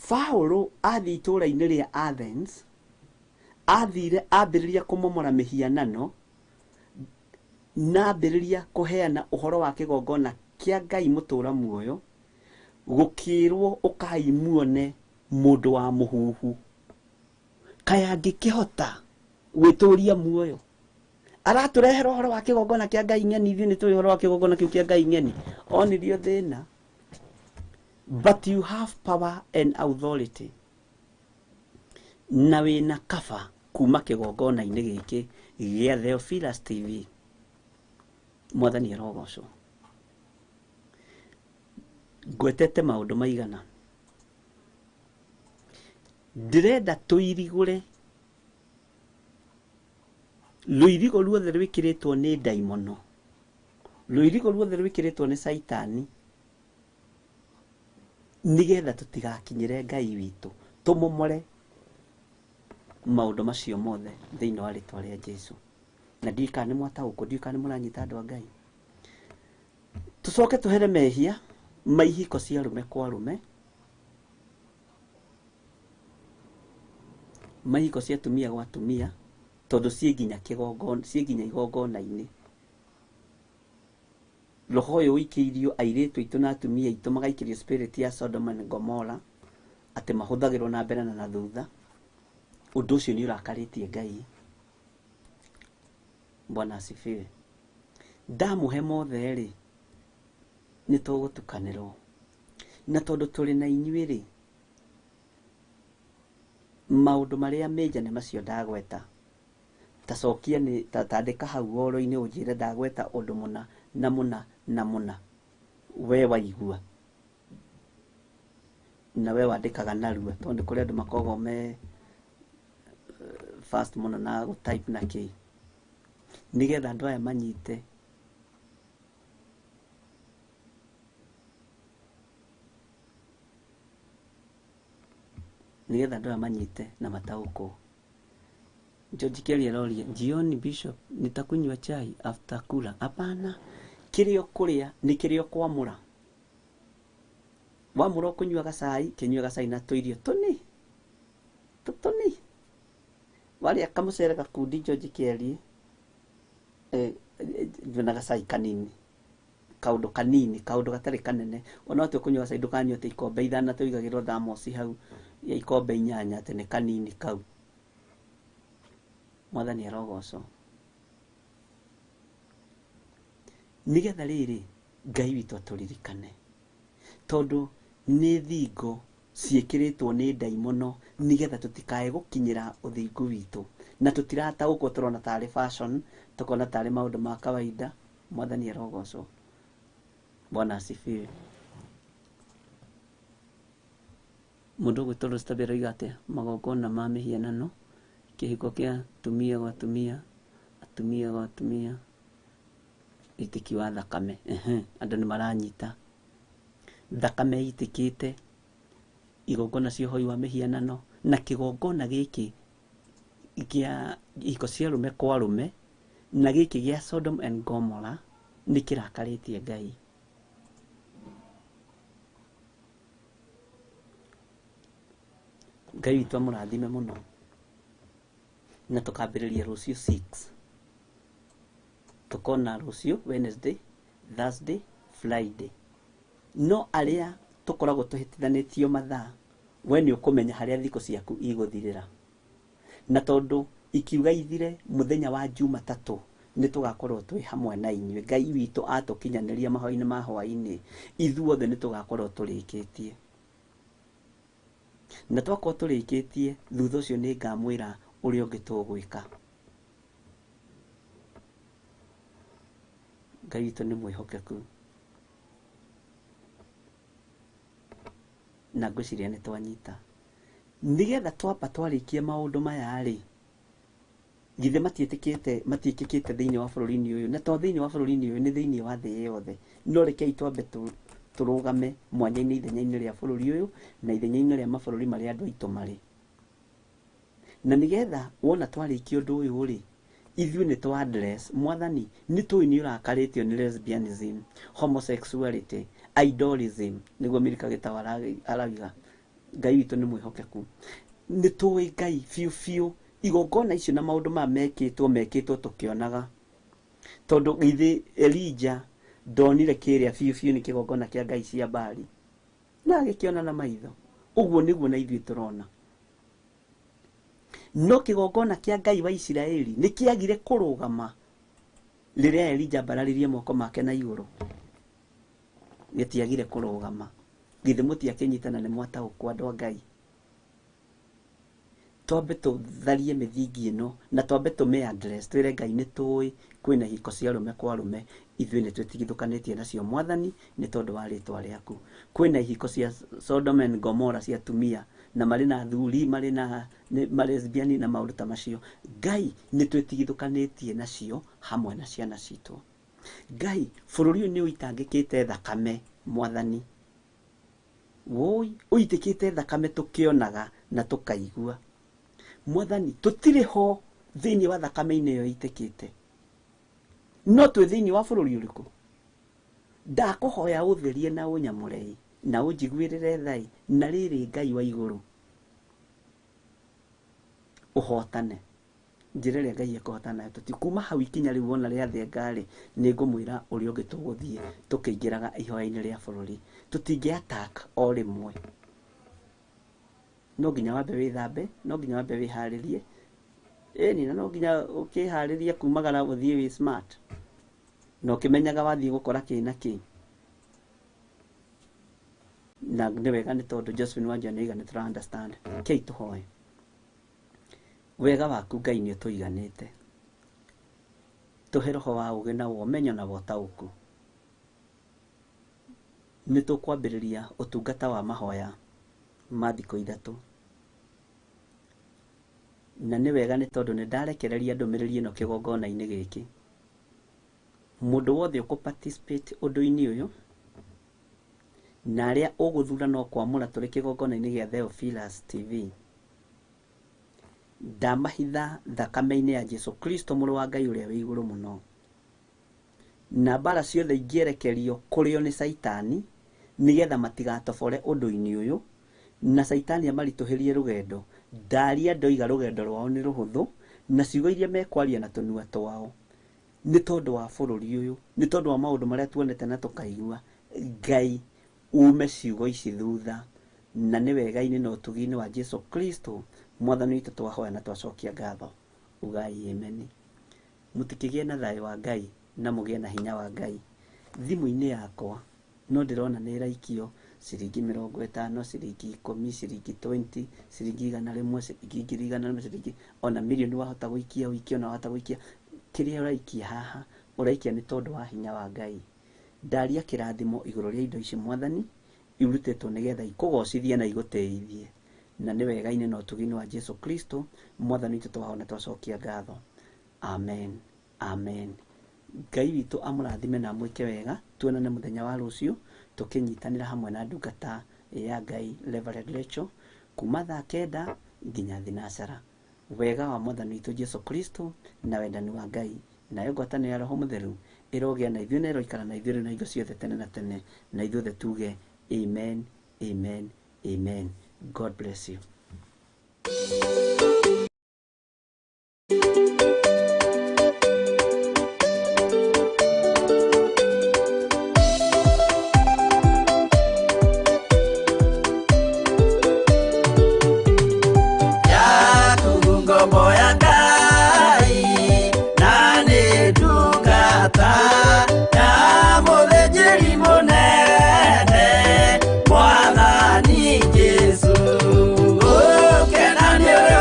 Paũlũ athiĩ itũũra-inĩ rĩa Athens, athire ambĩrĩria kũmomora mĩhianano na ambĩrĩria kũheana ũhoro wa kĩgongona kĩa Ngai mũtũũra muoyo, gũkĩrwo ũkai muone mũndũ wa mũhuhu. Kaĩ angĩkĩhota gwĩtũria muoyo? Aratũrehera ũhoro wa kĩgongona kĩa Ngai ng'eni, ithuĩ nĩ tũĩ ũhoro wa kĩgongona kĩu kĩa Ngai ng'eni. Onirio thĩna. But you have power and authority. Na wĩna kaba kuma kĩgongona-inĩ gĩkĩ gĩa Theophilus TV. Mwathani arogocwo. Ngwetete maũndũ maigana. Ndĩrenda tũirigũre rũirigo ruothe rwĩkĩrĩtwo nĩ ndaimono, rũirigo ruothe rwĩkĩrĩtwo nĩ Caitani, nĩgetha tũtigakinyĩre Ngai witũ, tũmomore maũndũ macio mothe thĩinĩ wa rĩtwa rĩa Jesu. Na ndiũĩ kana nĩ mwataũkwo, ndiũĩ kana nĩ mũranyita andũ a Ngai. Tũcoke tũhere mehia ma ihiko cia arũme kwa arũme, ma ihiko cia atumia gwa atumia, tondũ ciĩ nginya kĩgongona, ciĩ nginya igongona-inĩ. Roho ũyũ ũikĩirio airĩtu aitũ na atumia aitũ, magaikĩrio spirit ya Sodom and Gomorrah, atĩ mahũthagĩrwo na mbere na thutha. Ũndũ ũcio nĩ ũrakarĩtie Ngai. Bwana asifiwe. Ndamũhe mothe rĩ, nĩ tũgũtukanĩrwo. Na tondũ tũrĩ na inyuĩ rĩ, maũndũ marĩa major nĩ macio ndagweta. Ta cokia nĩ, ta tandĩka hau ũhoro-inĩ ũnjĩre ndagweta ũndũ mũna na mũna na mũna. We waigua. Na we wandĩkaga narua, tondũ nĩ kũrĩ andũ makoragwo me fast mũno na gũ-type na kĩ. Nĩgetha andũ aya manyite. Nĩgetha andũ aya manyite na mataũkwo. George Kelly aroria, jioni Bishop, nitakunywa chai after kula? Hapana, kĩrĩa ũkũrĩa nĩ kĩrĩa ũkwamũra. Wamũra ũkũnyua gacai, kĩnyue gacai na tũirio tũni. Tũtũni. Warĩa kamũcere gakundi George Kelly, nyua na gacai kanini. Kaũndũ kanini, kaũndũ gatarĩ kanene. Ona watua kũnyua gacai ndũkanyue atĩ ikombe ithano tũigagĩrwo thamosi hau ya ikombe inyanya atĩ nĩ kanini kau. Mwathani arogocwo. Nĩgetha rĩrĩ Ngai witũ atũririkane, tondũ nĩ thingo ciĩkĩrĩtwo nĩ ndaimono nĩgetha tũtikae gũkinyĩra ũthingu witũ, na tũtirataũkwo, tũrona tarĩ fashion, tũkona tarĩ maũndũ ma kawaida. Mwathani arogocwo. Bwana asifiwe. Mũndũ ũgwĩtwo Rostabia aroiga atĩa? Magongona ma mĩhianano, kĩhiko kĩa atumia gwa atumia, atumia gwa atumia, wĩitĩki wa thakame. Andũ nĩ maranyita thakame ĩitĩkĩte, igongona cia ũhoi wa mĩhianano, na kĩgongona gĩkĩ kĩa ihiko cia arũme kwa arũme na gĩkĩ gĩa Sodom and Gomorrah nĩ kĩrakarĩtie Ngai. Ngai witũ amũrathime mũno, na tũkambĩrĩria rũciũ 6. Tũkona rũciũ Wednesday, Thursday, Friday. No arĩa tũkoragwo tũhĩtithanĩtio mathaa, we nĩ ũkũmenya harĩa thikũ ciaku igũthirĩra. Na tondũ ikiuga ithire mũthenya wa Jumatatũ, nĩ tũgakorwo twĩ hamwe na inyuĩ. Ngai witũ atũkinyanĩria mahoya-inĩ ma hwaĩ-inĩ, ithuothe nĩ tũgakorwo tũrĩkĩtie. Na twakorwo tũrĩkĩtie, thutha ũcio nĩ ngamwĩra ũrĩa ũngĩ tũgwĩka. Ngai witũ nĩ mwĩhokeku. Na ngwĩciria nĩ twanyita. Nĩgetha twamba twarĩkia maũndũ maya rĩ, githĩ matiĩkĩkĩte thĩinĩ wa bũrũri-inĩ ũyũ, na to thĩinĩ wa bũrũri-inĩ ũyũ, nĩ thĩinĩ wa thĩ yothe. No rekei twambe tũrũgame mwanya-inĩ ithenya-inĩ rĩa bũrũri ũyũ na ithenya-inĩ rĩa mabũrũri marĩa andũ aitũ marĩ. Na nĩgetha wona twarĩkia ũndũ ũyũ rĩ, ithuĩ nĩ twa address Mwathani, nĩ tũĩ nĩ ũrakarĩtio nĩ lesbianism, homosexuality, idolism, nĩguo Milka Gĩtaũ arauga. Ngai witũ nĩ mwĩhokeku. Nĩ tũĩ Ngai biũ biũ, igongona icio na maũndũ maya mekĩtwo tũkĩonaga. Tondũ githĩ Elijah ndonire kĩrĩa biũ biũ nĩ kĩgongona kĩa Ngai cia Baali, na agĩkĩona na maitho. Ũguo nĩguo na ithuĩ tũrona. No kĩgongona kĩa Ngai wa Isiraeli nĩ kĩagire kũrũgama Rĩrĩa Elija ambararirie moko make na igũrũ, gĩtiagire kũrũgama. Githĩ mũtiakĩnyitana nĩ mwataũkwo andũ a Ngai? Twambe tũtharie mĩthingi ĩno na twambe tũmĩ address, twĩre Ngai nĩ tũĩ kwĩna ihiko cia arũme kwa arũme, ithuĩ nĩ twĩtigithũkanĩtie nacio Mwathani nĩ tondũ wa rĩtwa rĩaku. Kwĩna ihiko cia Sodom and Gomorrah cia atumia na marĩ na athuri, marĩ na lesbian na maũndũ ta macio. Ngai nĩ twĩtigithũkanĩtie nacio hamwe na ciana citũ. Ngai bũrũri ũyũ nĩ ũitangĩkĩte thakame Mwathani. Woi ũitĩkĩte thakame tũkĩonaga na tũkaigua. Mwathani tũtirĩ ho thĩinĩ wa thakame-inĩ ĩyo ĩitĩkĩte, no twĩ thĩinĩ wa bũrũri ũrĩkũ? Ndakũhoya ũtherie na ũnyamũre na ũnjiguĩrĩre thai, na rĩrĩ Ngai wa igũrũ ũhotane. Njĩra ĩrĩa Ngai ekũhotana nayo tũti kuma hau ikinya rĩu wona rĩa thenga-rĩ, nĩ ngũmwĩra ũrĩa ũngĩ tũgũthiĩ tũkĩingĩraga ihoya-inĩ rĩa bũrũri. Tũtingĩ attack o rĩmwe, no nginya wambe wĩthambe, no nginya wambe wĩharĩrie, ĩni, na no nginya ũkĩharĩrie kumagara ũthiĩ wĩ smart na ũkĩmenyaga wathiĩ gũkora kĩ na kĩ. Na nĩ wega nĩ tondũ Josephine Wanjia nĩ nĩ tũra understand. Kei tũhoe. Wega waku Ngai nĩ ũtũiganĩte, tũhe roho wa ũũgĩ na wa ũmenyo na wa ũtaũku. Nĩ tũkwambĩrĩria ũtungata wa mahoya ma thikũ ithatũ, na nĩ wega nĩ tondũ nĩ ndarekereria ndũmĩrĩri ĩno kĩgongona-inĩ gĩkĩ. Mũndũ wothe ũkũ participate ũndũ-inĩ ũyũ na arĩa ũgũthura no kwamũra tũrĩ kĩgongona-inĩ gĩa Theophilus TV, ndamahitha thakame-inĩ ya Jesu Kristo mũrũ wa Ngai ũrĩa wĩ igũrũ mũno, na mbara ciothe ingĩerekerio kũrĩo nĩ Caitani nĩgetha matigatobore ũndũ-inĩ ũyũ na Caitani amaritũhĩrie rũgendo. Ndaria ndoiga rũgendo rwao nĩ rũhũthũ, na ciugo iria mekwaria na tũnua twao nĩ tondũ wa bũrũri ũyũ, nĩ tondũ wa maũndũ marĩa tuonete na tũkaigua. Ngai ume ciugo ici thutha, na nĩ wega-inĩ na ũtugi-inĩ wa Jesu Kristo Mwathani witũ twahoya na twacokia ngatho. Ugai amen. Mũtikĩgĩe na thayũ wa Ngai na mũgĩe na hinya wa Ngai. Thimũ-inĩ yakwa no ndĩrona nĩ ĩraikio ciringi 50, ciringi 10, ciringi 20, ciringi 100, ciringi 100,000, ciringi ona mirioni wahota gũikia ũikie, ona wahota gũikia kĩrĩa ũraikia haha, ũraikia nĩ tondũ wa hinya wa Ngai. Ndaria kĩrathimo igũrũ rĩa indo ici Mwathani, irutĩtwo nĩgetha ikũgocithie na igũtĩithie, na nĩ wega-inĩ na ũtugi-inĩ wa Jesu Kristo Mwathani witũ twahona twacokia ngatho. Amen, amen. Ngai witũ amũrathime na amwĩke wega. Tuonane mũthenya wa rũciũ tũkĩnyitanĩra hamwe na ndungata ya Ngai Reverend Rachel kuma thaa 9 nginya thinacara. Wega wa Mwathani witũ Jesu Kristo na wendani wa Ngai nayo ngwatanĩro ya Roho Mũtheru ĩrogĩa na ithuĩ na ĩroikara na ithuĩ rĩu na hingo ciothe tene na tene, na ithuothe tuge amen, amen, amen. God bless you. Yaku ngombo ya Ngai na nĩ ndungata ya mũthĩnjĩri mũnene Mwathani Jesũ. Ũkena nĩ ũrĩa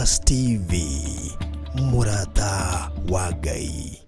Theophilus TV, mũrata wa Ngai.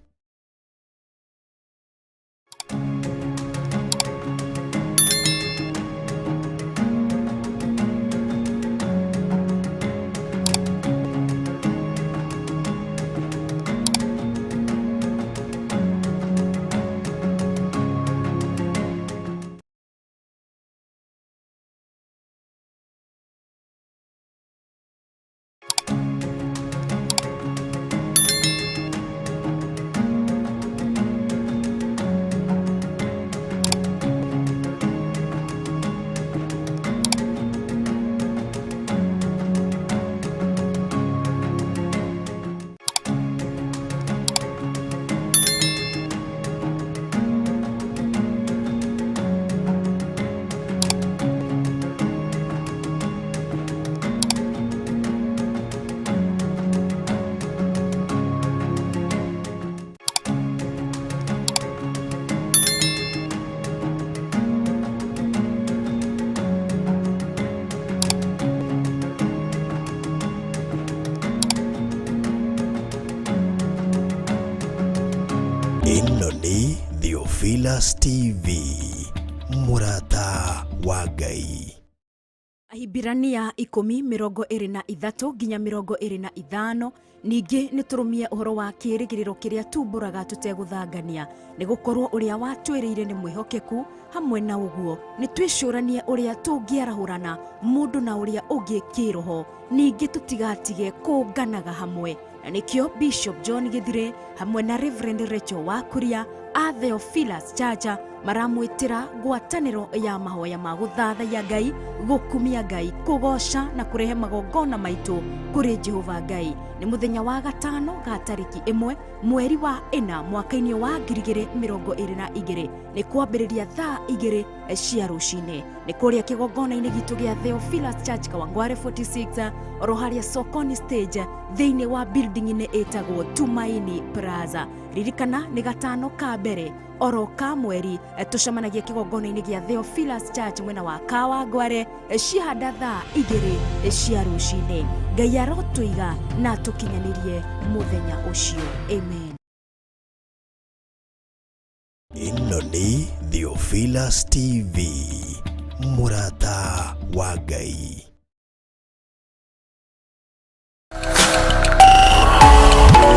Ĩno nĩ Theophilus TV, mũrata wa Ngai. Ahibirania 10:23 nginya 25. Ningĩ nĩ tũrũmie ũhoro wa kĩĩrĩgĩrĩro kĩrĩa tumbũraga tũtegũthangania, nĩ gũkorwo ũrĩa watwĩrĩire nĩ mwĩhokeku. Hamwe na ũguo nĩ twĩcũranie ũrĩa tũngĩarahũrana mũndũ na ũrĩa ũngĩ kĩroho, ningĩ tũtigatige kũnganaga hamwe. Na nĩkĩo Bishop John Githire hamwe na Reverend Rachel Wakuria a Theophilus Church maramwĩtĩra ngwatanĩro ya mahoya ma gũthathaiya Ngai, gũkumia Ngai, kũgoca na kũrehe magongona maitũ kũrĩ Jehova Ngai. Nĩ mũthenya wa gatano ga tarĩki 1 mweri wa 4 mwaka-inĩ wa 2022, nĩ kwambĩrĩria thaa 2 cia rũcinĩ. Nĩ kũrĩa kĩgongona-inĩ gitũ gĩa Theophilus Church Kawangware 46, oro harĩa Sokoni stage, thĩinĩ wa building-inĩ ĩtagwo Tumaini Plaza. Ririkana nĩ gatano ka mbere oro ka mweri tũcemanagia kĩgongona-inĩ gĩa Theophilus Church mwena wa Kawangware, cihanda thaa 2 cia rũcinĩ. Ngai arotũiga na tũkinyanĩrie mũthenya ũcio. Amen. Ĩno nĩ Theophilus TV, mũrata wa Ngai.